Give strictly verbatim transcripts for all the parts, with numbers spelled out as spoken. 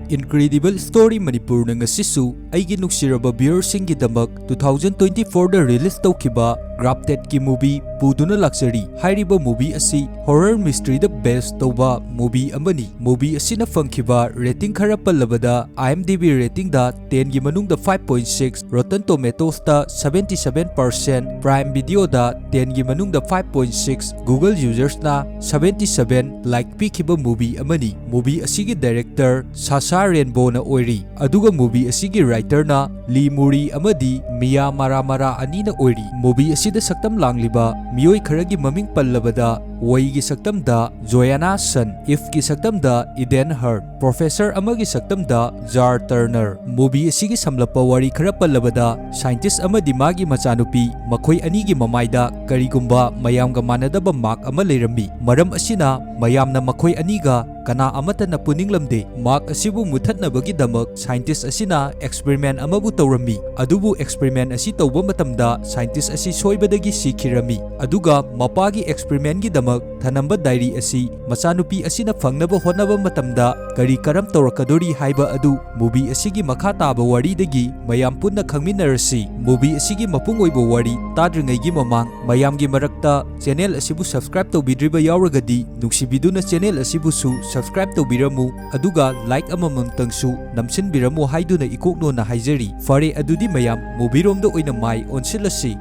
Incredible Story ꯃꯅꯤꯄꯨꯔꯅ ꯉꯁꯤꯁꯨ ꯑꯩꯒꯤ ꯅꯨꯡꯁꯤꯔꯕ viewerꯁꯤꯡꯒꯤꯗꯃꯛ two thousand twenty fourꯗ release ꯇꯧꯈꯤꯕ Grafted ꯀꯤ movie ꯄꯨꯗꯨꯅ ꯂꯥꯛꯆꯔꯤ꯫ ꯍꯥꯏꯔꯤꯕ movie ꯑꯁꯤ horror mysteryꯗ base ꯇꯧꯕ movie ꯑꯃꯅꯤ꯫ Movie ꯑꯁꯤꯅ ꯐꯪꯈꯤꯕ rating ꯈꯔ ꯄꯜꯂꯕꯗ, IMDb ratingꯗ tenꯒꯤ ꯃꯅꯨꯡꯗ five point six, Rotten Tomatoesꯇ seventy seven percent, Prime Videoꯗ tenꯒꯤ ꯃꯅꯨꯡꯗ five point six, Google usersꯅ seventy seven like ꯄꯤꯈꯤꯕ movie ꯑꯃꯅꯤ꯫ Movie ꯑꯁꯤꯒꯤ director Sasha Raneboneꯅ ꯑꯣꯏꯔꯤ, ꯑꯗꯨꯒ movie ꯑꯁꯤꯒꯤ writerꯅ Lee Murray ꯑꯃꯗꯤ Mia Maramara ꯑꯅꯤꯅ ꯑꯣꯏꯔꯤ꯫ Movie ꯑꯁꯤꯗ ꯁꯛꯇꯝ ꯂꯥꯡꯂꯤꯕ ꯃꯤꯑꯣꯏ ꯈꯔꯒꯤ ꯃꯃꯤꯡ ꯄꯜꯂꯕꯗ, ꯋꯩꯒꯤ ꯁꯛꯇꯝꯗ Joanna Sun, Eveꯀꯤ ꯁꯛꯇꯝꯗ Eden Hart, Professor ꯑꯃꯒꯤ ꯁꯛꯇꯝꯗ Jar Turner꯫ Movie ꯑꯁꯤꯒꯤ ꯁꯝꯂꯞꯄ ꯋꯥꯔꯤ ꯈꯔ ꯄꯜꯂꯕꯗ, scientist ꯑꯃꯗꯤ ꯃꯥꯒꯤ ꯃꯆꯥꯅꯨꯄꯤ, ꯃꯈꯣꯏ ꯑꯅꯤꯒꯤ ꯃꯃꯥꯏꯗ ꯀꯔꯤꯒꯨꯝꯕ ꯃꯌꯥꯝꯒ ꯃꯥꯟꯅꯗꯕ mark ꯑꯃ ꯂꯩꯔꯝꯃꯤ꯫ ꯃꯔꯝ ꯑꯁꯤꯅ ꯃꯌꯥꯝꯅ ꯃꯈꯣꯏ ꯑꯅꯤꯒ ꯀꯅꯥ ꯑꯃꯠꯇꯅ ꯄꯨꯅꯤꯡꯂꯝꯗꯦ꯫ Mark ꯑꯁꯤꯕꯨ ꯃꯨꯊꯠꯅꯕꯒꯤꯗꯃꯛ scientist ꯑꯁꯤꯅ experiment ꯑꯃꯕꯨ ꯇꯧꯔꯝꯃꯤ꯫ ꯑꯗꯨꯕꯨ experiment ꯑꯁꯤ ꯇꯧꯕ ꯃꯇꯝꯗ scientist ꯑꯁꯤ ꯁꯣꯏꯕꯗꯒꯤ ꯁꯤꯈꯤꯔꯝꯃꯤ꯫ ꯑꯗꯨꯒ ꯃꯄꯥꯒꯤ experimentꯒꯤꯗꯃꯛ ꯊꯅꯝꯕ diary ꯑꯁꯤ ꯃꯆꯥꯅꯨꯄꯤ ꯑꯁꯤꯅ ꯐꯪꯅꯕ ꯍꯣꯠꯅꯕ ꯃꯇꯝꯗ ꯀꯔꯤ ꯀꯔꯝ ꯇꯧꯔꯛꯀꯗꯣꯔꯤ ꯍꯥꯏꯕ ꯑꯗꯨ movie ꯑꯁꯤꯒꯤ ꯃꯈꯥ ꯇꯥꯕ ꯋꯥꯔꯤꯗꯒꯤ ꯃꯌꯥꯝ ꯄꯨꯟꯅ ꯈꯪꯃꯤꯟꯅꯔꯁꯤ꯫ Movie ꯑꯁꯤꯒꯤ ꯃꯄꯨꯡ ꯑꯣꯏꯕ ꯋꯥꯔꯤ ꯇꯥꯗ꯭ꯔꯤꯉꯩꯒꯤ ꯃꯃꯥꯡ, ꯃꯌꯥꯝꯒꯤ ꯃꯔꯛꯇ channel ꯑꯁꯤꯕꯨ subscribe ꯇꯧꯕꯤꯗ꯭ꯔꯤꯕ ꯌꯥꯎꯔꯒꯗꯤ, ꯅꯨꯡꯁꯤꯕꯤꯗꯨꯅ channel ꯑꯁꯤꯕꯨꯁꯨ subscribe ꯇꯧꯕꯤꯔꯝꯃꯨ, ꯑꯗꯨꯒ like ꯑꯃꯃꯝꯇꯪꯁꯨ ꯅꯝꯁꯤꯟꯕꯤꯔꯝꯃꯨ ꯍꯥꯏꯗꯨꯅ ꯏꯀꯣꯛꯅꯣꯅ ꯍꯥꯏꯖꯔꯤ꯫ ꯐꯔꯦ, ꯑꯗꯨꯗꯤ ꯃꯌꯥꯝ movieꯔꯣꯝꯗ ꯑꯣꯏꯅ ꯃꯥꯏ ꯑꯣꯟꯁꯤꯜꯂꯁꯤ꯫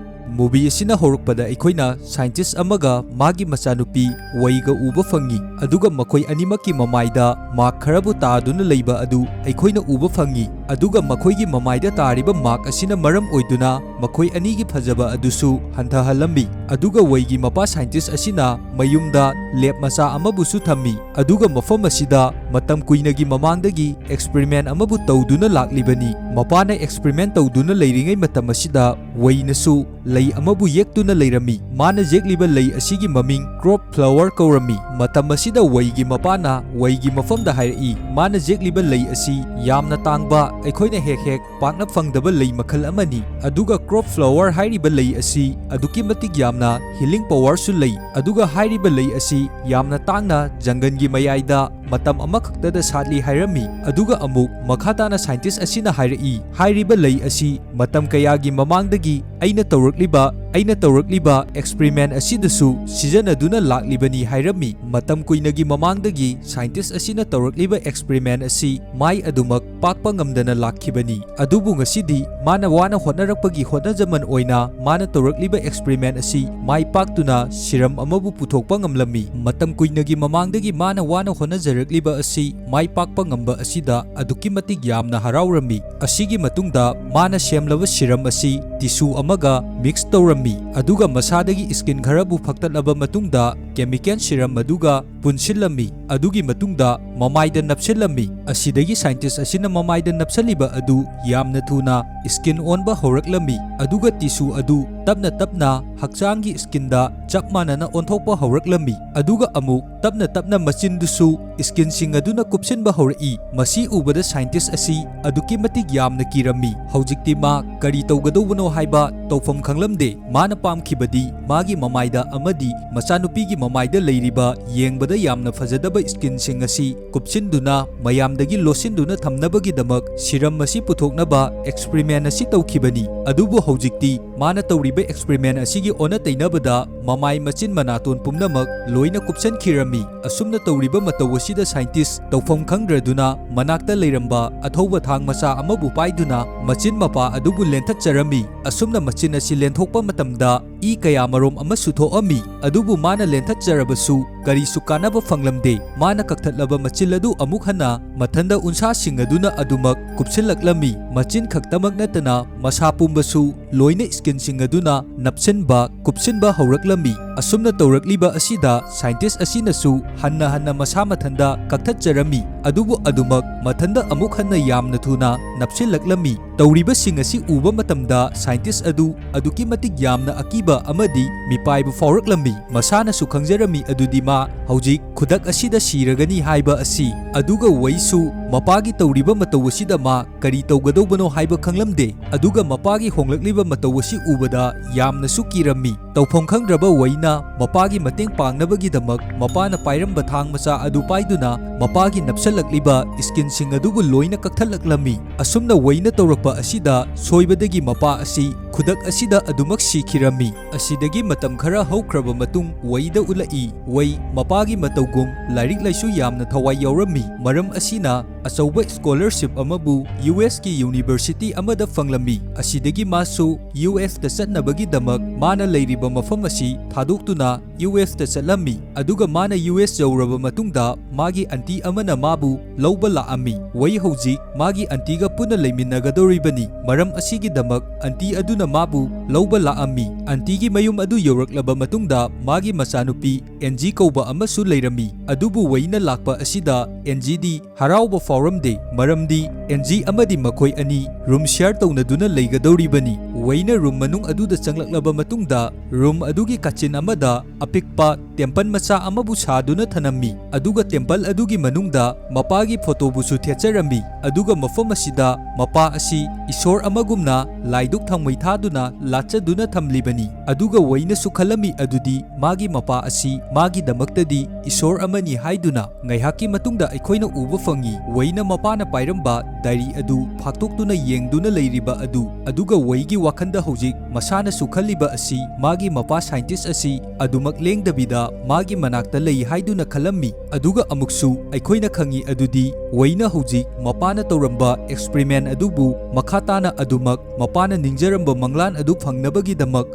Movie ꯑꯁꯤꯅ ꯍꯧꯔꯛꯄꯗ ꯑꯩꯈꯣꯏꯅ scientist ꯑꯃꯒ ꯃꯥꯒꯤ ꯃꯆꯥꯅꯨꯄꯤ ꯋꯩꯒ ꯎꯕ ꯐꯪꯉꯤ, ꯑꯗꯨꯒ ꯃꯈꯣꯏ ꯑꯅꯤꯃꯛꯀꯤ ꯃꯃꯥꯏꯗ mark ꯈꯔꯕꯨ ꯇꯥꯗꯨꯅ ꯂꯩꯕ ꯑꯗꯨ ꯑꯩꯈꯣꯏꯅ ꯎꯕ ꯐꯪꯉꯤ, ꯑꯗꯨꯒ ꯃꯈꯣꯏꯒꯤ ꯃꯃꯥꯏꯗ ꯇꯥꯔꯤꯕ mark ꯑꯁꯤꯅ ꯃꯔꯝ ꯑꯣꯏꯗꯨꯅ ꯃꯈꯣꯏ ꯑꯅꯤꯒꯤ ꯐꯖꯕ ꯑꯗꯨꯁꯨ ꯍꯟꯊꯍꯜꯂꯝꯃꯤ꯫ ꯑꯗꯨꯒ ꯋꯩꯒꯤ ꯃꯄꯥ scientist ꯑꯁꯤꯅ ꯃꯌꯨꯝꯗ lab ꯃꯆꯥ ꯑꯃꯕꯨꯁꯨ ꯊꯝꯃꯤ, ꯑꯗꯨꯒ ꯃꯐꯝ ꯑꯁꯤꯗ ꯃꯇꯝ ꯀꯨꯏꯅꯒꯤ ꯃꯃꯥꯡꯗꯒꯤ experiment ꯑꯃꯕꯨ ꯇꯧꯗꯨꯅ ꯂꯥꯛꯂꯤꯕꯅꯤ꯫ ꯃꯄꯥꯅ experiment ꯇꯧꯗꯨꯅ ꯂꯩꯔꯤꯉꯩ ꯃꯇꯝ ꯑꯁꯤꯗ ꯋꯩꯅꯁꯨ ꯂꯩ ꯑꯃꯕꯨ ꯌꯦꯛꯇꯨꯅ ꯂꯩꯔꯝꯃꯤ꯫ ꯃꯥꯅ ꯌꯦꯛꯂꯤꯕ ꯂꯩ ꯑꯁꯤꯒꯤ ꯃꯃꯤꯡ crop flower ꯀꯧꯔꯝꯃꯤ꯫ ꯃꯇꯝ ꯑꯁꯤꯗ ꯋꯩꯒꯤ ꯃꯄꯥꯅ ꯋꯩꯒꯤ ꯃꯐꯝꯗ ꯍꯥꯏꯔꯛꯏ, ꯃꯥꯅ ꯌꯦꯛꯂꯤꯕ ꯂꯩ ꯑꯁꯤ ꯌꯥꯝꯅ ꯇꯥꯡꯕ, ꯑꯩꯈꯣꯏꯅ ꯍꯦꯛ ꯍꯦꯛ ꯄꯥꯛꯅ ꯐꯪꯗꯕ ꯂꯩ ꯃꯈꯜ ꯑꯃꯅꯤ꯫ ꯑꯗꯨꯒ crop flower ꯍꯥꯏꯔꯤꯕ ꯂꯩ ꯑꯁꯤ ꯑꯗꯨꯛꯀꯤ ꯃꯇꯤꯛ ꯌꯥꯝꯅ healing powerꯁꯨ ꯂꯩ꯫ ꯑꯗꯨꯒ ꯍꯥꯏꯔꯤꯕ ꯂꯩ ꯑꯁꯤ ꯌꯥꯝꯅ ꯇꯥꯡꯅ ꯖꯪꯒꯜꯒꯤ ꯃꯌꯥꯏꯗ ꯃꯇꯝ ꯑꯃꯈꯛꯇꯗ ꯁꯥꯠꯂꯤ ꯍꯥꯏꯔꯝꯃꯤ꯫ ꯑꯗꯨꯒ ꯑꯃꯨꯛ ꯃꯈꯥ ꯇꯥꯅ scientist ꯑꯁꯤꯅ ꯍꯥꯏꯔꯛꯏ, ꯍꯥꯏꯔꯤꯕ ꯂꯩ ꯑꯁꯤ ꯃꯇꯝ ꯀꯌꯥꯒꯤ ꯃꯃꯥꯡꯗꯒꯤ ꯑꯩꯅ ꯇꯧꯔꯛꯂꯤꯕ, ꯑꯩꯅ ꯇꯧꯔꯛꯂꯤꯕ experiment ꯑꯁꯤꯗꯁꯨ ꯁꯤꯖꯤꯟꯅꯗꯨꯅ ꯂꯥꯛꯂꯤꯕꯅꯤ ꯍꯥꯏꯔꯝꯃꯤ꯫ ꯃꯇꯝ ꯀꯨꯏꯅꯒꯤ ꯃꯃꯥꯡꯗꯒꯤ scientist ꯑꯁꯤꯅ ꯇꯧꯔꯛꯂꯤꯕ experiment ꯑꯁꯤ ꯃꯥꯏ ꯑꯗꯨꯃꯛ ꯄꯥꯛꯄ ꯉꯝꯗꯅ ꯂꯥꯛꯈꯤꯕꯅꯤ꯫ ꯑꯗꯨꯕꯨ ꯉꯁꯤꯗꯤ ꯃꯥꯅ ꯋꯥꯅ ꯍꯣꯠꯅꯔꯛꯄꯒꯤ ꯍꯣꯠꯅꯖꯃꯟ ꯑꯣꯏꯅ ꯃꯥꯅ ꯇꯧꯔꯛꯂꯤꯕ experiment ꯑꯁꯤ ꯃꯥꯏ ꯄꯥꯛꯇꯨꯅ serum ꯑꯃꯕꯨ ꯄꯨꯊꯣꯛꯄ ꯉꯝꯂꯝꯃꯤ꯫ ꯃꯇꯝ ꯀꯨꯏꯅꯒꯤ ꯃꯃꯥꯡꯗꯒꯤ ꯃꯥꯅ ꯋꯥꯅ ꯍꯣꯠꯅꯖꯔꯛꯂꯤꯕ ꯑꯁꯤ ꯃꯥꯏ ꯄꯥꯛꯄ ꯉꯝꯕ ꯑꯁꯤꯗ ꯑꯗꯨꯛꯀꯤ ꯃꯇꯤꯛ ꯌꯥꯝꯅ ꯍꯔꯥꯎꯔꯝꯃꯤ꯫ ꯑꯁꯤꯒꯤ ꯃꯇꯨꯡꯗ ꯃꯥꯅ ꯁꯦꯝꯂꯕ serum ꯑꯁꯤ tissue ꯑꯃꯒ mix ꯇꯧꯔꯝꯃꯤ, ꯑꯗꯨꯒ ꯃꯁꯥꯗꯒꯤ skin ꯈꯔꯕꯨ ꯐꯛꯇꯠꯂꯕ ꯃꯇꯨꯡꯗ chemical serum ꯑꯗꯨꯒ ꯄꯨꯟꯁꯤꯜꯂꯝꯃꯤ꯫ ꯑꯗꯨꯒꯤ ꯃꯇꯨꯡꯗ ꯃꯃꯥꯏꯗ ꯅꯞꯁꯤꯜꯂꯝꯃꯤ꯫ ꯑꯁꯤꯗꯒꯤ scientist ꯑꯁꯤꯅ ꯃꯃꯥꯏꯗ ꯅꯞꯁꯤꯜꯂꯤꯕ ꯑꯗꯨ ꯌꯥꯝꯅ ꯊꯨꯅ skin ꯑꯣꯟꯕ ꯍꯧꯔꯛꯂꯝꯃꯤ, ꯑꯗꯨꯒ tissue ꯑꯗꯨ ꯇꯞꯅ ꯇꯞꯅ ꯍꯛꯆꯥꯡꯒꯤ skinꯗ ꯆꯞ ꯃꯥꯟꯅꯅ ꯑꯣꯟꯊꯣꯛꯄ ꯍꯧꯔꯛꯂꯝꯃꯤ꯫ ꯑꯗꯨꯒ ꯑꯃꯨꯛ ꯇꯞꯅ ꯇꯞꯅ ꯃꯆꯤꯟꯗꯨꯁꯨ skinꯁꯤꯡ ꯑꯗꯨꯅ ꯀꯨꯞꯁꯤꯟꯕ ꯍꯧꯔꯛꯏ꯫ ꯃꯁꯤ ꯎꯕꯗ scientist ꯑꯁꯤ ꯑꯗꯨꯛꯀꯤ ꯃꯇꯤꯛ ꯌꯥꯝꯅ ꯀꯤꯔꯝꯃꯤ꯫ ꯍꯧꯖꯤꯛꯇꯤ ꯃꯥ ꯀꯔꯤ ꯇꯧꯒꯗꯧꯕꯅꯣ ꯍꯥꯏꯕ ꯇꯧꯐꯝ ꯈꯪꯂꯝꯗꯦ꯫ ꯃꯥꯅ ꯄꯥꯝꯈꯤꯕꯗꯤ ꯃꯥꯒꯤ ꯃꯃꯥꯏꯗ ꯑꯃꯗꯤ ꯃꯆꯥꯅꯨꯄꯤꯒꯤ ꯃꯃꯥꯏꯗ ꯂꯩꯔꯤꯕ ꯌꯦꯡꯕꯗ ꯌꯥꯝꯅ ꯐꯖꯗꯕ skinꯁꯤꯡ ꯑꯁꯤ ꯀꯨꯞꯁꯤꯟꯗꯨꯅ ꯃꯌꯥꯝꯗꯒꯤ ꯂꯣꯠꯁꯤꯟꯗꯨꯅ ꯊꯝꯅꯕꯒꯤꯗꯃꯛ serum ꯑꯁꯤ ꯄꯨꯊꯣꯛꯅꯕ experiment ꯑꯁꯤ ꯇꯧꯈꯤꯕꯅꯤ꯫ ꯑꯗꯨꯕꯨ ꯍꯧꯖꯤꯛꯇꯤ ꯃꯥꯅ ꯇꯧꯔꯤꯕ experiment ꯑꯁꯤꯒꯤ ꯑꯣꯟꯅ ꯇꯩꯅꯕꯗ ꯃꯃꯥꯏ, ꯃꯆꯤꯟ, ꯃꯅꯥꯇꯣꯟ ꯄꯨꯝꯅꯃꯛ ꯂꯣꯏꯅ ꯀꯨꯞꯁꯟꯈꯤꯔꯝꯃꯤ꯫ ꯑꯁꯨꯝꯅ ꯇꯧꯔꯤꯕ ꯃꯇꯧ ꯑꯁꯤꯗ scientist ꯇꯧꯐꯝ ꯈꯪꯗ꯭ꯔꯗꯨꯅ ꯃꯅꯥꯛꯇ ꯂꯩꯔꯝꯕ ꯑꯊꯧꯕ ꯊꯥꯡ ꯃꯆꯥ ꯑꯃꯕꯨ ꯄꯥꯏꯗꯨꯅ ꯃꯆꯤꯟ ꯃꯄꯥ ꯑꯗꯨꯕꯨ ꯂꯦꯟꯊꯠꯆꯔꯝꯃꯤ꯫ ꯑꯁꯨꯝꯅ ꯃꯆꯤꯟ ꯑꯁꯤ ꯂꯦꯟꯊꯣꯛꯄ ꯃꯇꯝꯗ ꯏ ꯀꯌꯥ ꯃꯔꯨꯝ ꯑꯃꯁꯨ ꯊꯣꯛꯑꯝꯃꯤ꯫ ꯑꯗꯨꯕꯨ ꯃꯥꯅ ꯂꯦꯟꯊꯠꯆꯔꯕꯁꯨ ꯀꯔꯤꯁꯨ ꯀꯥꯟꯅꯕ ꯐꯪꯂꯝꯗꯦ꯫ ꯃꯥꯅ ꯀꯛꯊꯠꯂꯕ ꯃꯆꯤꯟ ꯑꯗꯨ ꯑꯃꯨꯛ ꯍꯟꯅ ꯃꯊꯟꯗ ꯎꯟꯁꯥꯁꯤꯡ ꯑꯗꯨꯅ ꯑꯗꯨꯃꯛ ꯀꯨꯞꯁꯤꯜꯂꯛꯂꯝꯃꯤ꯫ ꯃꯆꯤꯟ ꯈꯛꯇꯃꯛ ꯅꯠꯇꯅ ꯃꯁꯥ ꯄꯨꯝꯕꯁꯨ ꯂꯣꯏꯅ skinꯁꯤꯡ ꯑꯗꯨꯅ ꯅꯞꯁꯤꯟꯕ, ꯀꯨꯞꯁꯤꯟꯕ ꯍꯧꯔꯛꯂꯝꯃꯤ꯫ ꯑꯁꯨꯝꯅ ꯇꯧꯔꯛꯂꯤꯕ ꯑꯁꯤꯗ scientist ꯑꯁꯤꯅꯁꯨ ꯍꯟꯅ ꯍꯟꯅ ꯃꯁꯥ ꯃꯊꯟꯗ ꯀꯛꯊꯠꯆꯔꯝꯃꯤ, ꯑꯗꯨꯕꯨ ꯑꯗꯨꯃꯛ ꯃꯊꯟꯗ ꯑꯃꯨꯛ ꯍꯟꯅ ꯌꯥꯝꯅ ꯊꯨꯅ ꯅꯞꯁꯤꯜꯂꯛꯂꯝꯃꯤ꯫ ꯇꯧꯔꯤꯕꯁꯤꯡ ꯑꯁꯤ ꯎꯕ ꯃꯇꯝꯗ scientist ꯑꯗꯨ ꯑꯗꯨꯛꯀꯤ ꯃꯇꯤꯛ ꯌꯥꯝꯅ ꯑꯀꯤꯕ ꯑꯃꯗꯤ ꯃꯤꯄꯥꯏꯕ ꯐꯥꯎꯔꯛꯂꯝꯃꯤ꯫ ꯃꯁꯥꯅꯁꯨ ꯈꯪꯖꯔꯝꯃꯤ ꯑꯗꯨꯗꯤ ꯃꯥ ꯍꯧꯖꯤꯛ ꯈꯨꯗꯛ ꯑꯁꯤꯗ ꯁꯤꯔꯒꯅꯤ ꯍꯥꯏꯕ ꯑꯁꯤ꯫ ꯑꯗꯨꯒ ꯋꯩꯁꯨ ꯃꯄꯥꯒꯤ ꯇꯧꯔꯤꯕ ꯃꯇꯧ ꯑꯁꯤꯗ ꯃꯥ ꯀꯔꯤ ꯇꯧꯒꯗꯧꯕꯅꯣ ꯍꯥꯏꯕ ꯈꯪꯂꯝꯗꯦ꯫ ꯑꯗꯨꯒ ꯃꯄꯥꯒꯤ ꯍꯣꯡꯂꯛꯂꯤꯕ ꯃꯇꯧ ꯑꯁꯤ ꯎꯕꯗ ꯌꯥꯝꯅꯁꯨ ꯀꯤꯔꯝꯃꯤ꯫ ꯇꯧꯐꯝ ꯈꯪꯗ꯭ꯔꯕ ꯋꯩꯅ ꯃꯄꯥꯒꯤ ꯃꯇꯦꯡ ꯄꯥꯡꯅꯕꯒꯤꯗꯃꯛ ꯃꯄꯥꯅ ꯄꯥꯏꯔꯝꯕ ꯊꯥꯡ ꯃꯆꯥ ꯑꯗꯨ ꯄꯥꯏꯗꯨꯅ ꯃꯄꯥꯒꯤ ꯅꯞꯁꯜꯂꯛꯂꯤꯕ skinꯁꯤꯡ ꯑꯗꯨꯕꯨ ꯂꯣꯏꯅ ꯀꯛꯊꯠꯂꯛꯂꯝꯃꯤ꯫ ꯑꯁꯨꯝꯅ ꯋꯩꯅ ꯇꯧꯔꯛꯄ ꯑꯁꯤꯗ ꯁꯣꯏꯕꯗꯒꯤ ꯃꯄꯥ ꯑꯁꯤ ꯈꯨꯗꯛ ꯑꯁꯤꯗ ꯑꯗꯨꯃꯛ ꯁꯤꯈꯤꯔꯝꯃꯤ꯫ ꯑꯁꯤꯗꯒꯤ ꯃꯇꯝ ꯈꯔ ꯍꯧꯈ꯭ꯔꯕ ꯃꯇꯨꯡ ꯋꯩꯗ ꯎꯠꯂꯛꯏ꯫ ꯋꯩ ꯃꯄꯥꯒꯤ ꯃꯇꯧꯒꯨꯝ ꯂꯥꯏꯔꯤꯛ ꯂꯥꯏꯁꯨ ꯌꯥꯝꯅ ꯊꯋꯥꯏ ꯌꯥꯎꯔꯝꯃꯤ꯫ ꯃꯔꯝ ꯑꯁꯤꯅ ꯑꯆꯧꯕ scholarship ꯑꯃꯕꯨ USꯀꯤ university ꯑꯃꯗ ꯐꯪꯂꯝꯃꯤ꯫ ꯑꯁꯤꯗꯒꯤ ꯃꯥꯁꯨ USꯇ ꯆꯠꯅꯕꯒꯤꯗꯃꯛ ꯃꯥꯅ ꯂꯩꯔꯤꯕ ꯃꯐꯝ ꯑꯁꯤ ꯊꯥꯗꯣꯛꯇꯨꯅ USꯇ ꯆꯠꯂꯝꯃꯤ꯫ ꯑꯗꯨꯒ ꯃꯥꯅ US ꯌꯧꯔꯕ ꯃꯇꯨꯡꯗ ꯃꯥꯒꯤ aunty ꯑꯃꯅ ꯃꯥꯕꯨ ꯂꯧꯕ ꯂꯥꯛꯑꯝꯃꯤ꯫ ꯋꯩ ꯍꯧꯖꯤꯛ ꯃꯥꯒꯤ auntꯒ ꯄꯨꯟꯅ ꯂꯩꯃꯤꯟꯅꯒꯗꯧꯔꯤꯕꯅꯤ꯫ ꯃꯔꯝ ꯑꯁꯤꯒꯤꯗꯃꯛ aunty ꯑꯗꯨꯅ ꯃꯥꯕꯨ ꯂꯧꯕ ꯂꯥꯛꯑꯝꯃꯤ꯫ Auntꯒꯤ ꯃꯌꯨꯝ ꯑꯗꯨ ꯌꯧꯔꯛꯂꯕ ꯃꯇꯨꯡꯗ ꯃꯥꯒꯤ ꯃꯆꯥꯅꯨꯄꯤ ꯑꯦꯟꯖꯤ ꯀꯧꯕ ꯑꯃꯁꯨ ꯂꯩꯔꯝꯃꯤ꯫ ꯑꯗꯨꯕꯨ ꯋꯩꯅ ꯂꯥꯛꯄ ꯑꯁꯤꯗ ꯑꯦꯟꯖꯤꯗꯤ ꯍꯔꯥꯎꯕ ꯐꯥꯎꯔꯝꯗꯦ, ꯃꯔꯝꯗꯤ ꯑꯦꯟꯖꯤ ꯑꯃꯗꯤ ꯃꯈꯣꯏ ꯑꯅꯤ room share ꯇꯧꯅꯗꯨꯅ ꯂꯩꯒꯗꯧꯔꯤꯕꯅꯤ꯫ ꯋꯩꯅ room ꯃꯅꯨꯡ ꯑꯗꯨꯗ ꯆꯪꯂꯛꯂꯕ ꯃꯇꯨꯡꯗ room ꯑꯗꯨꯒꯤ ꯀꯥꯆꯤꯟ ꯑꯃꯗ ꯑꯄꯤꯛꯄ temple ꯃꯆꯥ ꯑꯃꯕꯨ ꯁꯥꯗꯨꯅ ꯊꯅꯝꯃꯤ, ꯑꯗꯨꯒ temple ꯑꯗꯨꯒꯤ ꯃꯅꯨꯡꯗ ꯃꯄꯥꯒꯤ ꯐꯣꯇꯣꯕꯨꯁꯨ ꯊꯦꯠꯆꯔꯝꯃꯤ꯫ ꯑꯗꯨꯒ ꯃꯐꯝ ꯑꯁꯤꯗ ꯃꯄꯥ ꯑꯁꯤ ꯏꯁꯣꯔ ꯑꯃꯒꯨꯝꯅ ꯂꯥꯏꯗꯨꯛ ꯊꯥꯎꯃꯩ ꯊꯥꯗꯨꯅ ꯂꯥꯠꯆꯗꯨꯅ ꯊꯝꯂꯤꯕꯅꯤ꯫ ꯑꯗꯨꯒ ꯋꯩꯅꯁꯨ ꯈꯜꯂꯝꯃꯤ ꯑꯗꯨꯗꯤ ꯃꯥꯒꯤ ꯃꯄꯥ ꯑꯁꯤ ꯃꯥꯒꯤꯗꯃꯛꯇꯗꯤ ꯏꯁꯣꯔ ꯑꯃꯅꯤ ꯍꯥꯏꯗꯨꯅ꯫ ꯉꯥꯏꯍꯥꯛꯀꯤ ꯃꯇꯨꯡꯗ ꯑꯩꯈꯣꯏꯅ ꯎꯕ ꯐꯪꯉꯤ, ꯋꯩꯅ ꯃꯄꯥꯅ ꯄꯥꯏꯔꯝꯕ diary ꯑꯗꯨ ꯐꯥꯛꯇꯣꯛꯇꯨꯅ ꯌꯦꯡꯗꯨꯅ ꯂꯩꯔꯤꯕ ꯑꯗꯨ꯫ ꯑꯗꯨꯒ ꯋꯩꯒꯤ ꯋꯥꯈꯜꯗ ꯍꯧꯖꯤꯛ ꯃꯁꯥꯅꯁꯨ ꯈꯜꯂꯤꯕ ꯑꯁꯤ ꯃꯥꯒꯤ ꯃꯄꯥ scientist ꯑꯁꯤ ꯑꯗꯨꯃꯛ ꯂꯦꯡꯗꯕꯤꯗ ꯃꯥꯒꯤ ꯃꯅꯥꯛꯇ ꯂꯩ ꯍꯥꯏꯗꯨꯅ ꯈꯜꯂꯝꯃꯤ꯫ ꯑꯗꯨꯒ ꯑꯃꯨꯛꯁꯨ ꯑꯩꯈꯣꯏꯅ ꯈꯪꯉꯤ ꯑꯗꯨꯗꯤ ꯋꯩꯅ ꯍꯧꯖꯤꯛ ꯃꯄꯥꯅ ꯇꯧꯔꯝꯕ experiment ꯑꯗꯨꯕꯨ ꯃꯈꯥ ꯇꯥꯅ ꯑꯗꯨꯃꯛ ꯃꯄꯥꯅ ꯅꯤꯡꯖꯔꯝꯕ ꯃꯪꯂꯥꯟ ꯑꯗꯨ ꯐꯪꯅꯕꯒꯤꯗꯃꯛ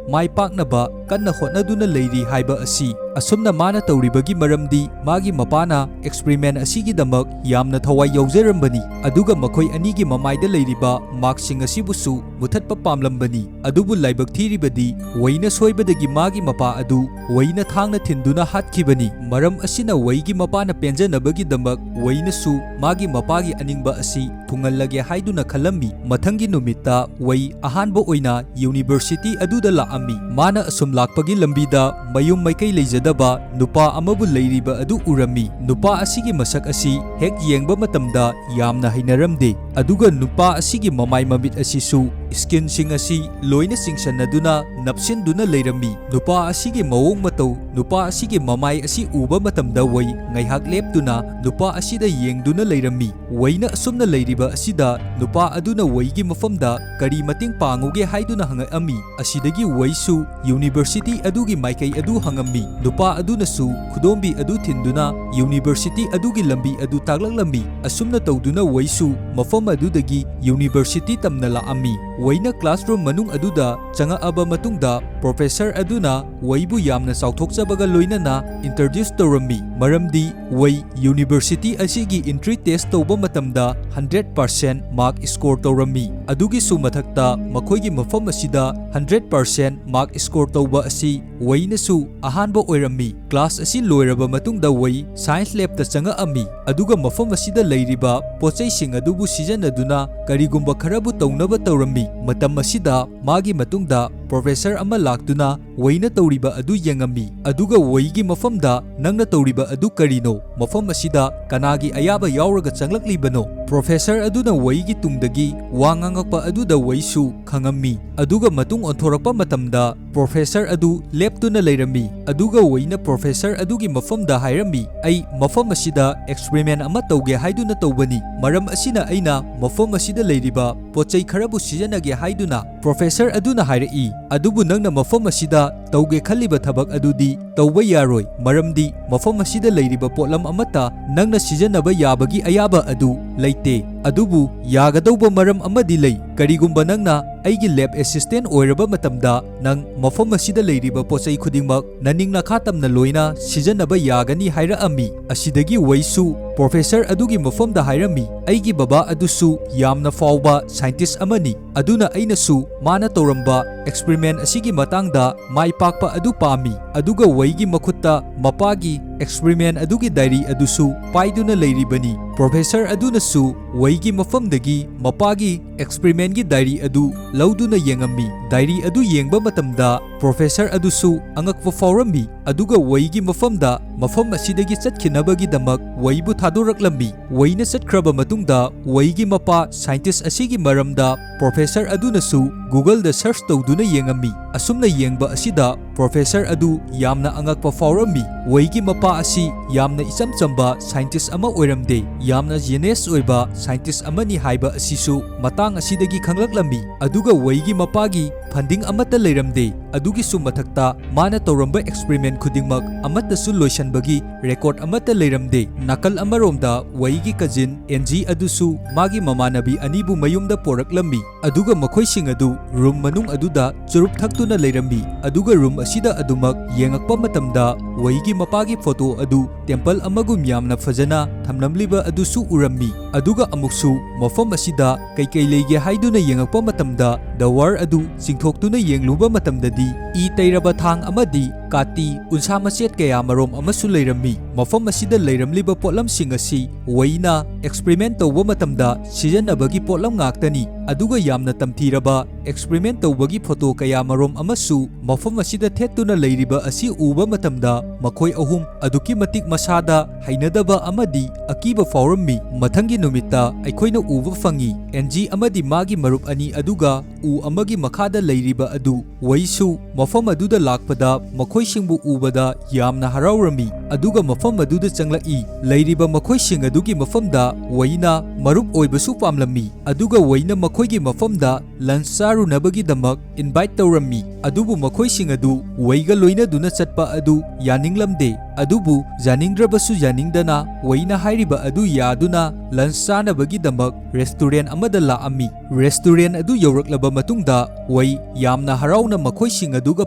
ꯃꯥꯏ ꯄꯥꯛꯅꯕ ꯀꯟꯅ ꯍꯣꯠꯅꯗꯨꯅ ꯂꯩꯔꯤ ꯍꯥꯏꯕ ꯑꯁꯤ꯫ ꯑꯁꯨꯝꯅ ꯃꯥꯅ ꯇꯧꯔꯤꯕꯒꯤ ꯃꯔꯝꯗꯤ ꯃꯥꯒꯤ ꯃꯄꯥꯅ experiment ꯑꯁꯤꯒꯤꯗꯃꯛ ꯌꯥꯝꯅ ꯊꯋꯥꯏ ꯌꯥꯎꯖꯔꯝꯕꯅꯤ, ꯑꯗꯨꯒ ꯃꯈꯣꯏ ꯑꯅꯤꯒꯤ ꯃꯃꯥꯏꯗ ꯂꯩꯔꯤꯕ markꯁꯤꯡ ꯑꯁꯤꯕꯨꯁꯨ ꯃꯨꯊꯠꯄ ꯄꯥꯝꯂꯝꯕꯅꯤ꯫ ꯑꯗꯨꯕꯨ ꯂꯥꯏꯕꯛ ꯊꯤꯔꯤꯕꯗꯤ ꯋꯩꯅ ꯁꯣꯏꯕꯗꯒꯤ ꯃꯥꯒꯤ ꯃꯄꯥ ꯑꯗꯨ ꯋꯩꯅ ꯊꯥꯡꯅ ꯊꯤꯟꯗꯨꯅ ꯍꯥꯠꯈꯤꯕꯅꯤ꯫ ꯃꯔꯝ ꯑꯁꯤꯅ ꯋꯩꯒꯤ ꯃꯄꯥꯅ ꯄꯦꯟꯖꯅꯕꯒꯤꯗꯃꯛ ꯋꯩꯅꯁꯨ ꯃꯥꯒꯤ ꯃꯄꯥꯒꯤ ꯑꯅꯤꯡꯕ ꯑꯁꯤ ꯊꯨꯡꯍꯜꯂꯒꯦ ꯍꯥꯏꯗꯨꯅ ꯈꯜꯂꯝꯃꯤ꯫ ꯃꯊꯪꯒꯤ ꯅꯨꯃꯤꯠꯇ ꯋꯩ ꯑꯍꯥꯟꯕ ꯑꯣꯏꯅ university ꯑꯗꯨꯗ ꯂꯥꯛꯑꯝꯃꯤ꯫ ꯃꯥꯅ ꯑꯁꯨꯝ ꯂꯥꯛꯄꯒꯤ ꯂꯝꯕꯤꯗ ꯃꯌꯨꯝ ꯃꯥꯏꯀꯩ ꯂꯩꯖꯗꯕ ꯅꯨꯄꯥ ꯑꯃꯕꯨ ꯂꯩꯔꯤꯕ ꯑꯗꯨ ꯎꯔꯝꯃꯤ꯫ ꯅꯨꯄꯥ ꯑꯁꯤꯒꯤ ꯃꯁꯛ ꯑꯁꯤ ꯍꯦꯛ ꯌꯦꯡꯕ ꯃꯇꯝꯗ ꯌꯥꯝꯅ ꯍꯩꯅꯔꯝꯗꯦ, ꯑꯗꯨꯒ ꯅꯨꯄꯥ ꯑꯁꯤꯒꯤ ꯃꯃꯥꯏ ꯃꯃꯤꯠ ꯑꯁꯤꯁꯨ skinꯁꯤꯡ ꯑꯁꯤ ꯂꯣꯏꯅ ꯆꯤꯡꯁꯟꯅꯗꯨꯅ ꯅꯞꯁꯤꯟꯗꯨꯅ ꯂꯩꯔꯝꯃꯤ꯫ ꯅꯨꯄꯥ ꯑꯁꯤꯒꯤ ꯃꯑꯣꯡ ꯃꯇꯧ, ꯅꯨꯄꯥ ꯑꯁꯤꯒꯤ ꯃꯃꯥꯏ ꯑꯁꯤ ꯎꯕ ꯃꯇꯝꯗ ꯋꯩ ꯉꯥꯏꯍꯥꯛ ꯂꯦꯞꯇꯨꯅ ꯅꯨꯄꯥ ꯑꯁꯤꯗ ꯌꯦꯡꯗꯨꯅ ꯂꯩꯔꯝꯃꯤ꯫ ꯋꯩꯅ ꯑꯁꯨꯝꯅ ꯂꯩꯔꯤꯕ ꯑꯁꯤꯗ ꯅꯨꯄꯥ ꯑꯗꯨꯅ ꯋꯩꯒꯤ ꯃꯐꯝꯗ ꯀꯔꯤ ꯃꯇꯦꯡ ꯄꯥꯡꯉꯨꯒꯦ ꯍꯥꯏꯗꯨꯅ ꯍꯪꯉꯛꯑꯝꯃꯤ꯫ ꯑꯁꯤꯗꯒꯤ ꯋꯩꯁꯨ university ꯑꯗꯨꯒꯤ ꯃꯥꯏꯀꯩ ꯑꯗꯨ ꯍꯪꯉꯝꯃꯤ꯫ ꯅꯨꯄꯥ ꯑꯗꯨꯅꯁꯨ ꯈꯨꯗꯣꯝꯕꯤ ꯑꯗꯨ ꯊꯤꯟꯗꯨꯅ university ꯑꯗꯨꯒꯤ ꯂꯝꯕꯤ ꯑꯗꯨ ꯇꯥꯛꯂꯛꯂꯝꯃꯤ꯫ ꯑꯁꯨꯝꯅ ꯇꯧꯗꯨꯅ ꯋꯩꯁꯨ ꯃꯐꯝ ꯑꯗꯨꯗꯒꯤ university ꯇꯝꯅ ꯂꯥꯛꯑꯝꯃꯤ꯫ ꯋꯩꯅ classroom ꯃꯅꯨꯡ ꯑꯗꯨꯗ ꯆꯪꯉꯛꯑꯕ ꯃꯇꯨꯡꯗ professor ꯑꯗꯨꯅ ꯋꯩꯕꯨ ꯌꯥꯝꯅ ꯆꯥꯎꯊꯣꯛꯆꯕꯒ ꯂꯣꯏꯅꯅ introduce ꯇꯧꯔꯝꯃꯤ, ꯃꯔꯝꯗꯤ ꯋꯩ university ꯑꯁꯤꯒꯤ entry test ꯇꯧꯕ ꯃꯇꯝꯗ hundred percent mark score ꯇꯧꯔꯝꯃꯤ꯫ ꯑꯗꯨꯒꯤꯁꯨ ꯃꯊꯛꯇ ꯃꯈꯣꯏꯒꯤ ꯃꯐꯝ ꯑꯁꯤꯗ hundred percent mark score ꯇꯧꯕ ꯑꯁꯤ ꯋꯩꯅꯁꯨ ꯑꯍꯥꯟꯕ ꯑꯣꯏꯔꯝꯃꯤ꯫ Class ꯑꯁꯤ ꯂꯣꯏꯔꯕ ꯃꯇꯨꯡꯗ ꯋꯩ science labꯇ ꯆꯪꯉꯛꯑꯝꯃꯤ, ꯑꯗꯨꯒ ꯃꯐꯝ ꯑꯁꯤꯗ ꯂꯩꯔꯤꯕ ꯄꯣꯠꯆꯩꯁꯤꯡ ꯑꯗꯨꯕꯨ ꯁꯤꯖꯤꯟꯅꯗꯨꯅ ꯀꯔꯤꯒꯨꯝꯕ ꯈꯔꯕꯨ ꯇꯧꯅꯕ ꯇꯧꯔꯝꯃꯤ꯫ ꯃꯇꯝ ꯑꯁꯤꯗ ꯃꯥꯒꯤ ꯃꯇꯨꯡꯗ professor ꯑꯃ ꯂꯥꯛꯇꯨꯅ ꯋꯩꯅ ꯇꯧꯔꯤꯕ ꯑꯗꯨ ꯌꯦꯡꯉꯝꯃꯤ, ꯑꯗꯨꯒ ꯋꯩꯒꯤ ꯃꯐꯝꯗ "ꯅꯪꯅ ꯇꯧꯔꯤꯕ ꯑꯗꯨ ꯀꯔꯤꯅꯣ? ꯃꯐꯝ ꯑꯁꯤꯗ ꯀꯅꯥꯒꯤ ꯑꯌꯥꯕ ꯌꯥꯎꯔꯒ ꯆꯪꯂꯛꯂꯤꯕꯅꯣ?" Professor ꯑꯗꯨꯅ ꯋꯩꯒꯤ ꯇꯨꯡꯗꯒꯤ ꯋꯥ ꯉꯥꯡꯉꯛꯄ ꯑꯗꯨꯗ ꯋꯩꯁꯨ ꯈꯪꯉꯝꯃꯤ, ꯑꯗꯨꯒ ꯃꯇꯨꯡ ꯑꯣꯟꯊꯣꯔꯛꯄ ꯃꯇꯝꯗ professor ꯑꯗꯨ ꯂꯦꯞꯇꯨꯅ ꯂꯩꯔꯝꯃꯤ, ꯑꯗꯨꯒ ꯋꯩꯅ professor ꯑꯗꯨꯒꯤ ꯃꯐꯝꯗ ꯍꯥꯏꯔꯝꯃꯤ, "ꯑꯩ ꯃꯐꯝ ꯑꯁꯤꯗ experiment ꯑꯃ ꯇꯧꯒꯦ ꯍꯥꯏꯗꯨꯅ ꯇꯧꯕꯅꯤ, ꯃꯔꯝ ꯑꯁꯤꯅ ꯑꯩꯅ ꯃꯐꯝ ꯑꯁꯤꯗ ꯂꯩꯔꯤꯕ ꯄꯣꯠꯆꯩ ꯈꯔꯕꯨ ꯁꯤꯖꯤꯟꯅꯒꯦ ꯍꯥꯏꯗꯨꯅ꯫" Professor ꯑꯗꯨꯅ ꯍꯥꯏꯔꯛꯏ, "ꯑꯗꯨꯕꯨ ꯅꯪꯅ ꯃꯐꯝ ꯑꯁꯤꯗ ꯇꯧꯒꯦ ꯈꯜꯂꯤꯕ ꯊꯕꯛ ꯑꯗꯨꯗꯤ ꯇꯧꯕ ꯌꯥꯔꯣꯏ, ꯃꯔꯝꯗꯤ ꯃꯐꯝ ꯑꯁꯤꯗ ꯂꯩꯔꯤꯕ ꯄꯣꯠꯂꯝ ꯑꯃꯠꯇ ꯅꯪꯅ ꯁꯤꯖꯤꯟꯅꯕ ꯌꯥꯕꯒꯤ ꯑꯌꯥꯕ ꯑꯗꯨ ꯂꯩꯇꯦ꯫ ꯑꯗꯨꯕꯨ ꯌꯥꯒꯗꯧꯕ ꯃꯔꯝ ꯑꯃꯗꯤ ꯂꯩ꯫ ꯀꯔꯤꯒꯨꯝꯕ ꯅꯪꯅ ꯑꯩꯒꯤ lab assistant ꯑꯣꯏꯔꯕ ꯃꯇꯝꯗ, ꯅꯪ ꯃꯐꯝ ꯑꯁꯤꯗ ꯂꯩꯔꯤꯕ ꯄꯣꯠꯆꯩ ꯈꯨꯗꯤꯡꯃꯛ ꯅꯅꯤꯡ ꯅꯈꯥ ꯇꯝꯅ ꯂꯣꯏꯅ ꯁꯤꯖꯤꯟꯅꯕ ꯌꯥꯒꯅꯤ ꯍꯥꯏꯔꯛꯑꯝꯃꯤ꯫ ꯑꯁꯤꯗꯒꯤ ꯋꯩꯁꯨ professor ꯑꯗꯨꯒꯤ ꯃꯐꯝꯗ ꯍꯥꯏꯔꯝꯃꯤ, "ꯑꯩꯒꯤ ꯕꯕꯥ ꯑꯗꯨꯁꯨ ꯌꯥꯝꯅ ꯐꯥꯎꯕ scientist ꯑꯃꯅꯤ, ꯑꯗꯨꯅ ꯑꯩꯅꯁꯨ ꯃꯥꯅ ꯇꯧꯔꯝꯕ experiment ꯑꯁꯤꯒꯤ ꯃꯇꯥꯡꯗ ꯃꯥꯏ ꯄꯥꯛꯄ ꯑꯗꯨ ꯄꯥꯝꯃꯤ"꯫ ꯑꯗꯨꯒ ꯋꯩꯒꯤ ꯃꯈꯨꯠꯇ ꯃꯄꯥꯒꯤ experiment ꯑꯗꯨꯒꯤ diary ꯑꯗꯨꯁꯨ ꯄꯥꯏꯗꯨꯅ ꯂꯩꯔꯤꯕꯅꯤ꯫ Professor ꯑꯗꯨꯅꯁꯨ ꯋꯩꯒꯤ ꯃꯐꯝꯗꯒꯤ ꯃꯄꯥꯒꯤ experimentꯀꯤ diary ꯑꯗꯨ ꯂꯧꯗꯨꯅ ꯌꯦꯡꯉꯝꯃꯤ꯫ Diary ꯑꯗꯨ ꯌꯦꯡꯕ ꯃꯇꯝꯗ professor ꯑꯗꯨꯁꯨ ꯑꯉꯛꯄ ꯐꯥꯎꯔꯝꯃꯤ꯫ ꯑꯗꯨꯒ ꯋꯩꯒꯤ ꯃꯐꯝꯗ ꯃꯐꯝ ꯑꯁꯤꯗꯒꯤ ꯆꯠꯈꯤꯅꯕꯒꯤꯗꯃꯛ ꯋꯩꯕꯨ ꯊꯥꯗꯣꯔꯛꯂꯝꯃꯤ꯫ ꯋꯩꯅ ꯆꯠꯈ꯭ꯔꯕ ꯃꯇꯨꯡꯗ ꯋꯩꯒꯤ ꯃꯄꯥ scientist ꯑꯁꯤꯒꯤ ꯃꯔꯝꯗ professor ꯑꯗꯨꯅꯁꯨ Googleꯗ search ꯇꯧꯗꯨꯅ ꯌꯦꯡꯉꯝꯃꯤ꯫ ꯑꯁꯨꯝꯅ ꯌꯦꯡꯕ ꯑꯁꯤꯗ professor ꯑꯗꯨ ꯌꯥꯝꯅ ꯑꯉꯛꯄ ꯐꯥꯎꯔꯝꯃꯤ꯫ ꯋꯩꯒꯤ ꯃꯄꯥ ꯑꯁꯤ ꯌꯥꯝꯅ ꯏꯆꯝ ꯆꯝꯕ scientist ꯑꯃ ꯑꯣꯏꯔꯝꯗꯦ, ꯌꯥꯝꯅ genius ꯑꯣꯏꯕ scientist ꯑꯃꯅꯤ ꯍꯥꯏꯕ ꯑꯁꯤꯁꯨ ꯃꯇꯥꯡ ꯑꯁꯤꯗꯒꯤ ꯈꯪꯂꯛꯂꯝꯃꯤ꯫ ꯑꯗꯨꯒ ꯋꯩꯒꯤ ꯃꯄꯥꯒꯤ funding ꯑꯃꯠꯇ ꯂꯩꯔꯝꯗꯦ꯫ ꯑꯗꯨꯒꯤꯁꯨ ꯃꯊꯛꯇ ꯃꯥꯅ ꯇꯧꯔꯝꯕ experiment ꯈꯨꯗꯤꯡꯃꯛ ꯑꯃꯠꯇꯁꯨ ꯂꯣꯏꯁꯟꯕꯒꯤ record ꯑꯃꯠꯇ ꯂꯩꯔꯝꯗꯦ꯫ ꯅꯥꯀꯜ ꯑꯃꯔꯣꯝꯗ ꯋꯩꯒꯤ cousin ꯑꯦꯟꯖꯤ ꯑꯗꯨꯁꯨ ꯃꯥꯒꯤ ꯃꯃꯥꯟꯅꯕꯤ ꯑꯅꯤꯕꯨ ꯃꯌꯨꯝꯗ ꯄꯣꯔꯛꯂꯝꯃꯤ꯫ ꯑꯗꯨꯒ ꯃꯈꯣꯏꯁꯤꯡ ꯑꯗꯨ room ꯃꯅꯨꯡ ꯑꯗꯨꯗ ꯆꯨꯔꯨꯞ ꯊꯛꯇꯨꯅ ꯂꯩꯔꯝꯃꯤ꯫ ꯑꯗꯨꯒ room ꯑꯁꯤꯗ ꯑꯗꯨꯃꯛ ꯌꯦꯡꯉꯛꯄ ꯃꯇꯝꯗ ꯋꯩꯒꯤ ꯃꯄꯥꯒꯤ photo ꯑꯗꯨ temple ꯑꯃꯒꯨꯝ ꯌꯥꯝꯅ ꯐꯖꯅ ꯊꯝꯂꯝꯂꯤꯕ ꯑꯗꯨꯁꯨ ꯎꯔꯝꯃꯤ꯫ ꯑꯗꯨꯒ ꯑꯃꯨꯛꯁꯨ ꯃꯐꯝ ꯑꯁꯤꯗ ꯀꯩꯀꯩ ꯂꯩꯒꯦ ꯍꯥꯏꯗꯨꯅ ꯌꯦꯡꯉꯛꯄ ꯃꯇꯝꯗ, the wall ꯑꯗꯨ ꯆꯤꯡꯊꯣꯛꯇꯨꯅ ꯌꯦꯡꯂꯨꯕ ꯃꯇꯝꯗꯗꯤ ꯏ ꯇꯩꯔꯕ ꯊꯥꯡ ꯑꯃꯗꯤ ꯀꯥꯇꯤ, ꯎꯟꯁꯥ ꯃꯆꯦꯠ ꯀꯌꯥ ꯃꯔꯣꯝ ꯑꯃꯁꯨ ꯂꯩꯔꯝꯃꯤ꯫ ꯃꯐꯝ ꯑꯁꯤꯗ ꯂꯩꯔꯝꯂꯤꯕ ꯄꯣꯠꯂꯝꯁꯤꯡ ꯑꯁꯤ ꯋꯩꯅ experiment ꯇꯧꯕ ꯃꯇꯝꯗ ꯁꯤꯖꯤꯟꯅꯕꯒꯤ ꯄꯣꯠꯂꯝ ꯉꯥꯛꯇꯅꯤ꯫ ꯑꯗꯨꯒ ꯌꯥꯝꯅ ꯇꯝꯊꯤꯔꯕ experiment ꯇꯧꯕꯒꯤ photo ꯀꯌꯥ ꯃꯔꯣꯝ ꯑꯃꯁꯨ ꯃꯐꯝ ꯑꯁꯤꯗ ꯊꯦꯠꯇꯨꯅ ꯂꯩꯔꯤꯕ ꯑꯁꯤ ꯎꯕ ꯃꯇꯝꯗ ꯃꯈꯣꯏ ꯑꯍꯨꯝ ꯑꯗꯨꯛꯀꯤ ꯃꯇꯤꯛ ꯃꯁꯥꯗ ꯍꯩꯅꯗꯕ ꯑꯃꯗꯤ ꯑꯀꯤꯕ ꯐꯥꯎꯔꯝꯃꯤ꯫ ꯃꯊꯪꯒꯤ ꯅꯨꯃꯤꯠꯇ ꯑꯩꯈꯣꯏꯅ ꯎꯕ ꯐꯪꯉꯤ, ꯑꯦꯟꯖꯤ ꯑꯃꯗꯤ ꯃꯥꯒꯤ ꯃꯔꯨꯞ ꯑꯅꯤ ꯑꯗꯨꯒ ꯎ ꯑꯃꯒꯤ ꯃꯈꯥꯗ ꯂꯩꯔꯤꯕ ꯑꯗꯨ꯫ ꯋꯩꯁꯨ ꯃꯐꯝ ꯑꯗꯨꯗ ꯂꯥꯛꯄꯗ ꯃꯈꯣꯏ ꯃꯈꯣꯏꯁꯤꯡꯕꯨ ꯎꯕꯗ ꯌꯥꯝꯅ ꯍꯔꯥꯎꯔꯝꯃꯤ, ꯑꯗꯨꯒ ꯃꯐꯝ ꯑꯗꯨꯗ ꯆꯪꯂꯛꯏ꯫ ꯂꯩꯔꯤꯕ ꯃꯈꯣꯏꯁꯤꯡ ꯑꯗꯨꯒꯤ ꯃꯐꯝꯗ ꯋꯩꯅ ꯃꯔꯨꯞ ꯑꯣꯏꯕꯁꯨ ꯄꯥꯝꯂꯝꯃꯤ, ꯑꯗꯨꯒ ꯋꯩꯅ ꯃꯈꯣꯏꯒꯤ ꯃꯐꯝꯗ ꯂꯟꯆ ꯆꯥꯔꯨꯅꯕꯒꯤꯗꯃꯛ ꯏꯟꯚꯥꯏꯠ ꯇꯧꯔꯝꯃꯤ꯫ ꯑꯗꯨꯕꯨ ꯃꯈꯣꯏꯁꯤꯡ ꯑꯗꯨ ꯋꯩꯒ ꯂꯣꯏꯅꯗꯨꯅ ꯆꯠꯄ ꯑꯗꯨ ꯌꯥꯅꯤꯡꯂꯝꯗꯦ꯫ ꯑꯗꯨꯕꯨ ꯌꯥꯅꯤꯡꯗ꯭ꯔꯕꯁꯨ ꯌꯥꯅꯤꯡꯗꯅ ꯋꯩꯅ ꯍꯥꯏꯔꯤꯕ ꯑꯗꯨ ꯌꯥꯗꯨꯅ ꯂꯟꯆ ꯆꯥꯅꯕꯒꯤꯗꯃꯛ ꯔꯦꯁꯇꯨꯔꯦꯟ ꯑꯃꯗ ꯂꯥꯛꯑꯝꯃꯤ꯫ ꯔꯦꯁꯇꯨꯔꯦꯟ ꯑꯗꯨ ꯌꯧꯔꯛꯂꯕ ꯃꯇꯨꯡꯗ ꯋꯩ ꯌꯥꯝꯅ ꯍꯔꯥꯎꯅ ꯃꯈꯣꯏꯁꯤꯡ ꯑꯗꯨꯒ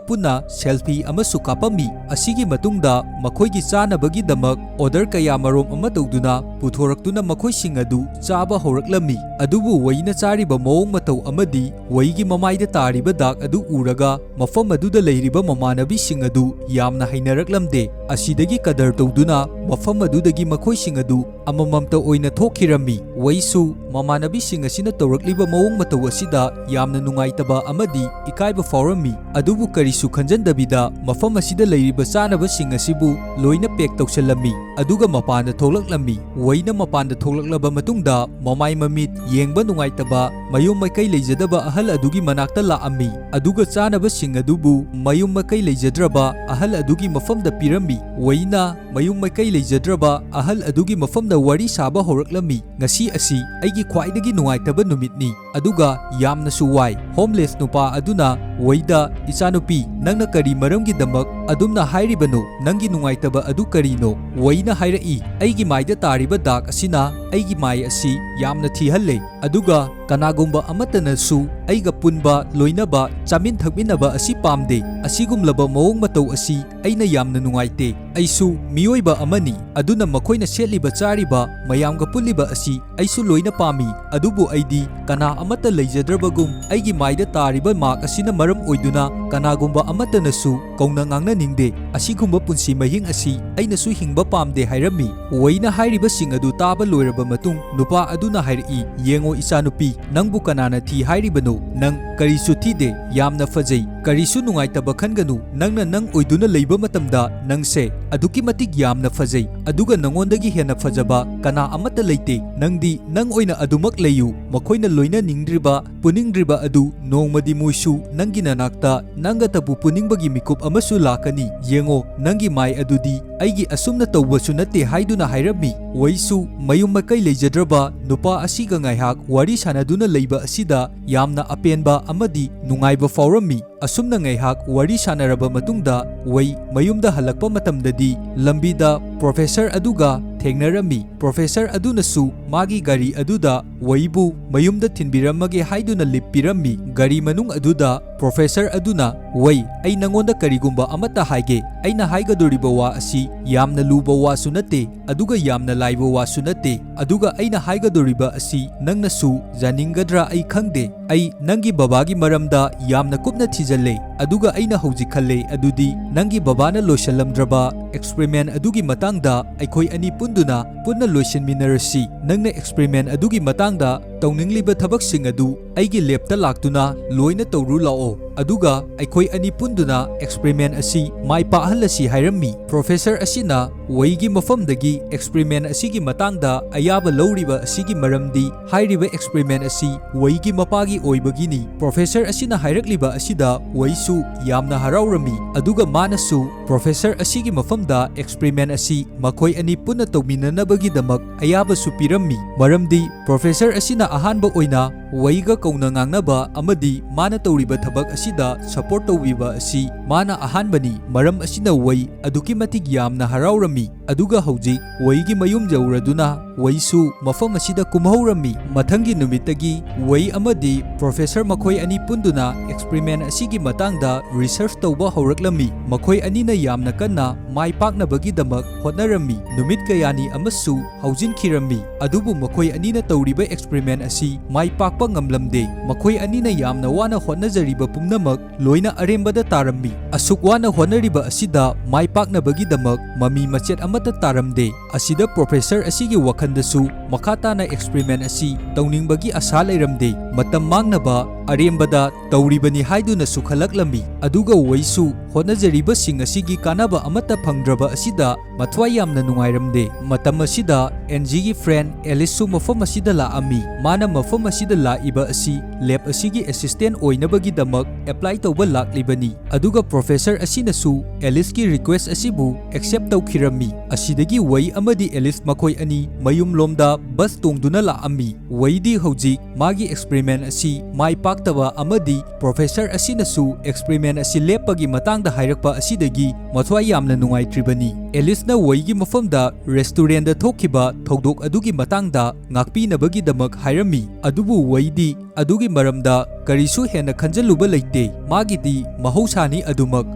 ꯄꯨꯟꯅ ꯁꯦꯜꯐꯤ ꯑꯃꯁꯨ ꯀꯥꯞꯄꯝꯃꯤ꯫ ꯑꯁꯤꯒꯤ ꯃꯇꯨꯡꯗ ꯃꯈꯣꯏꯒꯤ ꯆꯥꯅꯕꯒꯤꯗꯃꯛ ꯑꯣꯔꯗꯔ ꯀꯌꯥ ꯃꯔꯣꯝ ꯑꯃ ꯇꯧꯗꯨꯅ ꯄꯨꯊꯣꯔꯛꯇꯨꯅ ꯃꯈꯣꯏꯁꯤꯡ ꯑꯗꯨ ꯆꯥꯕ ꯍꯧꯔꯛꯂꯝꯃꯤ꯫ ꯑꯗꯨꯕꯨ ꯋꯩꯅ ꯆꯥꯔꯤꯕ ꯃꯑꯣꯡ ꯃꯇꯧ ꯑꯃꯗꯤ ꯋꯩꯒꯤ ꯃꯃꯥꯏꯗ ꯇꯥꯔꯤꯕ ꯗꯥꯛ ꯑꯗꯨ ꯎꯔꯒ ꯃꯐꯝ ꯑꯗꯨꯗ ꯂꯩꯔꯤꯕ ꯃꯃꯥꯟꯅꯕꯤꯁꯤꯡ ꯑꯗꯨ ꯌꯥꯝꯅ ꯍꯩꯅꯔꯛꯂꯝꯗꯦ꯫ ꯑꯁꯤꯗꯒꯤ ꯀꯗꯔ ꯇꯧꯗꯨꯅ ꯃꯐꯝ ꯑꯗꯨꯗꯒꯤ ꯃꯈꯣꯏꯁꯤꯡ ꯑꯗꯨ ꯑꯃꯃꯝꯇ ꯑꯣꯏꯅ ꯊꯣꯛꯈꯤꯔꯝꯃꯤ꯫ ꯋꯩꯁꯨ ꯃꯃꯥꯟꯅꯕꯤꯁꯤꯡ ꯑꯁꯤꯅ ꯇꯧꯔꯛꯂꯤꯕ ꯃꯑꯣꯡ ꯃꯇꯧ ꯑꯁꯤꯗ ꯌꯥꯝꯅ ꯅꯨꯡꯉꯥꯏꯇꯕ ꯑꯃꯗꯤ ꯏꯀꯥꯏꯕ ꯐꯥꯎꯔꯝꯃꯤ꯫ ꯑꯗꯨꯕꯨ ꯀꯔꯤꯁꯨ ꯈꯟꯖꯟꯗꯕꯤꯗ ꯃꯐꯝ ꯑꯁꯤꯗ ꯂꯩꯔꯤꯕ ꯆꯥꯅꯕꯁꯤꯡ ꯑꯁꯤꯕꯨ ꯂꯣꯏꯅ ꯄꯦꯛ ꯇꯧꯁꯜꯂꯝꯃꯤ, ꯑꯗꯨꯒ ꯃꯄꯥꯟꯗ ꯊꯣꯛꯂꯛꯂꯝꯃꯤ꯫ ꯋꯩꯅ ꯃꯄꯥꯟꯗ ꯊꯣꯛꯂꯛꯂꯕ ꯃꯇꯨꯡꯗ ꯃꯃꯥꯏ ꯃꯃꯤꯠ ꯌꯦꯡꯕ ꯅꯨꯡꯉꯥꯏꯇꯕ, ꯃꯌꯨꯝ ꯃꯀꯩ ꯂꯩꯖꯗꯕ ꯑꯍꯜ ꯑꯗꯨꯒꯤ ꯃꯅꯥꯛꯇ ꯂꯥꯛꯑꯝꯃꯤ, ꯑꯗꯨꯒ ꯆꯥꯅꯕꯁꯤꯡ ꯑꯗꯨꯕꯨ ꯃꯌꯨꯝ ꯃꯀꯩ ꯂꯩꯖꯗ꯭ꯔꯕ ꯑꯍꯜ ꯑꯗꯨꯒꯤ ꯃꯐꯝꯗ ꯄꯤꯔꯝꯃꯤ꯫ ꯋꯩꯅ ꯃꯌꯨꯝ ꯃꯀꯩ ꯂꯩꯖꯗ꯭ꯔꯕ ꯑꯍꯜ ꯑꯗꯨꯒꯤ ꯃꯐꯝꯗ ꯋꯥꯔꯤ ꯁꯥꯕ ꯍꯧꯔꯛꯂꯝꯃꯤ꯫ "ꯉꯁꯤ ꯑꯁꯤ ꯑꯩꯒꯤ ꯈ꯭ꯋꯥꯏꯗꯒꯤ ꯅꯨꯡꯉꯥꯏꯇꯕ ꯅꯨꯃꯤꯠꯅꯤ, ꯑꯗꯨꯒ ꯌꯥꯝꯅꯁꯨ ꯋꯥꯏ꯫" ꯍꯣꯝꯂꯦꯁ ꯅꯨꯄꯥ ꯑꯗꯨꯅ ꯋꯩꯗ, "ꯏꯆꯥꯅꯨꯄꯤ, ꯅꯪꯅ ꯀꯔꯤ ꯃꯔꯝꯒꯤꯗꯃꯛ ꯑꯗꯨꯝꯅ ꯍꯥꯏꯔꯤꯕꯅꯣ? ꯅꯪꯒꯤ ꯅꯨꯡꯉꯥꯏꯇꯕ ꯑꯗꯨ ꯀꯔꯤꯅꯣ?" ꯋꯩꯅ ꯍꯥꯏꯔꯛꯏ, "ꯑꯩꯒꯤ ꯃꯥꯏꯗ ꯇꯥꯔꯤꯕ ꯗꯥꯛ ꯑꯁꯤꯅ ꯑꯩꯒꯤ ꯃꯥꯏ ꯑꯁꯤ ꯌꯥꯝꯅ ꯊꯤꯍꯜꯂꯦ, ꯑꯗꯨꯒ ꯀꯅꯥꯒꯨꯝꯕ ꯑꯃꯠꯇꯅꯁꯨ ꯑꯩꯒ ꯄꯨꯟꯕ, ꯂꯣꯏꯅꯕ, ꯆꯥꯃꯤꯟ ꯊꯛꯃꯤꯟꯅꯕ ꯑꯁꯤ ꯄꯥꯝꯗꯦ꯫ ꯑꯁꯤꯒꯨꯝꯂꯕ ꯃꯑꯣꯡ ꯃꯇꯧ ꯑꯁꯤ ꯑꯩꯅ ꯌꯥꯝꯅ ꯅꯨꯡꯉꯥꯏꯇꯦ꯫ ꯑꯩꯁꯨ ꯃꯤꯑꯣꯏꯕ ꯑꯃꯅꯤ, ꯑꯗꯨꯅ ꯃꯈꯣꯏꯅ ꯁꯦꯠꯂꯤꯕ ꯆꯥꯔꯤꯕ, ꯃꯌꯥꯝꯒ ꯄꯨꯜꯂꯤꯕ ꯑꯁꯤ ꯑꯩꯁꯨ ꯂꯣꯏꯅ ꯄꯥꯝꯃꯤ꯫ ꯑꯗꯨꯕꯨ ꯑꯩꯗꯤ ꯀꯅꯥ ꯑꯃꯠꯇ ꯂꯩꯖꯗ꯭ꯔꯕꯒꯨꯝ ꯑꯩꯒꯤ ꯃꯥꯏꯗ ꯇꯥꯔꯤꯕ ꯃꯥꯛ ꯑꯁꯤꯅ ꯃꯔꯝ ꯑꯣꯏꯗꯨꯅ ꯀꯅꯥꯒꯨꯝꯕ ꯑꯃꯠꯇꯅꯁꯨ ꯀꯧꯅ ꯉꯥꯡꯅꯅꯤꯡꯗꯦ꯫ ꯑꯁꯤꯒꯨꯝꯕ ꯄꯨꯟꯁꯤ ꯃꯍꯤꯡ ꯑꯁꯤ ꯑꯩꯅꯁꯨ ꯍꯤꯡꯕ ꯄꯥꯝꯗꯦ" ꯍꯥꯏꯔꯝꯃꯤ꯫ ꯋꯩꯅ ꯍꯥꯏꯔꯤꯕꯁꯤꯡ ꯑꯗꯨ ꯇꯥꯕ ꯂꯣꯏꯔꯕ ꯃꯇꯨꯡ, ꯅꯨꯄꯥ ꯑꯗꯨꯅ ꯍꯥꯏꯔꯛꯏ, "ꯌꯦꯡꯉꯣ ꯏꯆꯥꯅꯨꯄꯤ, ꯅꯪꯕꯨ ꯀꯅꯥꯅ ꯊꯤ ꯍꯥꯏꯔꯤꯕꯅꯣ? ꯅꯪ ꯀꯔꯤꯁꯨ ꯊꯤꯗꯦ, ꯌꯥꯝꯅ ꯐꯖꯩ꯫ "ꯀꯔꯤꯁꯨ ꯅꯨꯡꯉꯥꯏꯇꯕ ꯈꯟꯒꯅꯨ, ꯅꯪꯅ ꯅꯪ ꯑꯣꯏꯗꯨꯅ ꯂꯩꯕ ꯃꯇꯝꯗ ꯅꯪꯁꯦ ꯑꯗꯨꯛꯀꯤ ꯃꯇꯤꯛ ꯌꯥꯝꯅ ꯐꯖꯩ, ꯑꯗꯨꯒ ꯅꯉꯣꯟꯗꯒꯤ ꯍꯦꯟꯅ ꯐꯖꯕ ꯀꯅꯥ ꯑꯃꯠꯇ ꯂꯩꯇꯦ꯫ ꯅꯪꯗꯤ ꯅꯪ ꯑꯣꯏꯅ ꯑꯗꯨꯃꯛ ꯂꯩꯌꯨ꯫ ꯃꯈꯣꯏꯅ ꯂꯣꯏꯅꯅꯤꯡꯗ꯭ꯔꯤꯕ, ꯄꯨꯅꯤꯡꯗ꯭ꯔꯤꯕ ꯑꯗꯨ ꯅꯣꯡꯃꯗꯤ ꯃꯣꯏꯁꯨ ꯅꯪꯒꯤ ꯅꯅꯥꯛꯇ ꯅꯪꯒꯇꯕꯨ ꯄꯨꯅꯤꯡꯕꯒꯤ ꯃꯤꯀꯨꯞ ꯑꯃꯁꯨ ꯂꯥꯛꯀꯅꯤ꯫ ꯌꯦꯡꯉꯣ, ꯅꯪꯒꯤ ꯃꯥꯏ ꯑꯗꯨꯗꯤ ꯑꯩꯒꯤ ꯑꯁꯨꯝꯅ ꯇꯧꯕꯁꯨ ꯅꯠꯇꯦ" ꯍꯥꯏꯗꯨꯅ ꯍꯥꯏꯔꯝꯃꯤ꯫ ꯋꯩꯁꯨ ꯃꯌꯨꯝ ꯃꯀꯩ ꯂꯩꯖꯗ꯭ꯔꯕ ꯅꯨꯄꯥ ꯑꯁꯤꯒ ꯉꯥꯏꯍꯥꯛ ꯋꯥꯔꯤ ꯁꯥꯟꯅꯗꯨꯅ ꯂꯩꯕ ꯑꯁꯤꯗ ꯌꯥꯝꯅ ꯑꯄꯦꯟꯕ ꯑꯃꯗꯤ ꯅꯨꯡꯉꯥꯏꯕ ꯐꯥꯎꯔꯝꯃꯤ꯫ ꯑꯁꯨꯝꯅ ꯉꯥꯏꯍꯥꯛ ꯋꯥꯔꯤ ꯁꯥꯟꯅꯔꯕ ꯃꯇꯨꯡꯗ ꯋꯩ ꯃꯌꯨꯝꯗ ꯍꯜꯂꯛꯄ ꯃꯇꯝꯗꯗꯤ ꯂꯝꯕꯤꯗ ꯄ꯭ꯔꯣꯐꯦꯁꯔ ꯑꯗꯨꯒ ꯊꯦꯡꯅꯔꯝꯃꯤ꯫ ꯄ꯭ꯔꯣꯐꯦꯁꯔ ꯑꯗꯨꯅꯁꯨ ꯃꯥꯒꯤ ꯒꯥꯔꯤ ꯑꯗꯨꯗ ꯋꯩꯕꯨ ꯃꯌꯨꯝꯗ ꯊꯤꯟꯕꯤꯔꯝꯃꯒꯦ ꯍꯥꯏꯗꯨꯅ ꯂꯤꯞ ꯄꯤꯔꯝꯃꯤ꯫ ꯒꯥꯔꯤ ꯃꯅꯨꯡ ꯑꯗꯨꯗ ꯄ꯭ꯔꯣꯐꯦꯁꯔ ꯑꯗꯨꯅ, "ꯋꯩ, ꯑꯩ ꯅꯉꯣꯟꯗ ꯀꯔꯤꯒꯨꯝꯕ ꯑꯃꯠꯇ ꯍꯥꯏꯒꯦ꯫ ꯑꯩꯅ ꯍꯥꯏꯒꯗꯧꯔꯤꯕ ꯋꯥ ꯑꯁꯤ ꯌꯥꯝꯅ ꯂꯨꯕ ꯋꯥꯁꯨ ꯅꯠꯇꯦ, ꯑꯗꯨꯒ ꯌꯥꯝꯅ ꯂꯥꯏꯕ ꯋꯥꯁꯨ ꯅꯠꯇꯦ꯫ ꯑꯗꯨꯒ ꯑꯩꯅ ꯍꯥꯏꯒꯗꯧꯔꯤꯕ ꯑꯁꯤ ꯅꯪꯅꯁꯨ ꯌꯥꯅꯤꯡꯒꯗ꯭ꯔꯥ ꯑꯩ ꯈꯪꯗꯦ꯫ ꯑꯩ ꯅꯪꯒꯤ ꯕꯕꯥꯒꯤ ꯃꯔꯝꯗ ꯌꯥꯝꯅ ꯀꯨꯞꯅ ꯊꯤꯖꯤꯜꯂꯦ, ꯑꯗꯨꯒ ꯑꯩꯅ ꯍꯧꯖꯤꯛ ꯈꯜꯂꯦ ꯑꯗꯨꯗꯤ ꯅꯪꯒꯤ ꯕꯕꯥꯅ ꯂꯣꯏꯁꯤꯜꯂꯝꯗ꯭ꯔꯕ ꯑꯦꯛꯁꯄꯦꯔꯤꯃꯦꯟ ꯑꯗꯨꯒꯤ ꯃꯇꯥꯡꯗ ꯑꯩꯈꯣꯏ ꯑꯅꯤ ꯄꯨꯟꯗꯨꯅ ꯄꯨꯟꯅ ꯂꯣꯏꯁꯤꯟꯃꯤꯟꯅꯔꯁꯤ꯫ ꯅꯪꯅ ꯑꯦꯛꯁꯄꯦꯔꯤꯃꯦꯟ ꯑꯗꯨꯒꯤ ꯃꯇꯥꯡꯗ ꯇꯧꯅꯤꯡꯂꯤꯕ ꯊꯕꯛꯁꯤꯡ ꯑꯗꯨ ꯑꯩꯒꯤ ꯂꯦꯞꯇ ꯂꯥꯛꯇꯨꯅ ꯂꯣꯏꯅ ꯇꯧꯔꯨ ꯂꯥꯛꯑꯣ, ꯑꯗꯨꯒ ꯑꯩꯈꯣꯏ ꯑꯅꯤ ꯄꯨꯟꯗꯨꯅ ꯑꯦꯛꯁꯄꯦꯔꯤꯃꯦꯟ ꯑꯁꯤ ꯃꯥꯏ ꯄꯥꯛꯍꯜꯂꯁꯤ" ꯍꯥꯏꯔꯝꯃꯤ꯫ ꯄ꯭ꯔꯣꯐꯦꯁꯔ ꯑꯁꯤꯅ ꯋꯩꯒꯤ ꯃꯐꯝꯗꯒꯤ ꯑꯦꯛꯁꯄꯦꯔꯤꯃꯦꯟ ꯑꯁꯤꯒꯤ ꯃꯇꯥꯡꯗ ꯑꯌꯥꯕ ꯂꯧꯔꯤꯕ ꯑꯁꯤꯒꯤ ꯃꯔꯝꯗꯤ ꯍꯥꯏꯔꯤꯕ ꯑꯦꯛꯁꯄꯦꯔꯤꯃꯦꯟ ꯑꯁꯤ ꯋꯩꯒꯤ ꯃꯄꯥꯒꯤ ꯑꯣꯏꯕꯒꯤꯅꯤ꯫ ꯄ꯭ꯔꯣꯐꯦꯁꯔ ꯑꯁꯤꯅ ꯍꯥꯏꯔꯛꯂꯤꯕ ꯑꯁꯤꯗ ꯋꯩꯁꯨ ꯌꯥꯝꯅ ꯍꯔꯥꯎꯔꯝꯃꯤ, ꯑꯗꯨꯒ ꯃꯥꯅꯁꯨ ꯄ꯭ꯔꯣꯐꯦꯁꯔ ꯑꯁꯤꯒꯤ ꯃꯐꯝꯗ ꯑꯦꯛꯁꯄꯦꯔꯤꯃꯦꯟ ꯑꯁꯤ ꯃꯈꯣꯏ ꯑꯅꯤ ꯄꯨꯟꯅ ꯇꯧꯃꯤꯟꯅꯅꯕꯒꯤꯗꯃꯛ ꯑꯌꯥꯕꯁꯨ ꯄꯤꯔꯝꯃꯤ꯫ ꯃꯔꯝꯗꯤ ꯄ꯭ꯔꯣꯐꯦꯁꯔ ꯑꯁꯤꯅ ꯑꯍꯥꯟꯕ ꯑꯣꯏꯅ ꯋꯩꯒ ꯀꯧꯅ ꯉꯥꯡꯅꯕ ꯑꯃꯗꯤ ꯃꯥꯅ ꯇꯧꯔꯤꯕ ꯊꯕꯛ ꯑꯁꯤꯗ ꯁꯄꯣꯔꯠ ꯇꯧꯕꯤꯕ ꯑꯁꯤ ꯃꯥꯅ ꯑꯍꯥꯟꯕꯅꯤ꯫ ꯃꯔꯝ ꯑꯁꯤꯅ ꯋꯩ ꯑꯗꯨꯛꯀꯤ ꯃꯇꯤꯛ ꯌꯥꯝꯅ ꯍꯔꯥꯎꯔꯝꯃꯤ꯫ ꯑꯗꯨꯒ ꯍꯧꯖꯤꯛ ꯋꯩꯒꯤ ꯃꯌꯨꯝ ꯌꯧꯔꯗꯨꯅ ꯋꯩꯁꯨ ꯃꯐꯝ ꯑꯁꯤꯗ ꯀꯨꯝꯍꯧꯔꯝꯃꯤ꯫ ꯃꯊꯪꯒꯤ ꯅꯨꯃꯤꯠꯇꯒꯤ ꯋꯩ ꯑꯃꯗꯤ ꯄ꯭ꯔꯣꯐꯦꯁꯔ ꯃꯈꯣꯏ ꯑꯅꯤ ꯄꯨꯟꯗꯨꯅ ꯑꯦꯛꯁꯄꯦꯔꯤꯃꯦꯟ ꯑꯁꯤꯒꯤ ꯃꯇꯥꯡꯗ ꯔꯤꯁꯔꯆ ꯇꯧꯕ ꯍꯧꯔꯛꯂꯝꯃꯤ꯫ ꯃꯈꯣꯏ ꯑꯅꯤꯅ ꯌꯥꯝꯅ ꯀꯟꯅ ꯃꯥꯏ ꯄꯥꯛꯅꯕꯒꯤꯗꯃꯛ ꯍꯣꯠꯅꯔꯝꯃꯤ꯫ ꯅꯨꯃꯤꯠ ꯀꯌꯥꯅꯤ ꯑꯃꯁꯨ ꯍꯧꯖꯤꯟꯈꯤꯔꯝꯃꯤ꯫ ꯑꯗꯨꯕꯨ ꯃꯈꯣꯏ ꯑꯅꯤꯅ ꯇꯧꯔꯤꯕ ꯑꯦꯛꯁꯄꯦꯔꯤꯃꯦꯟ ꯑꯁꯤ ꯃꯥꯏ ꯄꯥꯛꯄ ꯉꯝꯂꯝꯗꯦ꯫ ꯃꯈꯣꯏ ꯑꯅꯤꯅ ꯌꯥꯝꯅ ꯋꯥꯅ ꯍꯣꯠꯅꯖꯔꯤꯕ ꯄꯨꯝꯅꯃꯛ ꯂꯣꯏꯅ ꯑꯔꯦꯝꯕꯗ ꯇꯥꯔꯝꯃꯤ꯫ ꯑꯁꯨꯛ ꯋꯥꯅ ꯍꯣꯠꯅꯔꯤꯕ ꯑꯁꯤꯗ ꯃꯥꯏ ꯄꯥꯛꯅꯕꯒꯤꯗꯃꯛ ꯃꯃꯤ ꯃꯆꯦꯠ ꯑꯃꯠꯇ ꯇꯥꯔꯝꯗꯦ꯫ ꯑꯁꯤꯗ ꯄ꯭ꯔꯣꯐꯦꯁꯔ ꯑꯁꯤꯒꯤ ꯋꯥꯈꯜꯗꯁꯨ ꯃꯈꯥ ꯇꯥꯅ ꯑꯦꯛꯁꯄꯦꯔꯤꯃꯦꯟ ꯑꯁꯤ ꯇꯧꯅꯤꯡꯕꯒꯤ ꯑꯁꯥ ꯂꯩꯔꯝꯗꯦ꯫ ꯃꯇꯝ ꯃꯥꯡꯅꯕ ꯑꯔꯦꯝꯕꯗ ꯇꯧꯔꯤꯕꯅꯤ ꯍꯥꯏꯗꯨꯅꯁꯨ ꯈꯜꯂꯛꯂꯝꯃꯤ꯫ ꯑꯗꯨꯒ ꯋꯩꯁꯨ ꯍꯣꯠꯅꯖꯔꯤꯕꯁꯤꯡ ꯑꯁꯤꯒꯤ ꯀꯥꯟꯅꯕ ꯑꯃꯠꯇ ꯐꯪꯗ꯭ꯔꯕ ꯑꯁꯤꯗ ꯃꯊ꯭ꯋꯥꯏ ꯌꯥꯝꯅ ꯅꯨꯡꯉꯥꯏꯔꯝꯗꯦ꯫ ꯃꯇꯝ ꯑꯁꯤꯗ ꯑꯦꯟꯖꯤꯒꯤ friend ꯑꯦꯂꯤꯁꯁꯨ ꯃꯐꯝ ꯑꯁꯤꯗ ꯂꯥꯛꯑꯝꯃꯤ꯫ ꯃꯥꯅ ꯃꯐꯝ ꯑꯁꯤꯗ ꯂꯥꯛꯏꯕ ꯑꯁꯤ lab ꯑꯁꯤꯒꯤ assistant ꯑꯣꯏꯅꯕꯒꯤꯗꯃꯛ apply ꯇꯧꯕ ꯂꯥꯛꯂꯤꯕꯅꯤ꯫ ꯑꯗꯨꯒ professor ꯑꯁꯤꯅꯁꯨ ꯑꯦꯂꯤꯁꯀꯤ request ꯑꯁꯤꯕꯨ accept ꯇꯧꯈꯤꯔꯝꯃꯤ꯫ ꯑꯁꯤꯗꯒꯤ ꯋꯩ ꯑꯃꯗꯤ ꯑꯦꯂꯤꯁ ꯃꯈꯣꯏ ꯑꯅꯤ ꯃꯌꯨꯝꯂꯣꯝꯗ bus ꯇꯣꯡꯗꯨꯅ ꯂꯥꯛꯑꯝꯃꯤ꯫ ꯋꯩꯗꯤ ꯍꯧꯖꯤꯛ ꯃꯥꯒꯤ experiment ꯑꯁꯤ ꯃꯥꯏ ꯄꯥꯛꯇꯕ ꯑꯃꯗꯤ professor ꯑꯁꯤꯅꯁꯨ experiment ꯑꯁꯤ ꯂꯦꯞꯄꯒꯤ ꯃꯇꯥꯡꯗ ꯍꯥꯏꯔꯛꯄ ꯑꯁꯤꯗꯒꯤ ꯃꯊ꯭ꯋꯥꯏ ꯌꯥꯝꯅ ꯅꯨꯡꯉꯥꯏꯇ꯭ꯔꯤꯕꯅꯤ꯫ ꯑꯦꯂꯤꯁꯅ ꯋꯩꯒꯤ ꯃꯐꯝꯗ restaurantꯗ ꯊꯣꯛꯈꯤꯕ ꯊꯧꯗꯣꯛ ꯑꯗꯨꯒꯤ ꯃꯇꯥꯡꯗ ꯉꯥꯛꯄꯤꯅꯕꯒꯤꯗꯃꯛ ꯍꯥꯏꯔꯝꯃꯤ꯫ ꯑꯗꯨꯕꯨ ꯋꯩꯗꯤ ꯑꯗꯨꯒꯤ ꯃꯔꯝꯗ ꯀꯔꯤꯁꯨ ꯍꯦꯟꯅ ꯈꯟꯖꯜꯂꯨꯕ ꯂꯩꯇꯦ꯫ ꯃꯥꯒꯤꯗꯤ ꯃꯍꯧꯁꯥꯅꯤ ꯑꯗꯨꯃꯛ꯫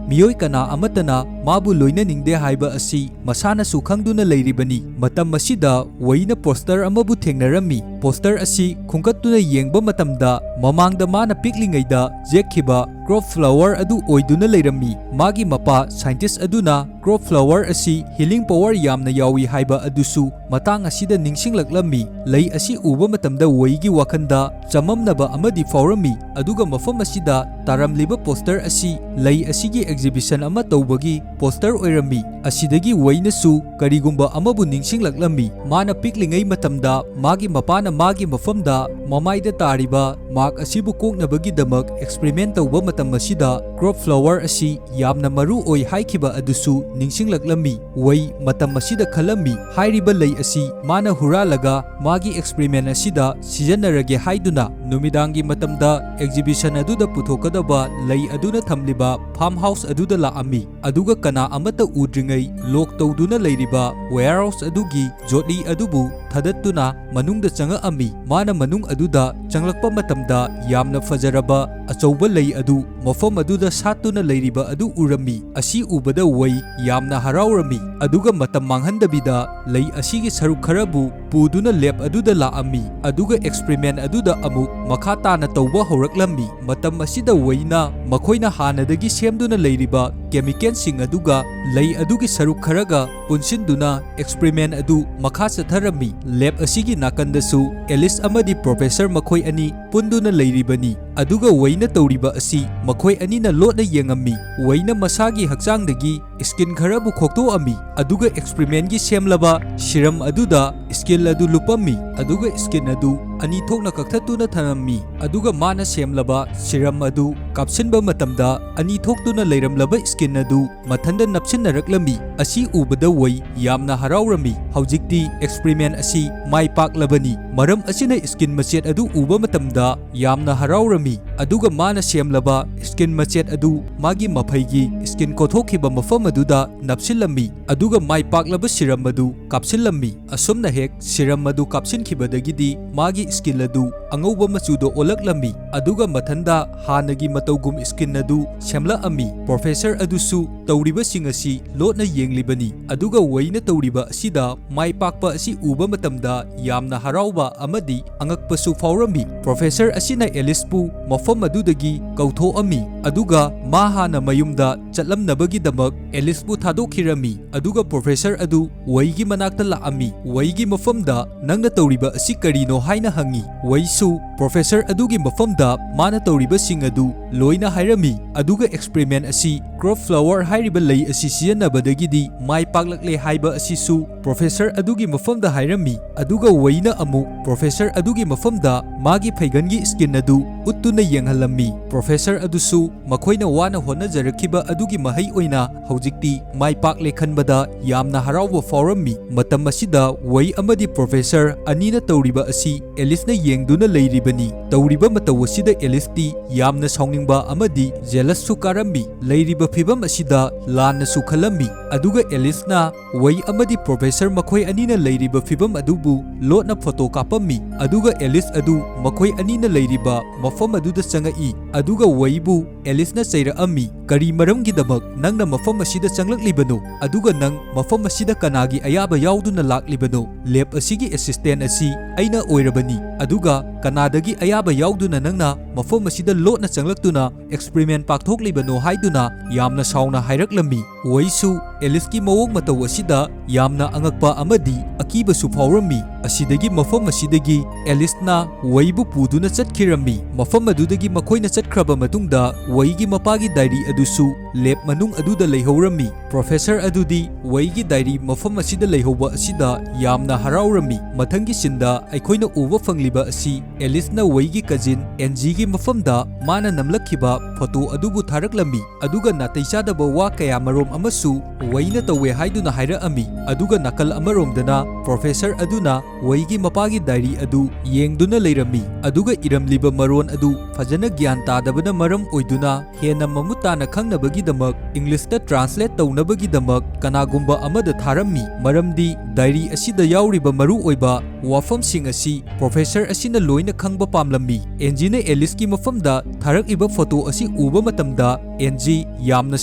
ꯃꯤꯑꯣꯏ ꯀꯅꯥ ꯑꯃꯠꯇꯅ ꯃꯥꯕꯨ ꯂꯣꯏꯅꯅꯤꯡꯗꯦ ꯍꯥꯏꯕ ꯑꯁꯤ ꯃꯁꯥꯅꯁꯨ ꯈꯪꯗꯨꯅ ꯂꯩꯔꯤꯕꯅꯤ꯫ ꯃꯇꯝ ꯑꯁꯤꯗ ꯋꯩꯅ poster ꯑꯃꯕꯨ ꯊꯦꯡꯅꯔꯝꯃꯤ꯫ Poster ꯑꯁꯤ ꯈꯨꯟꯒꯠꯇꯨꯅ ꯌꯦꯡꯕ ꯃꯇꯝꯗ ꯃꯃꯥꯡꯗ ꯃꯥꯅ ꯄꯤꯛꯂꯤꯉꯩꯗ ꯌꯦꯛꯈꯤꯕ crop flower ꯑꯗꯨ ꯑꯣꯏꯗꯨꯅ ꯂꯩꯔꯝꯃꯤ꯫ ꯃꯥꯒꯤ ꯃꯄꯥ scientist ꯑꯗꯨꯅ crop flower ꯑꯁꯤ healing power ꯌꯥꯝꯅ ꯌꯥꯎꯏ ꯍꯥꯏꯕ ꯑꯗꯨꯁꯨ ꯃꯇꯥꯡ ꯑꯁꯤꯗ ꯅꯤꯡꯁꯤꯡꯂꯛꯂꯝꯃꯤ꯫ ꯂꯩ ꯑꯁꯤ ꯎꯕ ꯃꯇꯝꯗ ꯋꯩꯒꯤ ꯋꯥꯈꯜꯗ ꯆꯃꯝꯅꯕ ꯑꯃꯗꯤ ꯐꯥꯎꯔꯝꯃꯤ꯫ ꯑꯗꯨꯒ ꯃꯐꯝ ꯑꯁꯤꯗ ꯇꯥꯔꯝꯂꯤꯕ poster ꯑꯁꯤ ꯂꯩ ꯑꯁꯤꯒꯤ exhibition ꯑꯃ ꯇꯧꯕꯒꯤ poster ꯑꯣꯏꯔꯝꯃꯤ꯫ ꯑꯁꯤꯗꯒꯤ ꯋꯩꯅꯁꯨ ꯀꯔꯤꯒꯨꯝꯕ ꯑꯃꯕꯨ ꯅꯤꯡꯁꯤꯡꯂꯛꯂꯝꯃꯤ꯫ ꯃꯥꯅ ꯄꯤꯛꯂꯤꯉꯩ ꯃꯇꯝꯗ ꯃꯥꯒꯤ ꯃꯄꯥꯅ ꯃꯥꯒꯤ ꯃꯐꯝꯗ ꯃꯃꯥꯏꯗ ꯇꯥꯔꯤꯕ mark ꯑꯁꯤꯕꯨ ꯀꯣꯛꯅꯕꯒꯤꯗꯃꯛ experiment ꯇꯧꯕ ꯃꯇꯝ ꯑꯁꯤꯗ crop flower ꯑꯁꯤ ꯌꯥꯝꯅ ꯃꯔꯨ ꯑꯣꯏ ꯍꯥꯏꯈꯤꯕ ꯑꯗꯨꯁꯨ ꯅꯤꯡꯁꯤꯡꯂꯛꯂꯝꯃꯤ꯫ ꯋꯩ ꯃꯇꯝ ꯑꯁꯤꯗ ꯈꯜꯂꯝꯃꯤ, ꯍꯥꯏꯔꯤꯕ ꯂꯩ ꯑꯁꯤ ꯃꯥꯅ ꯍꯨꯔꯥꯜꯂꯒ ꯃꯥꯒꯤ experiment ꯑꯁꯤꯗ ꯁꯤꯖꯤꯟꯅꯔꯒꯦ ꯍꯥꯏꯗꯨꯅ ꯅꯨꯃꯤꯗꯥꯡꯒꯤ ꯃꯇꯝꯗ exhibition ꯑꯗꯨꯗ ꯄꯨꯊꯣꯛꯀꯗꯕ ꯂꯩ ꯑꯗꯨꯅ ꯊꯝꯂꯤꯕ farm house ꯑꯗꯨꯗ ꯂꯥꯛꯑꯝꯃꯤ꯫ ꯑꯗꯨꯒ ꯀꯅꯥ ꯑꯃꯠꯇ ꯎꯗ꯭ꯔꯤꯉꯩ lock ꯇꯧꯗꯨꯅ ꯂꯩꯔꯤꯕ warehouse ꯑꯗꯨꯒꯤ ꯖꯣꯠꯂꯤ ꯑꯗꯨꯕꯨ ꯊꯥꯗꯠꯇꯨꯅ ꯃꯅꯨꯡꯗ ꯆꯪꯉꯛꯑꯝꯃꯤ꯫ ꯃꯥꯅ ꯃꯅꯨꯡ ꯑꯗꯨꯗ ꯆꯪꯂꯛꯄ ꯃꯇꯝꯗ ꯌꯥꯝꯅ ꯐꯖꯔꯕ ꯑꯆꯧꯕ ꯂꯩ ꯑꯗꯨ ꯃꯐꯝ ꯑꯗꯨꯗ ꯁꯥꯠꯇꯨꯅ ꯂꯩꯔꯤꯕ ꯑꯗꯨ ꯎꯔꯝꯃꯤ꯫ ꯑꯁꯤ ꯎꯕꯗ ꯋꯩ ꯌꯥꯝꯅ ꯍꯔꯥꯎꯔꯝꯃꯤ꯫ ꯑꯗꯨꯒ ꯃꯇꯝ ꯃꯥꯡꯍꯟꯗꯕꯤꯗ ꯂꯩ ꯑꯁꯤꯒꯤ ꯁꯔꯨꯛ ꯈꯔꯕꯨ ꯄꯨꯗꯨꯅ lab ꯑꯗꯨꯗ ꯂꯥꯛꯑꯝꯃꯤ꯫ ꯑꯗꯨꯒ experiment ꯑꯗꯨꯗ ꯑꯃꯨꯛ ꯃꯈꯥ ꯇꯥꯅ ꯇꯧꯕ ꯍꯧꯔꯛꯂꯝꯃꯤ꯫ ꯃꯇꯝ ꯑꯁꯤꯗ ꯋꯩꯅ ꯃꯈꯣꯏꯅ ꯍꯥꯟꯅꯗꯒꯤ ꯁꯦꯝꯗꯨꯅ ꯂꯩꯔꯤꯕ ꯀꯦꯃꯤꯀꯦꯜꯁꯤꯡ ꯑꯗꯨꯒ ꯂꯩ ꯑꯗꯨꯒꯤ ꯁꯔꯨꯛ ꯈꯔꯒ ꯄꯨꯟꯁꯤꯟꯗꯨꯅ ꯑꯦꯛꯁꯄꯔꯤꯃꯦꯟ ꯑꯗꯨ ꯃꯈꯥ ꯆꯠꯊꯔꯝꯃꯤ꯫ ꯂꯦꯕ ꯑꯁꯤꯒꯤ ꯅꯥꯀꯟꯗꯁꯨ ꯑꯦꯂꯤꯁ ꯑꯃꯗꯤ ꯄ꯭ꯔꯣꯐꯦꯁꯔ ꯃꯈꯣꯏ ꯑꯅꯤ ꯄꯨꯟꯗꯨꯅ ꯂꯩꯔꯤꯕꯅꯤ, ꯑꯗꯨꯒ ꯋꯦꯏꯅ ꯇꯧꯔꯤꯕ ꯑꯁꯤ ꯃꯈꯣꯏ ꯑꯅꯤꯅ ꯂꯣꯠꯅ ꯌꯦꯡꯉꯝꯃꯤ꯫ ꯋꯦꯏꯅ ꯃꯁꯥꯒꯤ ꯍꯛꯆꯥꯡꯗꯒꯤ ꯁ꯭ꯀꯤꯟ ꯈꯔꯕꯨ ꯈꯣꯛꯇꯣꯛꯑꯝꯃꯤ, ꯑꯗꯨꯒ ꯑꯦꯛꯁꯄꯔꯤꯃꯦꯟꯒꯤ ꯁꯦꯝꯂꯕ ꯁꯤꯔꯝ ꯑꯗꯨꯗ ꯁ꯭ꯀꯤꯟ ꯑꯗꯨ ꯂꯨꯞꯄꯝꯃꯤ, ꯑꯗꯨꯒ ꯁ꯭ꯀꯤꯟ ꯑꯗꯨ ꯑꯅꯤ ꯊꯣꯛꯅ ꯀꯛꯊꯠꯇꯨꯅ ꯊꯝꯂꯝꯃꯤ, ꯑꯗꯨꯒ ꯃꯥꯅ ꯁꯦꯝꯂꯕ ꯁꯤꯔꯝ ꯑꯗꯨ ꯀꯥꯞꯁꯤꯟꯕ ꯃꯇꯝꯗ ꯑꯅꯤ ꯊꯣꯛꯇꯨꯅ ꯂꯩꯔꯝꯂꯕ ꯁ꯭ꯀꯤꯟ ꯑꯗꯨ ꯃꯊꯟꯗ ꯅꯞꯁꯤꯟꯅꯔꯛꯂꯝꯃꯤ꯫ ꯑꯁꯤ ꯎꯕꯗ ꯋꯦꯏ ꯌꯥꯝꯅ ꯍꯔꯥꯎꯔꯝꯃꯤ꯫ ꯍꯧꯖꯤꯛꯇꯤ ꯑꯦꯛꯁꯄꯔꯤꯃꯦꯟ ꯑꯁꯤ ꯃꯥꯏ ꯄꯥꯛꯂꯕꯅꯤ꯫ ꯃꯔꯝ ꯑꯁꯤꯅ ꯁ꯭ꯀꯤꯟ ꯃꯆꯦꯠ ꯑꯗꯨ ꯎꯕ ꯃꯇꯝꯗ ꯌꯥꯝꯅ ꯍꯔꯥꯎꯔꯝꯃꯤ, ꯑꯗꯨꯒ ꯃꯥꯅ ꯁꯦꯝꯂꯕ ꯁ꯭ꯀꯤꯟ ꯃꯆꯦꯠ ꯑꯗꯨ ꯃꯥꯒꯤ ꯃꯐꯩꯒꯤ ꯁ꯭ꯀꯤꯟ ꯀꯣꯊꯣꯛꯈꯤꯕ ꯃꯐꯝ ꯑꯗꯨꯗ ꯅꯞꯁꯤꯜꯂꯝꯃꯤ, ꯑꯗꯨꯒ ꯃꯥꯏ ꯄꯥꯛꯂꯕ ꯁꯤꯔꯝ ꯑꯗꯨ ꯀꯥꯞꯁꯤꯜꯂꯝꯃꯤ꯫ ꯑꯁꯨꯝꯅ ꯍꯦꯛ ꯁꯤꯔꯝ ꯑꯗꯨ ꯀꯥꯞꯁꯤꯟꯈꯤꯕꯗꯒꯤꯗꯤ ꯃꯥꯒꯤ ꯁ꯭ꯀꯤꯟ ꯑꯗꯨ ꯑꯉꯧꯕ ꯃꯆꯨꯗ ꯑꯣꯜꯂꯛꯂꯝꯃꯤ, ꯑꯗꯨꯒ ꯃꯊꯟꯗ ꯍꯥꯟꯅꯒꯤ ꯃꯇꯧꯒꯨꯝ ꯁ꯭ꯀꯤꯟ ꯑꯗꯨ ꯁꯦꯝꯂꯛꯑꯝꯃꯤ꯫ ꯄ꯭ꯔꯣꯐꯦꯁꯔ ꯑꯗꯨꯁꯨ ꯇꯧꯔꯤꯕꯁꯤꯡ ꯑꯁꯤ ꯂꯣꯠꯅ ꯌꯦꯡꯂꯤꯕꯅꯤ, ꯑꯗꯨꯒ ꯋꯦꯏꯅ ꯇꯧꯔꯤꯕ ꯑꯁꯤꯗ ꯃꯥꯏ ꯄꯥꯛꯄ ꯑꯁꯤ ꯎꯕ ꯃꯇꯝꯗ ꯌꯥꯝꯅ ꯍꯔꯥꯎꯕ ꯑꯃꯗꯤ ꯑꯉꯛꯄꯁꯨ ꯐꯥꯎꯔꯝꯃꯤ꯫ ꯄ꯭ꯔꯣꯐꯦꯁꯔ ꯑꯁꯤꯅ ꯑꯦꯂꯤꯁꯄꯨ ꯃꯐꯝ ꯑꯗꯨꯗꯒꯤ ꯀꯧꯊꯣꯛꯑꯝꯃꯤ, ꯑꯗꯨꯒ ꯃꯥ ꯍꯥꯟꯅ ꯃꯌꯨꯝꯗ ꯆꯠꯂꯝꯅꯕꯒꯤꯗꯃꯛ ꯑꯦꯂꯤꯁꯄꯨ ꯊꯥꯗꯣꯛꯈꯤꯔꯝꯃꯤ, ꯑꯗꯨꯒ ꯄ꯭ꯔꯣꯐꯦꯁꯔ ꯑꯗꯨ ꯋꯦꯏꯒꯤ ꯃꯅꯥꯛꯇ ꯂꯥꯛꯑꯝꯃꯤ꯫ ꯋꯦꯏꯒꯤ ꯃꯐꯝꯗ "ꯅꯪꯅ ꯇꯧꯔꯤꯕ ꯑꯁꯤ ꯀꯔꯤꯅꯣ?" ꯍꯥꯏꯅ ꯍꯪꯉꯤ꯫ ꯋꯦꯏꯁꯨ ꯄ꯭ꯔꯣꯐꯦꯁꯔ ꯑꯗꯨꯒꯤ ꯃꯐꯝꯗ ꯃꯥꯅ ꯇꯧꯔꯤꯕꯁꯤꯡ ꯑꯗꯨ ꯂꯣꯏꯅ ꯍꯥꯏꯔꯝꯃꯤ, ꯑꯗꯨꯒ ꯑꯦꯛꯁꯄꯔꯤꯃꯦꯟ ꯑꯁꯤ ꯀ꯭ꯔꯣꯞ ꯐ꯭ꯂꯥꯋꯔ ꯍꯥꯏꯔꯤꯕ ꯂꯩ ꯑꯁꯤ ꯁꯤꯖꯤꯟꯅꯕꯗꯒꯤꯗꯤ ꯃꯥꯏ ꯄꯥꯛꯂꯛꯂꯦ ꯍꯥꯏꯕ ꯑꯁꯤꯁꯨ ꯄ꯭ꯔꯣꯐꯦꯁꯔ ꯑꯗꯨꯒꯤ ꯃꯐꯝꯗ ꯍꯥꯏꯔꯝꯃꯤ, ꯑꯗꯨꯒ ꯋꯦꯏꯅ ꯑꯃꯨꯛ ꯄ꯭ꯔꯣꯐꯦꯁꯔ ꯑꯗꯨꯒꯤ ꯃꯐꯝꯗ ꯃꯥꯒꯤ ꯐꯩꯒꯟꯒꯤ ꯁ꯭ꯀꯤꯟ ꯑꯗꯨ ꯎꯠꯇꯨꯅ ꯌꯦꯡꯍꯜꯂꯝꯃꯤ꯫ ꯄ꯭ꯔꯣꯐꯦꯁꯔ ꯑꯗꯨꯁꯨ ꯃꯈꯣꯏꯅ ꯋꯥꯅ ꯍꯣꯠꯅꯖꯔꯛꯈꯤꯕ ꯑꯗꯨꯒꯤ ꯃꯍꯩ ꯑꯣꯏꯅ ꯍꯧꯖꯤꯛꯇꯤ ꯃꯥꯏ ꯄꯥꯛꯂꯦ ꯈꯟꯕꯗ ꯌꯥꯝꯅ ꯍꯔꯥꯎꯕ ꯐꯥꯎꯔꯝꯃꯤ꯫ ꯃꯇꯝ ꯑꯁꯤꯗ ꯋꯦꯏ ꯑꯃꯗꯤ ꯄ꯭ꯔꯣꯐꯦꯁꯔ ꯑꯅꯤꯅ ꯇꯧꯔꯤꯕ ꯑꯁꯤ ꯑꯦꯂꯤꯁꯅ ꯌꯦꯡꯗꯨꯅ ꯂꯩꯔꯤꯕꯅꯤ꯫ ꯇꯧꯔꯤꯕ ꯃꯇꯧ ꯑꯁꯤꯗ ꯑꯦꯂꯤꯁꯇꯤ ꯌꯥꯝꯅ ꯁꯥꯎꯅꯤꯡꯕ ꯑꯃꯗꯤ ꯖꯦꯂꯁꯁꯨ ꯀꯥꯔꯝꯃꯤ꯫ ꯂꯩꯔꯤꯕ ꯐꯤꯚꯝ ꯑꯁꯤꯗ ꯂꯥꯟꯅꯁꯨ ꯈꯜꯂꯝꯃꯤ, ꯑꯗꯨꯒ ꯑꯦꯂꯤꯁꯅ ꯋꯦꯏ ꯑꯃꯗꯤ ꯄ꯭ꯔꯣꯐꯦꯁꯔ ꯃꯈꯣꯏ ꯑꯅꯤꯅ ꯂꯩꯔꯤꯕ ꯐꯤꯚꯝ ꯑꯗꯨꯕꯨ ꯂꯣꯠꯅ ꯐꯣꯇꯣ ꯀꯥꯞꯄꯝꯃꯤ, ꯑꯗꯨꯒ ꯑꯦꯂꯤꯁ ꯑꯗꯨ ꯃꯈꯣꯏ ꯑꯅꯤꯅ ꯂꯩꯔꯤꯕ ꯃꯐꯝ ꯑꯗꯨꯗ ꯆꯪꯉꯛꯏ, ꯑꯗꯨꯒ ꯋꯦꯏꯕꯨ ꯑꯦꯂꯤꯁꯅ ꯆꯩꯔꯛꯑꯝꯃꯤ, "ꯀꯔꯤ ꯃꯔꯝꯒꯤꯗꯃꯛ ꯅꯪꯅ ꯃꯐꯝ ꯑꯁꯤꯗ ꯆꯪꯂꯛꯂꯤꯕꯅꯣ? ꯑꯗꯨꯒ ꯅꯪ ꯃꯐꯝ ꯑꯁꯤꯗ ꯀꯅꯥꯒꯤ ꯑꯌꯥꯕ ꯌꯥꯎꯗꯨꯅ ꯂꯥꯛꯂꯤꯕꯅꯣ? ꯂꯦꯕ ꯑꯁꯤꯒꯤ ꯑꯦꯁꯤꯁꯇꯦꯟ ꯑꯁꯤ ꯑꯩꯅ ꯑꯣꯏꯔꯕꯅꯤ, ꯑꯗꯨꯒ ꯀꯅꯥꯗ ꯗꯒꯤ ꯑꯌꯥꯕ ꯌꯥꯎꯗꯨꯅ ꯅꯪꯅ ꯃꯐꯝ ꯑꯁꯤꯗ ꯂꯣꯠꯅ ꯆꯪꯂꯛꯇꯨꯅ experiment ꯄꯥꯡꯊꯣꯛꯂꯤꯕꯅꯣ ꯍꯥꯏꯗꯨꯅ ꯌꯥꯝꯅ ꯁꯥꯎꯅ ꯍꯥꯏꯔꯛꯂꯝꯃꯤ꯫ ꯋꯩꯁꯨ ꯑꯦꯂꯤꯁꯀꯤ ꯃꯑꯣꯡ ꯃꯇꯧ ꯑꯁꯤꯗ ꯌꯥꯝꯅ ꯑꯉꯛꯄ ꯑꯃꯗꯤ ꯑꯀꯤꯕꯁꯨ ꯐꯥꯎꯔꯝꯃꯤ꯫ ꯑꯁꯤꯗꯒꯤ ꯃꯐꯝ ꯑꯁꯤꯗꯒꯤ ꯑꯦꯂꯤꯁꯅ ꯋꯩꯕꯨ ꯄꯨꯗꯨꯅ ꯆꯠꯈꯤꯔꯝꯃꯤ꯫ ꯃꯐꯝ ꯑꯗꯨꯗꯒꯤ ꯃꯈꯣꯏꯅ ꯆꯠꯈ꯭ꯔꯕ ꯃꯇꯨꯡꯗ ꯋꯩꯒꯤ ꯃꯄꯥꯒꯤ ꯗꯥꯏꯔꯤ ꯑꯗꯨꯁꯨ ꯂꯦꯕ ꯃꯅꯨꯡ ꯑꯗꯨꯗ ꯂꯩꯍꯧꯔꯝꯃꯤ꯫ ꯄ꯭ꯔꯣꯐꯦꯁꯔ ꯑꯗꯨꯗꯤ ꯋꯩꯒꯤ ꯗꯥꯏꯔꯤ ꯃꯐꯝ ꯑꯁꯤꯗ ꯂꯩꯍꯧꯕ ꯑꯁꯤꯗ ꯌꯥꯝꯅ ꯍꯔꯥꯎꯔꯝꯃꯤ꯫ ꯃꯊꯪꯒꯤ ꯁꯤꯟꯗ ꯑꯩꯈꯣꯏꯅ ꯎꯕ ꯐꯪꯂꯤꯕ ꯑꯁꯤ ꯑꯦꯂꯤꯁꯅ ꯋꯩꯒꯤ ꯀꯖꯤꯟ ꯑꯦꯟꯖꯤꯒꯤ ꯃꯐꯝꯗ ꯃꯥꯅ ꯅꯝꯂꯛꯈꯤꯕ ꯐꯣꯇꯣ ꯑꯗꯨꯕꯨ ꯊꯥꯔꯛꯂꯝꯃꯤ, ꯑꯗꯨꯒ ꯅꯥꯇꯩ ꯆꯥꯗꯕ ꯋꯥ ꯀꯌꯥ ꯃꯔꯣꯝ ꯑꯃꯁꯨ ꯋꯩꯅ ꯇꯧꯋꯦ ꯍꯥꯏꯗꯨꯅ ꯍꯥꯏꯔꯛꯑꯝꯃꯤ꯫ ꯑꯗꯨꯒ ꯅꯥꯀꯜ ꯑꯃꯔꯣꯝꯗꯅ ꯄ꯭ꯔꯣꯐꯦꯁꯔ ꯑꯗꯨꯅ ꯋꯩꯒꯤ ꯃꯄꯥꯒꯤ ꯗꯥꯏꯔꯤ ꯑꯗꯨ ꯌꯦꯡꯗꯨꯅ ꯂꯩꯔꯝꯃꯤ, ꯑꯗꯨꯒ ꯏꯔꯝꯂꯤꯕ ꯃꯔꯣꯟ ꯑꯗꯨ ꯐꯖꯅ ꯒ꯭ꯌꯥꯟ ꯇꯥꯗꯕꯅ ꯃꯔꯝ ꯑꯣꯏꯗꯨꯅ ꯍꯦꯟꯅ ꯃꯃꯨꯠ ꯇꯥꯅ ꯈꯪꯅꯕꯒꯤꯗꯃꯛ ꯏꯪꯂꯤꯁꯇ ꯇ꯭ꯔꯥꯟꯁꯂꯦꯠ ꯇꯧꯅꯕꯒꯤꯗꯃꯛ ꯀꯅꯥꯒꯨꯝꯕ ꯑꯃꯗ ꯊꯥꯔꯝꯃꯤ, ꯃꯔꯝꯗꯤ ꯗꯥꯏꯔꯤ ꯑꯁꯤꯗ ꯌꯥꯎꯔꯤꯕ ꯃꯔꯨꯑꯣꯏꯕ ꯋꯥꯐꯝꯁꯤꯡ ꯑꯁꯤ ꯄ꯭ꯔꯣꯐꯦꯁꯔ ꯑꯁꯤꯅ ꯂꯣꯏꯅ ꯈꯪꯕ ꯄꯥꯝꯂꯝꯃꯤ꯫ ꯑꯦꯟꯖꯤꯅ ꯑꯦꯂꯤꯁꯀꯤ ꯃꯐꯝꯗ ꯊꯥꯔꯛꯂꯤꯕ ꯐꯣꯇꯣ ꯑꯁꯤ ꯎꯕ ꯃꯇꯝꯗ ꯑꯦꯟꯖꯤ ꯌꯥꯝꯅ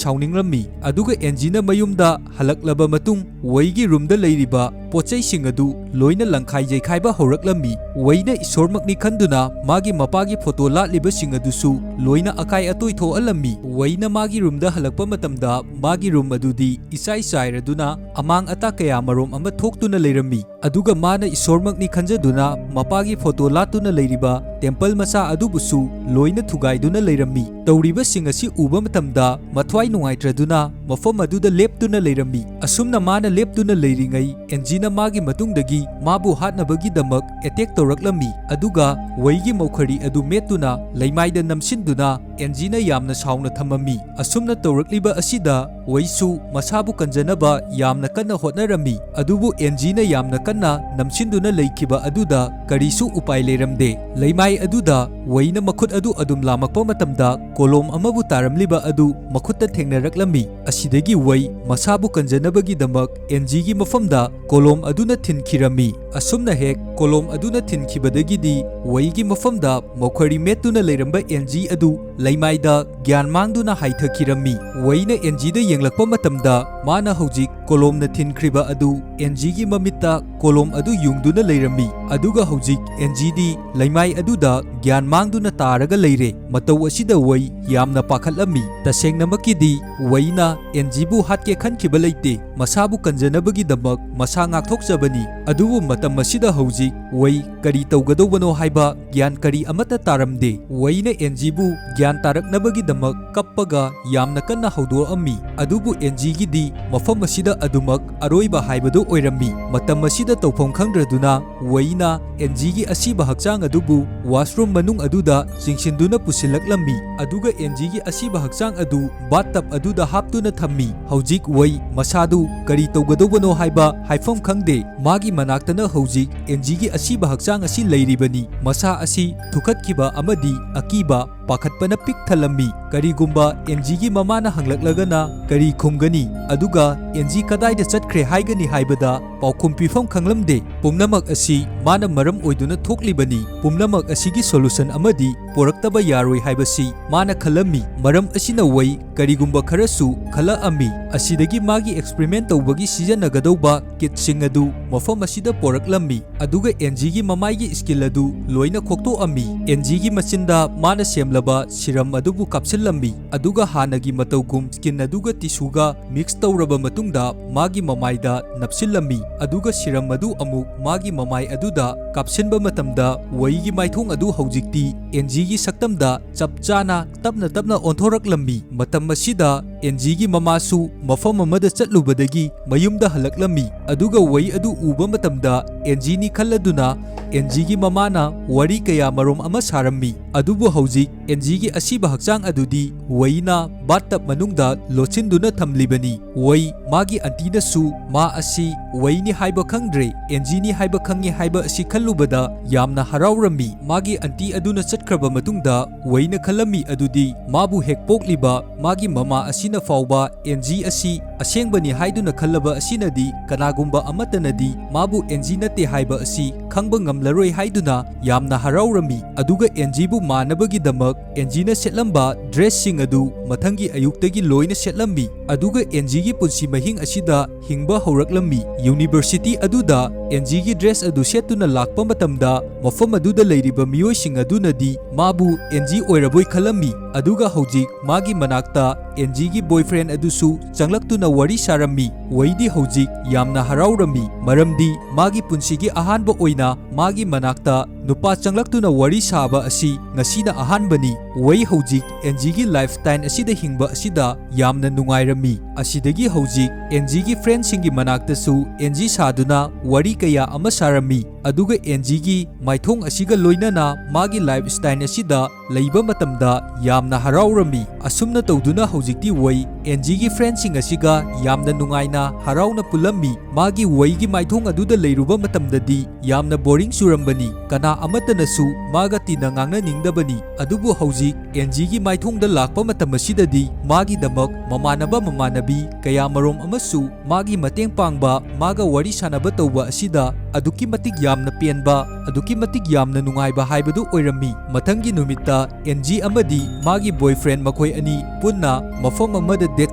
ꯁꯥꯎꯅꯤꯡꯂꯝꯃꯤ, ꯑꯗꯨꯒ ꯑꯦꯟꯖꯤꯅ ꯃꯌꯨꯝꯗ ꯍꯜꯂꯛꯂꯕ ꯃꯇꯨꯡ ꯋꯩꯒꯤ ꯔꯨꯝꯗ ꯂꯩꯔꯤꯕ ꯄꯣꯠꯆꯩꯁꯤꯡ ꯑꯗꯨ ꯂꯣꯏꯅ ꯂꯪꯈꯥꯏ ꯖꯩꯈꯥꯏꯕ ꯍꯧꯔꯛꯂꯝꯃꯤ꯫ ꯋꯩꯅ ꯏꯁꯣꯔꯃꯛꯅꯤ ꯈꯟꯗꯨꯅ ꯃꯥꯒꯤ ꯃꯄꯥꯒꯤ ꯐꯣꯇꯣ ꯂꯥꯠꯂꯤꯕꯁꯤꯡ ꯑꯗꯨꯁꯨ ꯂꯣꯏꯅ ꯑꯀꯥꯏ ꯑꯇꯣꯏ ꯊꯣꯛꯍꯜꯂꯝꯃꯤ꯫ ꯋꯩꯅ ꯃꯥꯒꯤ ꯔꯨꯝꯗ ꯍꯜꯂꯛꯄ ꯃꯇꯝꯗ ꯃꯥꯒꯤ ꯔꯨꯝ ꯑꯗꯨꯗꯤ ꯏꯆꯥꯏ ꯆꯥꯏꯔꯗꯨꯅ ꯑꯃꯥꯡ ꯑꯇꯥ ꯀꯌꯥ ꯃꯔꯣꯝ ꯑꯃ ꯊꯣꯛꯇꯨꯅ ꯂꯩꯔꯝꯃꯤ꯫ ꯑꯗꯨꯒ ꯃꯥꯅ ꯏꯁꯣꯔꯃꯛꯅꯤ ꯈꯟꯖꯗꯨꯅ ꯃꯄꯥꯒꯤ ꯐꯣꯇꯣ ꯂꯥꯠꯇꯨꯅ ꯂꯩꯔꯤꯕ ꯇꯦꯝꯄꯜ ꯃꯆꯥ ꯑꯗꯨꯕꯨꯁꯨ ꯂꯣꯏꯅ ꯊꯨꯒꯥꯏꯗꯨꯅ ꯂꯩꯔꯝꯃꯤ꯫ ꯇꯧꯔꯤꯕꯁꯤꯡ ꯑꯁꯤ ꯎꯕ ꯃꯇꯝꯗ ꯃꯊ꯭ꯋꯥꯏ ꯅꯨꯡꯉꯥꯏꯇ꯭ꯔꯗꯨꯅ ꯃꯐꯝ ꯑꯗꯨꯗ ꯂꯦꯞꯇꯨꯅ ꯂꯩꯔꯝꯃꯤ꯫ ꯑꯁꯨꯝꯅ ꯃꯥꯅ ꯂꯦꯞꯇꯨꯅ ꯂꯩꯔꯤꯉꯩ ꯑꯦꯟꯖꯤꯅ ꯃꯥꯒꯤ ꯃꯇꯨꯡꯗꯒꯤ ꯃꯥꯕꯨ ꯍꯥꯠꯅꯕꯒꯤꯗꯃꯛ ꯑꯦꯇꯦꯛ ꯇꯧꯔꯛꯂꯝꯃꯤ, ꯑꯗꯨꯒ ꯋꯩꯒꯤ ꯃꯧꯈꯔꯤ ꯑꯗꯨ ꯃꯦꯠꯇꯨꯅ ꯂꯩꯃꯥꯏꯗ ꯅꯝꯁꯤꯟꯗꯨꯅ ꯑꯦꯟꯖꯤꯅ ꯌꯥꯝꯅ ꯁꯥꯎꯅ ꯊꯝꯃꯝꯃꯤ꯫ ꯑꯁꯨꯝꯅ ꯇꯧꯔꯛꯂꯤꯕ ꯑꯁꯤꯗ ꯋꯩꯁꯨ ꯃꯁꯥꯕꯨ ꯀꯟꯖꯅꯕ ꯌꯥꯝꯅ ꯀꯟꯅ ꯍꯣꯠꯅꯔꯝꯃꯤ, ꯑꯗꯨꯕꯨ ꯑꯦꯟꯖꯤꯅ ꯌꯥꯝꯅ ꯀꯟꯅ ꯅꯝꯁꯤꯟꯗꯨꯅ ꯂꯩꯈꯤꯕ ꯑꯗꯨꯗ ꯀꯔꯤꯁꯨ ꯎꯄꯥꯏ ꯂꯩꯔꯝꯗꯦ꯫ ꯂꯩꯃꯥꯏ ꯑꯗꯨꯗ ꯋꯩꯅ ꯃꯈꯨꯠ ꯑꯗꯨ ꯑꯗꯨꯝ ꯂꯥꯝꯃꯛꯄ ꯃꯇꯝꯗ ꯀꯣꯂꯣꯝ ꯑꯃꯕꯨ ꯇꯥꯔꯝꯂꯤꯕ ꯑꯗꯨ ꯃꯈꯨꯠꯇ ꯊꯦꯡꯅꯔꯛꯂꯝꯃꯤ꯫ ꯑꯁꯤꯗꯒꯤ ꯋꯩ ꯃꯁꯥꯕꯨ ꯀꯟꯖꯅꯕꯒꯤꯗꯃꯛ ꯑꯦꯟꯖꯤꯒꯤ ꯃꯐꯝꯗ ꯀꯣꯂꯣꯝ ꯑꯗꯨꯅ ꯊꯤꯟꯈꯤꯔꯝꯃꯤ꯫ ꯑꯁꯨꯝꯅ ꯍꯦꯛ ꯀꯣꯂꯣꯝ ꯑꯗꯨꯅ ꯊꯤꯟꯈꯤꯕꯗꯒꯤꯗꯤ ꯋꯩꯒꯤ ꯃꯐꯝꯗ ꯃꯧꯈꯔꯤ ꯃꯦꯠꯇꯨꯅ ꯂꯩꯔꯝꯕ ꯑꯦꯟꯖꯤ ꯑꯗꯨ ꯂꯩꯃꯥꯏꯗ ꯒ꯭ꯌꯥꯟ ꯃꯥꯡꯗꯨꯅ ꯍꯥꯏꯊꯈꯤꯔꯝꯃꯤ꯫ ꯋꯩꯅ ꯑꯦꯟꯖꯤꯗ ꯌꯦꯡꯂꯛꯄ ꯃꯇꯝꯗ ꯃꯥꯅ ꯍꯧꯖꯤꯛ ꯀꯣꯂꯣꯝꯅ ꯊꯤꯟꯈ꯭ꯔꯤꯕ ꯑꯗꯨ ꯑꯦꯟꯖꯤꯒꯤ ꯃꯃꯤꯠꯇ ꯀꯣꯂꯣꯝ ꯑꯗꯨ ꯌꯨꯡꯗꯨꯅ ꯂꯩꯔꯝꯃꯤ꯫ ꯑꯗꯨꯒ ꯍꯧꯖꯤꯛ ꯑꯦꯟꯖꯤꯗꯤ ꯂꯩꯃꯥꯏ ꯑꯗꯨꯗ ꯒ꯭ꯌꯥꯟ ꯃꯥꯡꯗꯨꯅ ꯇꯥꯔꯒ ꯂꯩꯔꯦ꯫ ꯃꯇꯧ ꯑꯁꯤꯗ ꯋꯩ ꯌꯥꯝꯅ ꯄꯥꯈꯠꯂꯝꯃꯤ꯫ ꯇꯁꯦꯡꯅꯃꯛꯀꯤꯗꯤ ꯋꯩꯅ ꯑꯦꯟꯖꯤꯕꯨ ꯍꯥꯠꯀꯦ ꯈꯟꯈꯤꯕ ꯂꯩꯇꯦ꯫ ꯃꯁꯥꯕꯨ ꯀꯟꯖꯅꯕꯒꯤꯗꯃꯛ ꯃꯁꯥ ꯉꯥꯛꯊꯣꯛꯆꯕꯅꯤ꯫ ꯑꯗꯨꯕꯨ ꯃꯇꯝ ꯑꯁꯤꯗ ꯍꯧꯖꯤꯛ ꯋꯩ ꯀꯔꯤ ꯇꯧꯒꯗꯧꯕꯅꯣ ꯍꯥꯏꯕ ꯒ꯭ꯌꯥꯟ ꯀꯔꯤ ꯑꯃꯠꯇ ꯇꯥꯔꯝꯗꯦ꯫ ꯋꯩꯅ ꯑꯦꯟꯖꯤꯕꯨ ꯒ꯭ꯌꯥꯟ ꯇꯥꯔꯛꯅꯕꯒꯤꯗꯃꯛ ꯀꯞꯄꯒ ꯌꯥꯝꯅ ꯀꯟꯅ ꯍꯧꯗꯣꯛꯑꯝꯃꯤ꯫ ꯑꯗꯨꯕꯨ ꯑꯦꯟꯖꯤꯒꯤꯗꯤ ꯃꯐꯝ ꯑꯁꯤꯗ ꯑꯗꯨꯃꯛ ꯑꯔꯣꯏꯕ ꯍꯥꯏꯕꯗꯨ ꯑꯣꯏꯔꯝꯃꯤ꯫ ꯃꯇꯝ ꯑꯁꯤꯗ ꯇꯧꯐꯝ ꯈꯪꯗ꯭ꯔꯗꯨꯅ ꯋꯩꯅ ꯑꯦꯟꯖꯤꯒꯤ ꯑꯁꯤꯕ ꯍꯛꯆꯥꯡ ꯑꯗꯨꯕꯨ ꯋꯥꯁꯔꯨꯝ ꯃꯅꯨꯡ ꯑꯗꯨꯗ ꯆꯤꯡꯁꯤꯟꯗꯨꯅ ꯄꯨꯁꯤꯜꯂꯛꯂꯝꯃꯤ꯫ ꯑꯗꯨꯒ ꯑꯦꯟꯖꯤꯒꯤ ꯑꯁꯤꯕ ꯍꯛꯆꯥꯡ ꯑꯗꯨ ꯕꯥꯠꯇꯕ ꯑꯗꯨꯗ ꯍꯥꯞꯇꯨꯅ ꯊꯝꯃꯤ꯫ ꯍꯧꯖꯤꯛ ꯋꯩ ꯃꯁꯥꯗꯨ ꯀꯔꯤ ꯇꯧꯒꯗꯧꯕꯅꯣ ꯍꯥꯏꯕ ꯍꯥꯏꯐꯝ ꯈꯪꯗꯦ꯫ ꯃꯥꯒꯤ ꯃꯅꯥꯛꯇꯅ ꯍꯧꯖꯤꯛ ꯑꯦꯟꯖꯤꯒꯤ ꯑꯁꯤꯕ ꯍꯛꯆꯥꯡ ꯑꯁꯤ ꯂꯩꯔꯤꯕꯅꯤ꯫ ꯃꯁꯥ ꯑꯁꯤ ꯊꯨꯀꯠꯈꯤꯕ ꯑꯃꯗꯤ ꯑꯀꯤꯕ, ꯄꯥꯈꯠꯄꯅ ꯄꯤꯛ ꯊꯜꯂꯝꯃꯤ꯫ ꯀꯔꯤꯒꯨꯝꯕ ꯑꯦꯟꯖꯤꯒꯤ ꯃꯃꯥꯅ ꯍꯪꯂꯛꯂꯒꯅ ꯀꯔꯤ ꯈꯨꯝꯒꯅꯤ? ꯑꯗꯨꯒ ꯑꯦꯟꯖꯤ ꯀꯗꯥꯏꯗ ꯆꯠꯈ꯭ꯔꯦ ꯍꯥꯏꯒꯅꯤ ꯍꯥꯏꯕꯗ ꯄꯥꯎꯈꯨꯝ ꯄꯤꯐꯝ ꯈꯪꯂꯝꯗꯦ꯫ ꯄꯨꯝꯅꯃꯛ ꯑꯁꯤ ꯃꯥꯅ ꯃꯔꯝ ꯑꯣꯏꯗꯨꯅ ꯊꯣꯛꯂꯤꯕꯅꯤ꯫ ꯄꯨꯝꯅꯃꯛ ꯑꯁꯤꯒꯤ ꯁꯣꯂꯨꯁꯟ ꯑꯃꯗꯤ ꯄꯨꯔꯛꯇꯕ ꯌꯥꯔꯣꯏ ꯍꯥꯏꯕꯁꯤ ꯃꯥꯅ ꯈꯜꯂꯝꯃꯤ꯫ ꯃꯔꯝ ꯑꯁꯤꯅ ꯋꯩ ꯀꯔꯤꯒꯨꯝꯕ ꯈꯔꯁꯨ ꯈꯜꯂꯛꯑꯝꯃꯤ꯫ ꯑꯁꯤꯗꯒꯤ ꯃꯥꯒꯤ ꯑꯦꯛꯁꯄꯔꯤꯃꯦꯟ ꯇꯧꯕꯒꯤ ꯁꯤꯖꯤꯟꯅꯒꯗꯧꯕ ꯀꯤꯠꯁꯤꯡ ꯑꯗꯨ ꯃꯐꯝ ꯑꯁꯤꯗ ꯄꯣꯔꯛꯂꯝꯃꯤ꯫ ꯑꯗꯨꯒ ꯑꯦꯟꯖꯤꯒꯤ ꯃꯃꯥꯏꯒꯤ ꯁ꯭ꯀꯤꯟ ꯑꯗꯨ ꯂꯣꯏꯅ ꯈꯣꯛꯇꯣꯛꯑꯝꯃꯤ꯫ ꯑꯦꯟꯖꯤꯒꯤ ꯃꯆꯤꯟꯗ ꯃꯥꯅ ꯁꯦꯝꯂꯕ ꯁꯤꯔꯝ ꯑꯗꯨꯕꯨ ꯀꯥꯞꯁꯤꯜꯂꯝꯃꯤ꯫ ꯑꯗꯨꯒ ꯍꯥꯟꯅꯒꯤ ꯃꯇꯧꯒꯨꯝ ꯁ꯭ꯀꯤꯟ ꯑꯗꯨꯒ ꯇꯤꯁꯨꯒ ꯃꯤꯛꯁ ꯇꯧꯔꯕ ꯃꯇꯨꯡꯗ ꯃꯥꯒꯤ ꯃꯃꯥꯏꯗ ꯅꯞꯁꯤꯜꯂꯝꯃꯤ꯫ ꯑꯗꯨꯒ ꯁꯤꯔꯝ ꯑꯗꯨ ꯑꯃꯨꯛ ꯃꯥꯒꯤ ꯃꯃꯥꯏ ꯑꯗꯨꯗ ꯀꯥꯞꯁꯤꯟꯕ ꯃꯇꯝꯗ ꯋꯩꯒꯤ ꯃꯥꯏꯊꯣꯡ ꯑꯗꯨ ꯍꯧꯖꯤꯛꯇꯤ ꯑꯦꯟꯖꯤꯒꯤ ꯁꯛꯇꯝꯗ ꯆꯞ ꯆꯥꯅ ꯇꯞꯅ ꯇꯞꯅ ꯑꯣꯟꯊꯣꯔꯛꯂꯝꯃꯤ꯫ ꯃꯇꯝ ꯑꯁꯤꯗ ꯑꯦꯟꯖꯤꯒꯤ ꯃꯃꯥꯁꯨ ꯃꯐꯝ ꯑꯃꯗ ꯆꯠꯂꯨꯕꯗꯒꯤ ꯃꯌꯨꯝꯗ ꯍꯜꯂꯛꯂꯝꯃꯤ꯫ ꯑꯗꯨꯒ ꯋꯩ ꯑꯗꯨ ꯎꯕ ꯃꯇꯝꯗ ꯑꯦꯟꯖꯤꯅꯤ ꯈꯜꯂꯗꯨꯅ ꯑꯦꯟꯖꯤꯒꯤ ꯃꯃꯥꯅ ꯋꯥꯔꯤ ꯀꯌꯥ ꯃꯔꯨꯝ ꯑꯃ ꯁꯥꯔꯝꯃꯤ꯫ ꯑꯗꯨꯕꯨ ꯍꯧꯖꯤꯛ ꯑꯦꯟꯖꯤꯒꯤ ꯑꯁꯤꯕ ꯍꯛꯆꯥꯡ ꯑꯗꯨꯗꯤ ꯋꯩꯅ ꯕꯥꯠꯇꯕ ꯃꯅꯨꯡꯗ ꯂꯣꯠꯁꯤꯟꯗꯨꯅ ꯊꯝꯂꯤꯕꯅꯤ꯫ ꯋꯩ ꯃꯥꯒꯤ ꯑꯟꯇꯤꯅꯁꯨ ꯃꯥ ꯑꯁꯤ ꯋꯩꯅꯤ ꯍꯥꯏꯕ ꯈꯪꯗ꯭ꯔꯦ, ꯑꯦꯟꯖꯤꯅꯤ ꯍꯥꯏꯕ ꯈꯪꯉꯤ ꯍꯥꯏꯕ ꯑꯁꯤ ꯈꯜꯂꯨꯕꯗ ꯌꯥꯝꯅ ꯍꯔꯥꯎꯔꯝꯃꯤ꯫ ꯃꯥꯒꯤ ꯑꯟꯇꯤ ꯑꯗꯨꯅ ꯆꯠꯈ꯭ꯔꯕ ꯃꯇꯨꯡꯗ ꯋꯩꯅ ꯈꯜꯂꯝꯃꯤ ꯑꯗꯨꯗꯤ ꯃꯥꯕꯨ ꯍꯦꯛ ꯄꯣꯛꯂꯤꯕ ꯃꯥꯒꯤ ꯃꯃꯥ ꯑꯁꯤꯅ ꯐꯥꯎꯕ ꯑꯦꯟꯖꯤ ꯑꯁꯤ ꯑꯁꯦꯡꯕꯅꯤ ꯍꯥꯏꯗꯨꯅ ꯈꯜꯂꯕ ꯑꯁꯤꯅꯗꯤ ꯀꯅꯥꯒꯨꯝꯕ ꯑꯃꯠꯇꯅꯗꯤ ꯃꯥꯕꯨ ꯑꯦꯟꯖꯤ ꯅꯠꯇꯦ ꯍꯥꯏꯕ ꯑꯁꯤ ꯈꯪꯕ ꯉꯝꯂꯔꯣꯏ ꯍꯥꯏꯗꯨꯅ ꯌꯥꯝꯅ ꯍꯔꯥꯎꯔꯝꯃꯤ꯫ ꯑꯗꯨꯒ ꯑꯦꯟꯖꯤꯕꯨ ꯃꯥꯟꯅꯕꯒꯤꯗꯃꯛ ꯑꯦꯟꯖꯤꯅ ꯁꯦꯠꯂꯝꯕ ꯗ꯭ꯔꯦꯁꯁꯤꯡ ꯑꯗꯨ ꯃꯊꯪꯒꯤ ꯑꯌꯨꯛꯇꯒꯤ ꯂꯣꯏꯅ ꯁꯦꯠꯂꯝꯃꯤ꯫ ꯑꯗꯨꯒ ꯑꯦꯟꯖꯤꯒꯤ ꯄꯨꯟꯁꯤ ꯃꯍꯤꯡ ꯑꯁꯤꯗ ꯍꯤꯡꯕ ꯍꯧꯔꯛꯂꯝꯃꯤ꯫ ꯌꯨꯅꯤꯚꯔꯁꯤꯇꯤ ꯑꯗꯨꯗ ꯑꯦꯟꯖꯤꯒꯤ ꯗ꯭ꯔꯦꯁ ꯑꯗꯨ ꯁꯦꯠꯇꯨꯅ ꯂꯥꯛꯄ ꯃꯇꯝꯗ ꯃꯐꯝ ꯑꯗꯨꯗ ꯂꯩꯔꯤꯕ ꯃꯤꯑꯣꯏꯁꯤꯡ ꯑꯗꯨꯅꯗꯤ ꯃꯥꯕꯨ ꯑꯦꯟꯖꯤ ꯑꯣꯏꯔꯕꯣꯏ ꯈꯜꯂꯝꯃꯤ꯫ ꯑꯗꯨꯒ ꯍꯧꯖꯤꯛ ꯃꯥꯒꯤ ꯃꯅꯥꯛꯇ ꯑꯦꯟꯖꯤꯒꯤ ꯕꯣꯏꯐ꯭ꯔꯦꯟ ꯑꯗꯨꯁꯨ ꯆꯪꯂꯛꯇꯨꯅ ꯋꯥꯔꯤ ꯁꯥꯔꯝꯃꯤ꯫ ꯋꯩꯗꯤ ꯍꯧꯖꯤꯛ ꯌꯥꯝꯅ ꯍꯔꯥꯎꯔꯝꯃꯤ, ꯃꯔꯝꯗꯤ ꯃꯥꯒꯤ ꯄꯨꯟꯁꯤꯒꯤ ꯑꯍꯥꯟꯕ ꯑꯣꯏꯅ ꯃꯥꯒꯤ ꯃꯅꯥꯛꯇ ꯅꯨꯄꯥ ꯆꯪꯂꯛꯇꯨꯅ ꯋꯥꯔꯤ ꯁꯥꯕ ꯑꯁꯤ ꯉꯁꯤꯅ ꯑꯍꯥꯟꯕꯅꯤ꯫ ꯋꯩ ꯍꯧꯖꯤꯛ ꯑꯦꯟꯖꯤꯒꯤ ꯂꯥꯏꯐ ꯁ꯭ꯇꯥꯏꯜ ꯑꯁꯤꯗ ꯍꯤꯡꯕ ꯑꯁꯤꯗ ꯌꯥꯝꯅ ꯅꯨꯡꯉꯥꯏꯔꯝꯃꯤ꯫ ꯑꯁꯤꯗꯒꯤ ꯍꯧꯖꯤꯛ ꯑꯦꯟꯖꯤꯒꯤ ꯐ꯭ꯔꯦꯟꯁꯤꯡꯒꯤ ꯃꯅꯥꯛꯇꯁꯨ ꯑꯦꯟꯖꯤ ꯁꯥꯗꯨꯅ ꯋꯥꯔꯤ ꯀꯌꯥ ꯑꯃ ꯁꯥꯔꯝꯃꯤ꯫ ꯑꯗꯨꯒ ꯑꯦꯟꯖꯤꯒꯤ ꯃꯥꯏꯊꯣꯡ ꯑꯁꯤꯒ ꯂꯣꯏꯅꯅ ꯃꯥꯒꯤ ꯂꯥꯏꯐ ꯁ꯭ꯇꯥꯏꯜ ꯑꯁꯤꯗ ꯂꯩꯕ ꯃꯇꯝꯗ ꯌꯥꯝꯅ ꯍꯔꯥꯎꯔꯝꯃꯤ꯫ ꯑꯁꯨꯝꯅ ꯇꯧꯗꯨꯅ ꯍꯧꯖꯤꯛꯇꯤ ꯋꯩ ꯑꯦꯟꯖꯤꯒꯤ ꯐ꯭ꯔꯦꯟꯁꯤꯡ ꯑꯁꯤꯒ ꯌꯥꯝꯅ ꯅꯨꯡꯉꯥꯏꯅ ꯍꯔꯥꯎꯅ ꯄꯨꯜꯂꯝꯃꯤ꯫ ꯃꯥꯒꯤ ꯋꯩꯒꯤ ꯃꯥꯏꯊꯣꯡ ꯑꯗꯨꯗ ꯂꯩꯔꯨꯕ ꯃꯇꯝꯗꯗꯤ ꯌꯥꯝꯅ ꯕꯣꯔꯤꯡ ꯆꯨꯔꯝꯕꯅꯤ꯫ ꯀꯅꯥ ꯑꯃꯠꯇꯅꯁꯨ ꯃꯥꯒ ꯇꯤꯟꯅ ꯉꯥꯡꯅꯅꯤꯡꯗꯕꯅꯤ꯫ ꯑꯗꯨꯕꯨ ꯍꯧꯖꯤꯛ ꯑꯦꯟꯖꯤꯒꯤ ꯃꯥꯏꯊꯣꯡꯗ ꯂꯥꯛꯄ ꯃꯇꯝ ꯑꯁꯤꯗꯗꯤ ꯃꯥꯒꯤꯗꯃꯛ ꯃꯃꯥꯟꯅꯕ ꯃꯃꯥꯟꯅꯕꯤ ꯀꯌꯥꯃꯔꯣꯝ ꯑꯃꯁꯨ ꯃꯥꯒꯤ ꯃꯇꯦꯡ ꯄꯥꯡꯕ, ꯃꯥꯒ ꯋꯥꯔꯤ ꯁꯥꯟꯅꯕ ꯇꯧꯕ ꯑꯁꯤꯗ ꯑꯗꯨꯛꯀꯤ ꯃꯇꯤꯛ ꯌꯥꯝꯅ ꯄꯦꯟꯕ, ꯑꯗꯨꯛꯀꯤ ꯃꯇꯤꯛ ꯌꯥꯝꯅ ꯅꯨꯡꯉꯥꯏꯕ ꯍꯥꯏꯕꯗꯨ ꯑꯣꯏꯔꯝꯃꯤ꯫ ꯃꯊꯪꯒꯤ ꯅꯨꯃꯤꯠꯇ ꯑꯦꯟꯖꯤ ꯑꯃꯗꯤ ꯃꯥꯒꯤ ꯕꯣꯏꯐ꯭ꯔꯦꯟ ꯃꯈꯣꯏ ꯑꯅꯤ ꯄꯨꯟꯅ ꯃꯐꯝ ꯑꯃꯗ ꯗꯦꯠ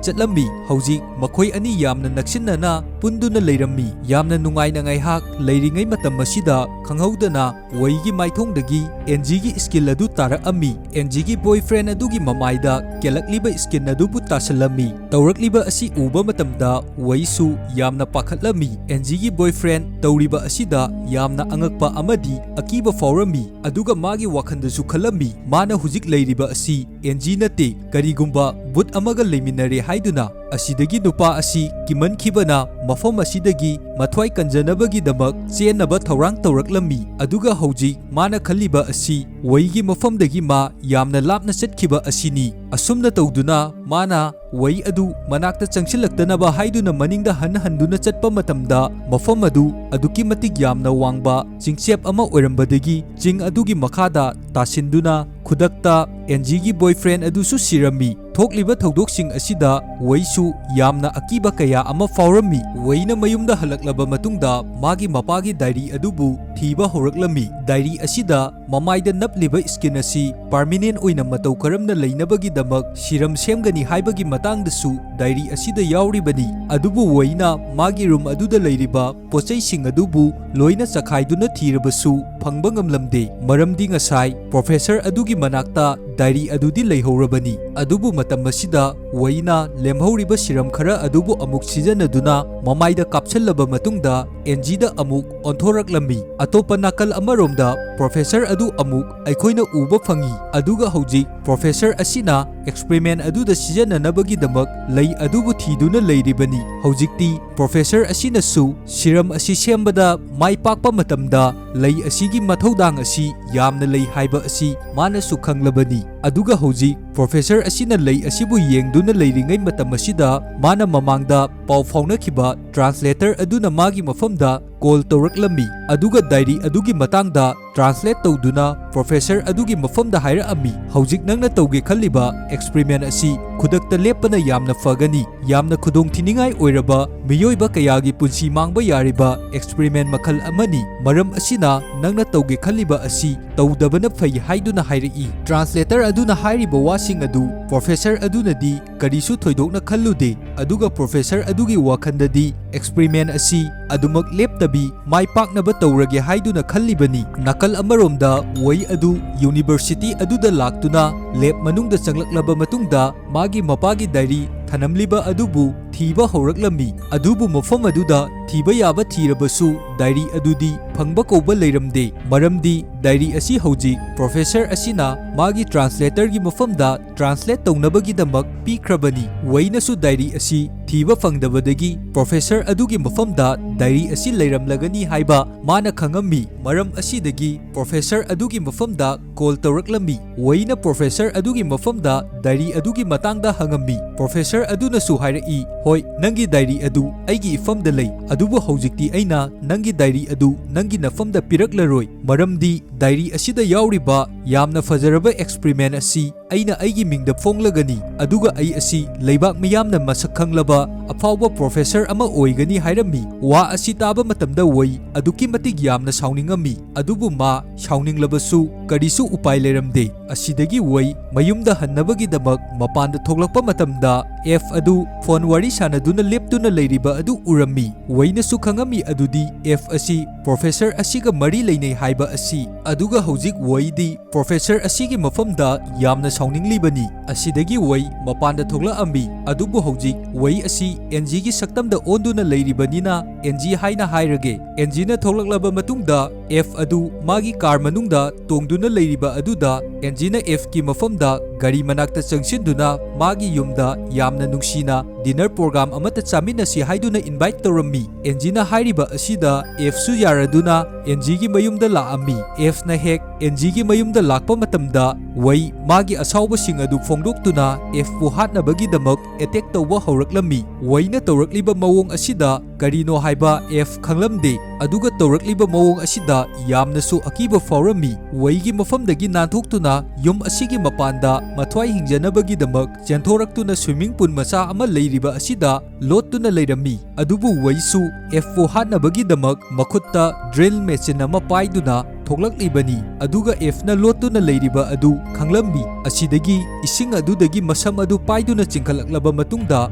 ꯆꯠꯂꯝꯃꯤ꯫ ꯍꯧꯖꯤꯛ ꯃꯈꯣꯏ ꯑꯅꯤ ꯌꯥꯝꯅ ꯅꯛꯁꯤꯟꯅꯅ ꯄꯨꯟꯗꯨꯅ ꯂꯩꯔꯝꯃꯤ꯫ ꯌꯥꯝꯅ ꯅꯨꯡꯉꯥꯏꯅ ꯉꯥꯏꯍꯥꯛ ꯂꯩꯔꯤꯉꯩ ꯃꯇꯝ ꯑꯁꯤꯗ ꯈꯪꯍꯧꯗꯅ ꯋꯩꯒꯤ ꯃꯥꯏꯊꯣꯡꯗꯒꯤ ꯑꯦꯟꯖꯤꯒꯤ ꯏꯁꯀꯤꯜ ꯑꯗꯨ ꯇꯥꯔꯛꯑꯝꯃꯤ꯫ ꯑꯦꯟꯖꯤꯒꯤ ꯕꯣꯏꯐ꯭ꯔꯦꯟ ꯑꯗꯨꯒꯤ ꯃꯃꯥꯏꯗ ꯀꯦꯜꯂꯛꯂꯤꯕ ꯏꯁꯀꯤꯟ ꯑꯗꯨꯕꯨ ꯇꯥꯁꯤꯜꯂꯝꯃꯤ꯫ ꯇꯧꯔꯛꯂꯤꯕ ꯑꯁꯤ ꯎꯕ ꯃꯇꯝꯗ ꯋꯩꯁꯨ ꯌꯥꯝꯅ ꯄꯥꯈꯠꯂꯝꯃꯤ꯫ ꯑꯦꯟꯖꯤꯒꯤ ꯕꯣꯏꯐ꯭ꯔꯦꯟ ꯇꯧꯔꯤꯕ ꯑꯁꯤꯗ ꯌꯥꯝꯅ ꯑꯉꯛꯄ ꯑꯃꯗꯤ ꯑꯀꯤꯕ ꯐꯥꯎꯔꯝꯃꯤ꯫ ꯑꯗꯨꯒ ꯃꯥꯒꯤ ꯋꯥꯈꯜꯗꯁꯨ ꯈꯜꯂꯝꯃꯤ, ꯃꯥꯅ ꯍꯧꯖꯤꯛ ꯂꯩꯔꯤꯕ ꯑꯁꯤ ꯑꯦꯟꯖꯤ ꯅꯠꯇꯦ, ꯀꯔꯤꯒꯨꯝꯕ ꯚꯨꯠ ꯑꯃꯒ ꯂꯩꯃꯤꯟꯅꯔꯦ ꯍꯥꯏꯗꯨꯅ꯫ ꯑꯁꯤꯗꯒꯤ ꯅꯨꯄꯥ ꯑꯁꯤ ꯀꯤꯃꯟꯈꯤꯕꯅ ꯃꯐꯝ ꯑꯁꯤꯗꯒꯤ ꯃꯊ꯭ꯋꯥꯏ ꯀꯟꯖꯅꯕꯒꯤꯗꯃꯛ ꯆꯦꯟꯅꯕ ꯊꯧꯔꯥꯡ ꯇꯧꯔꯛꯂꯝꯃꯤ꯫ ꯑꯗꯨꯒ ꯍꯧꯖꯤꯛ ꯃꯥꯅ ꯈꯜꯂꯤꯕ ꯑꯁꯤ ꯋꯩꯒꯤ ꯃꯐꯝꯗꯒꯤ ꯃꯥ ꯌꯥꯝꯅ ꯂꯥꯞꯅ ꯆꯠꯈꯤꯕ ꯑꯁꯤꯅꯤ꯫ ꯑꯁꯨꯝꯅ ꯇꯧꯗꯨꯅ ꯃꯥꯅ ꯋꯩ ꯑꯗꯨ ꯃꯅꯥꯛꯇ ꯆꯪꯁꯤꯜꯂꯛꯇꯅꯕ ꯍꯥꯏꯗꯨꯅ ꯃꯅꯤꯡꯗ ꯍꯟ ꯍꯟꯗꯨꯅ ꯆꯠꯄ ꯃꯇꯝꯗ ꯃꯐꯝ ꯑꯗꯨ ꯑꯗꯨꯛꯀꯤ ꯃꯇꯤꯛ ꯌꯥꯝꯅ ꯋꯥꯡꯕ ꯆꯤꯡꯆꯦꯞ ꯑꯃ ꯑꯣꯏꯔꯝꯕꯗꯒꯤ ꯆꯤꯡ ꯑꯗꯨꯒꯤ ꯃꯈꯥꯗ ꯇꯥꯁꯤꯟꯗꯨꯅ ꯈꯨꯗꯛꯇ ꯑꯦꯟꯖꯤꯒꯤ ꯕꯣꯏꯐ꯭ꯔꯦꯟ ꯑꯗꯨꯁꯨ ꯁꯤꯔꯝꯃꯤ꯫ ꯊꯣꯛꯂꯤꯕ ꯊꯧꯗꯣꯛꯁꯤꯡ ꯑꯁꯤꯗ ꯋꯩꯁꯨ ꯌꯥꯝꯅ ꯑꯀꯤꯕ ꯀꯌꯥ ꯑꯃ ꯐꯥꯎꯔꯝꯃꯤ꯫ ꯋꯩꯅ ꯃꯌꯨꯝꯗ ꯍꯜꯂꯛꯂꯕ ꯃꯇꯨꯡꯗ ꯃꯥꯒꯤ ꯃꯄꯥꯒꯤ ꯗꯥꯏꯔꯤ ꯑꯗꯨꯕꯨ ꯊꯤꯕ ꯍꯧꯔꯛꯂꯝꯃꯤ꯫ ꯗꯥꯏꯔꯤ ꯑꯁꯤꯗ ꯃꯃꯥꯏꯗ ꯅꯞꯂꯤꯕ ꯁ꯭ꯀꯤꯟ ꯑꯁꯤ ꯄꯥꯔꯃꯤꯅꯦꯟ ꯑꯣꯏꯅ ꯃꯇꯧ ꯀꯔꯝꯅ ꯂꯩꯅꯕꯒꯤꯗꯃꯛ ꯁꯤꯔꯝ ꯁꯦꯝꯒꯅꯤ ꯍꯥꯏꯕꯒꯤ ꯃꯇꯥꯡꯗꯁꯨ ꯗꯥꯏꯔꯤ ꯑꯁꯤꯗ ꯌꯥꯎꯔꯤꯕꯅꯤ꯫ ꯑꯗꯨꯕꯨ ꯋꯩꯅ ꯃꯥꯒꯤ ꯔꯨꯝ ꯑꯗꯨꯗ ꯂꯩꯔꯤꯕ ꯄꯣꯠꯆꯩꯁꯤꯡ ꯑꯗꯨꯕꯨ ꯂꯣꯏꯅ ꯆꯈꯥꯏꯗꯨꯅ ꯊꯤꯔꯕꯁꯨ ꯐꯪꯕ ꯉꯝꯂꯝꯗꯦ, ꯃꯔꯝꯗꯤ ꯉꯁꯥꯏ ꯄ꯭ꯔꯣꯐꯦꯁꯔ ꯑꯗꯨꯒꯤ ꯃꯅꯥꯛꯇ ꯗꯥꯏꯔꯤ ꯑꯗꯨꯗꯤ ꯂꯩꯍꯧꯔꯕꯅꯤ꯫ ꯑꯗꯨꯕꯨ ꯃꯇꯝ ꯑꯁꯤꯗ ꯋꯩꯅ ꯂꯦꯝꯍꯧꯔꯤꯕ ꯁꯤꯔꯝ ꯈꯔ ꯑꯗꯨꯕꯨ ꯑꯃꯨꯛ ꯁꯤꯖꯤꯟꯅꯗꯨꯅ ꯃꯃꯥꯏꯗ ꯀꯥꯞꯁꯤꯜꯂꯕ ꯃꯇꯨꯡꯗ ꯑꯦꯟꯖꯤꯗ ꯑꯃꯨꯛ ꯑꯣꯟꯊꯣꯔꯛꯂꯝꯃꯤ꯫ ꯑꯇꯣꯞꯄ ꯅꯥꯀꯜ ꯑꯃꯔꯣꯝꯗ ꯄ꯭ꯔꯣꯐꯦꯁꯔ ꯑꯗꯨ ꯑꯃꯨꯛ ꯑꯩꯈꯣꯏꯅ ꯎꯕ ꯐꯪꯏ, ꯑꯗꯨꯒ ꯍꯧꯖꯤꯛ ꯄ꯭ꯔꯣꯐꯦꯁꯔ ꯑꯁꯤꯅ ꯑꯦꯛꯁꯄꯔꯤꯃꯦꯟ ꯑꯗꯨꯗ ꯁꯤꯖꯤꯟꯅꯅꯕꯒꯤꯗꯃꯛ ꯂꯩ ꯑꯗꯨꯕꯨ ꯊꯤꯗꯨꯅ ꯂꯩꯔꯤꯕꯅꯤ꯫ ꯍꯧꯖꯤꯛꯇꯤ ꯄ꯭ꯔꯣꯐꯦꯁꯔ ꯑꯁꯤꯅꯁꯨ ꯁꯤꯔꯝ ꯑꯁꯤ ꯁꯦꯝꯕꯗ ꯃꯥꯏ ꯄꯥꯛꯄ ꯃꯇꯝꯗ ꯂꯩ ꯑꯁꯤꯒꯤ ꯃꯊꯧꯗꯥꯡ ꯑꯁꯤ ꯌꯥꯝꯅ ꯂꯩ ꯍꯥꯏꯕ ꯑꯁꯤ ꯃꯥꯅꯁꯨ ꯈꯪꯂꯕꯅꯤ꯫ ꯑꯗꯨꯒ ꯍꯧꯖꯤꯛ ꯄ꯭ꯔꯣꯐꯦꯁꯔ ꯑꯁꯤꯅ ꯂꯩ ꯑꯁꯤꯕꯨ ꯌꯦꯡꯗꯨꯅ ꯂꯩꯔꯤꯉꯩ ꯃꯇꯝ ꯑꯁꯤꯗ ꯃꯥꯅ ꯃꯃꯥꯡꯗ ꯄꯥꯎ ꯐꯥꯎꯅꯈꯤꯕ ꯇ꯭ꯔꯥꯟꯁꯂꯦꯇꯔ ꯑꯗꯨꯅ ꯃꯥꯒꯤ ꯃꯐꯝꯗ ꯀꯣꯜ ꯇꯧꯔꯛꯂꯝꯃꯤ, ꯑꯗꯨꯒ ꯗꯥꯏꯔꯤ ꯑꯗꯨꯒꯤ ꯃꯇꯥꯡꯗ ꯇ꯭ꯔꯥꯟꯁꯂꯦꯠ ꯇꯧꯗꯨꯅ ꯄ꯭ꯔꯣꯐꯦꯁꯔ ꯑꯗꯨꯒꯤ ꯃꯐꯝꯗ ꯍꯥꯏꯔꯛꯑꯝꯃꯤ, "ꯍꯧꯖꯤꯛ ꯅꯪꯅ ꯇꯧꯒꯦ ꯈꯜꯂꯤꯕ ꯑꯦꯛꯁꯄꯔꯤꯃꯦꯟ ꯑꯁꯤ ꯈꯨꯗꯛꯇ ꯂꯦꯞꯄꯅ ꯌꯥꯝꯅ ꯐꯒꯅꯤ꯫ ꯌꯥꯝꯅ ꯈꯨꯗꯣꯡꯊꯤꯅꯤꯡꯉꯥꯏ ꯑꯣꯏꯔꯕ ꯃꯤꯑꯣꯏꯕ ꯀꯌꯥꯒꯤ ꯄꯨꯟꯁꯤ ꯃꯥꯡꯕ ꯌꯥꯔꯤꯕ ꯑꯦꯛꯁꯄꯔꯤꯃꯦꯟ ꯃꯈꯜ ꯑꯃꯅꯤ꯫ ꯃꯔꯝ ꯑꯁꯤꯅ ꯅꯪꯅ ꯇꯧꯒꯦ ꯈꯜꯂꯤꯕ ꯑꯁꯤ ꯇꯧꯗꯕꯅ ꯐꯩ" ꯍꯥꯏꯗꯨꯅ ꯍꯥꯏꯔꯛꯏ꯫ ꯇ꯭ꯔꯥꯟꯁꯂꯦꯇꯔ ꯑꯗꯨꯅ ꯍꯥꯏꯔꯤꯕ ꯋꯥꯁꯤꯡ ꯑꯗꯨ ꯄ꯭ꯔꯣꯐꯦꯁꯔ ꯑꯗꯨꯅꯗꯤ ꯀꯔꯤꯁꯨ ꯊꯣꯏꯗꯣꯛꯅ ꯈꯜꯂꯨꯗꯦ, ꯑꯗꯨꯒ ꯄ꯭ꯔꯣꯐꯦꯁꯔ ꯑꯗꯨꯒꯤ ꯋꯥꯈꯜꯗꯗꯤ ꯑꯦꯛꯁꯄꯔꯤꯃꯦꯟ ꯑꯁꯤ ꯑꯗꯨꯃꯛ ꯂꯦꯞꯇꯕꯤ ꯃꯥꯏ ꯄꯥꯛꯅꯕ ꯇꯧꯔꯒꯦ ꯍꯥꯏꯗꯨꯅ ꯈꯜꯂꯤꯕꯅꯤ꯫ ꯅꯥꯀꯜ ꯑꯃꯔꯣꯝꯗ ꯋꯩ ꯑꯗꯨ ꯌꯨꯅꯤꯚꯔꯁꯤꯇꯤ ꯑꯗꯨꯗ ꯂꯥꯛꯇꯨꯅ ꯂꯦꯕ ꯃꯅꯨꯡꯗ ꯆꯪꯂꯛꯂꯕ ꯃꯇꯨꯡꯗ ꯃꯥꯒꯤ ꯃꯄꯥꯒꯤ ꯗꯥꯏꯔꯤ ꯊꯅꯝꯂꯤꯕ ꯑꯗꯨꯕꯨ ꯊꯤꯕ ꯍꯧꯔꯛꯂꯝꯃꯤ꯫ ꯑꯗꯨꯕꯨ ꯃꯐꯝ ꯑꯗꯨꯗ ꯊꯤꯕ ꯌꯥꯕ ꯊꯤꯔꯕꯁꯨ ꯗꯥꯏꯔꯤ ꯑꯗꯨꯗꯤ ꯐꯪꯕ ꯀꯧꯕ ꯂꯩꯔꯝꯗꯦ, ꯃꯔꯝꯗꯤ ꯗꯥꯏꯔꯤ ꯑꯁꯤ ꯍꯧꯖꯤꯛ ꯄ꯭ꯔꯣꯐꯦꯁꯔ ꯑꯁꯤꯅ ꯃꯥꯒꯤ ꯇ꯭ꯔꯥꯟꯁꯂꯦꯇꯔꯒꯤ ꯃꯐꯝꯗ ꯇ꯭ꯔꯥꯟꯁꯂꯦꯠ ꯇꯧꯅꯕꯒꯤꯗꯃꯛ ꯄꯤꯈ꯭ꯔꯕꯅꯤ꯫ ꯋꯩꯅꯁꯨ ꯗꯥꯏꯔꯤ ꯑꯁꯤ ꯊꯤꯕ ꯐꯪꯗꯕꯗꯒꯤ ꯄ꯭ꯔꯣꯐꯦꯁꯔ ꯑꯗꯨꯒꯤ ꯃꯐꯝꯗ ꯗꯥꯏꯔꯤ ꯑꯁꯤ ꯂꯩꯔꯝꯂꯒꯅꯤ ꯍꯥꯏꯕ ꯃꯥꯅ ꯈꯪꯉꯝꯃꯤ꯫ ꯃꯔꯝ ꯑꯁꯤꯗꯒꯤ ꯄ꯭ꯔꯣꯐꯦꯁꯔ ꯑꯗꯨꯒꯤ ꯃꯐꯝꯗ ꯀꯣꯜ ꯇꯧꯔꯛꯂꯝꯃꯤ꯫ ꯋꯩꯅ ꯄ꯭ꯔꯣꯐꯦꯁꯔ ꯑꯗꯨꯒꯤ ꯃꯐꯝꯗ ꯗꯥꯏꯔꯤ ꯑꯗꯨꯒꯤ ꯃꯇꯥꯡꯗ ꯍꯪꯉꯝꯃꯤ꯫ ꯄ꯭ꯔꯣꯐꯦꯁꯔ ꯑꯗꯨꯅꯁꯨ ꯍꯥꯏꯔꯛꯏ, "ꯍꯣꯏ, ꯅꯪꯒꯤ ꯗꯥꯏꯔꯤ ꯑꯗꯨ ꯑꯩꯒꯤ ꯏꯐꯝꯗ ꯂꯩ, ꯑꯗꯨꯕꯨ ꯍꯧꯖꯤꯛꯇꯤ ꯑꯩꯅ ꯅꯪꯒꯤ ꯗꯥꯏꯔꯤ ꯑꯗꯨ ꯅꯪꯒꯤ ꯅꯐꯝꯗ ꯄꯤꯔꯛꯂꯔꯣꯏ, ꯃꯔꯝꯗꯤ ꯗꯥꯏꯔꯤ ꯑꯁꯤꯗ ꯌꯥꯎꯔꯤꯕ ꯌꯥꯝꯅ ꯐꯖꯔꯕ ꯑꯦꯛꯁꯄꯔꯤꯃꯦꯟ ꯑꯁꯤ ꯑꯩꯅ ꯑꯩꯒꯤ ꯃꯤꯡꯗ ꯐꯣꯡꯂꯒꯅꯤ, ꯑꯗꯨꯒ ꯑꯩ ꯑꯁꯤ ꯂꯩꯕꯥꯛ ꯃꯤꯌꯥꯝꯅ ꯃꯁꯛ ꯈꯪꯂꯕ ꯑꯐꯥꯎꯕ ꯄ꯭ꯔꯣꯐꯦꯁꯔ ꯑꯃ ꯑꯣꯏꯒꯅꯤ" ꯍꯥꯏꯔꯝꯃꯤ꯫ ꯋꯥ ꯑꯁꯤ ꯇꯥꯕ ꯃꯇꯝꯗ ꯋꯩ ꯑꯗꯨꯛꯀꯤ ꯃꯇꯤꯛ ꯌꯥꯝꯅ ꯁꯥꯎꯅꯤꯡꯉꯝꯃꯤ, ꯑꯗꯨꯕꯨ ꯃꯥ ꯁꯥꯎꯅꯤꯡꯂꯕꯁꯨ ꯀꯔꯤꯁꯨ ꯎꯄꯥꯏ ꯂꯩꯔꯝꯗꯦ꯫ ꯑꯁꯤꯗꯒꯤ ꯋꯩ ꯃꯌꯨꯝꯗ ꯍꯟꯅꯕꯒꯤꯗꯃꯛ ꯃꯄꯥꯟꯗ ꯊꯣꯛꯂꯛꯄ ꯃꯇꯝꯗ, ꯑꯦꯐ ꯑꯗꯨ ꯐꯣꯟ ꯋꯥꯔꯤ ꯁꯥꯟꯅꯗꯨꯅ ꯂꯦꯞꯇꯨꯅ ꯂꯩꯔꯤꯕ ꯑꯗꯨ ꯎꯔꯝꯃꯤ꯫ ꯋꯩꯅꯁꯨ ꯈꯪꯉꯝꯃꯤ ꯑꯗꯨꯗꯤ ꯑꯦꯐ ꯑꯁꯤ ꯄ꯭ꯔꯣꯐꯦꯁꯔ ꯑꯁꯤꯒ ꯃꯔꯤ ꯂꯩꯅꯩ ꯍꯥꯏꯕ ꯑꯁꯤ꯫ ꯑꯗꯨꯒ ꯍꯧꯖꯤꯛ ꯋꯩꯗꯤ ꯄ꯭ꯔꯣꯐꯦꯁꯔ ꯑꯁꯤꯒꯤ ꯃꯐꯝꯗ ꯌꯥꯝꯅ ꯁꯥꯎꯅꯤꯡꯂꯤꯕꯅꯤ꯫ ꯑꯁꯤꯗꯒꯤ ꯋꯩ ꯃꯄꯥꯟꯗ ꯊꯣꯛꯂꯛꯑꯝꯃꯤ, ꯑꯗꯨꯕꯨ ꯍꯧꯖꯤꯛ ꯋꯩ ꯑꯁꯤ ꯑꯦꯟꯖꯤꯒꯤ ꯁꯛꯇꯝꯗ ꯑꯣꯟꯗꯨꯅ ꯂꯩꯔꯤꯕꯅꯤꯅ ꯑꯦꯟꯖꯤ ꯍꯥꯏꯅ ꯍꯥꯏꯔꯒꯦ꯫ ꯑꯦꯟꯖꯤꯅ ꯊꯣꯛꯂꯛꯂꯕ ꯃꯇꯨꯡꯗ, ꯑꯦꯐ ꯑꯗꯨ ꯃꯥꯒꯤ ꯀꯥꯔ ꯃꯅꯨꯡꯗ ꯇꯣꯡꯗꯨꯅ ꯂꯩꯔꯤꯕ ꯑꯗꯨꯗ, ꯑꯦꯟꯖꯤꯅ ꯑꯦꯐꯀꯤ ꯃꯐꯝꯗ ꯒꯥꯔꯤ ꯃꯅꯥꯛꯇ ꯆꯪꯁꯤꯟꯗꯨꯅ ꯃꯥꯒꯤ ꯌꯨꯝꯗ ꯌꯥꯝꯅ ꯅꯨꯡꯁꯤꯅ ꯗꯤꯅꯔ ꯄ꯭ꯔꯣꯒ꯭ꯔꯥꯝ ꯑꯃꯠꯇ ꯆꯥꯃꯤꯟꯅꯁꯤ ꯍꯥꯏꯗꯨꯅ ꯏꯟꯚꯥꯏꯠ ꯇꯧꯔꯝꯃꯤ꯫ ꯑꯦꯟꯖꯤꯅ ꯍꯥꯏꯔꯤꯕ ꯑꯁꯤꯗ ꯑꯦꯐꯁꯨ ꯌꯥꯔꯗꯨꯅ ꯑꯦꯟꯖꯤꯒꯤ ꯃꯌꯨꯝꯗ ꯂꯥꯛꯑꯝꯃꯤ꯫ ꯑꯦꯐꯅ ꯍꯦꯛ ꯑꯦꯟꯖꯤꯒꯤ ꯃꯌꯨꯝꯗ ꯂꯥꯛꯄ ꯃꯇꯝꯗ, ꯋꯩ ꯃꯥꯒꯤ ꯑꯁꯥꯎꯕꯁꯤꯡ ꯑꯗꯨ ꯐꯣꯡꯗꯣꯛꯇꯨꯅ ꯑꯦꯐꯄꯨ ꯍꯥꯠꯅꯕꯒꯤꯗꯃꯛ ꯑꯦꯇꯦꯛ ꯇꯧꯕ ꯍꯧꯔꯛꯂꯝꯃꯤ꯫ ꯋꯩꯅ ꯇꯧꯔꯛꯂꯤꯕ ꯃꯑꯣꯡ ꯑꯁꯤꯗ ꯀꯔꯤꯅꯣ ꯍꯥꯏꯕ ꯑꯦꯐ ꯈꯪꯂꯝꯗꯦ, ꯑꯗꯨꯒ ꯇꯧꯔꯛꯂꯤꯕ ꯃꯑꯣꯡ ꯑꯁꯤꯗ ꯌꯥꯝꯅꯁꯨ ꯑꯀꯤꯕ ꯐꯥꯎꯔꯝꯃꯤ꯫ ꯋꯩꯒꯤ ꯃꯐꯝꯗꯒꯤ ꯅꯥꯟꯊꯣꯛꯇꯨꯅ ꯌꯨꯝ ꯑꯁꯤꯒꯤ ꯃꯄꯥꯟꯗ ꯃꯊ꯭ꯋꯥꯏ ꯍꯤꯡꯖꯅꯕꯒꯤꯗꯃꯛ ꯆꯦꯟꯊꯣꯔꯛꯇꯨꯅ ꯁ꯭ꯋꯤꯃꯤꯡ ꯄꯨꯜ ꯃꯆꯥ ꯑꯃ ꯂꯩꯔꯤꯕ ꯑꯁꯤꯗ ꯂꯣꯠꯇꯨꯅ ꯂꯩꯔꯝꯃꯤ꯫ ꯑꯗꯨꯕꯨ ꯋꯩꯁꯨ ꯑꯦꯐꯄꯨ ꯍꯥꯠꯅꯕꯒꯤꯗꯃꯛ ꯃꯈꯨꯠꯇ ꯗ꯭ꯔꯤꯜ ꯃꯦꯆꯤꯟ ꯑꯃ ꯄꯥꯏꯗꯨꯅ ꯊꯣꯛꯂꯛꯂꯤꯕꯅꯤ, ꯑꯗꯨꯒ ꯑꯦꯐꯅ ꯂꯣꯠꯇꯨꯅ ꯂꯩꯔꯤꯕ ꯑꯗꯨ ꯈꯪꯂꯝꯃꯤ꯫ ꯑꯁꯤꯗꯒꯤ ꯏꯁꯤꯡ ꯑꯗꯨꯗꯒꯤ ꯃꯁꯝ ꯑꯗꯨ ꯄꯥꯏꯗꯨꯅ ꯆꯤꯡꯈꯠꯂꯛꯂꯕ ꯃꯇꯨꯡꯗ,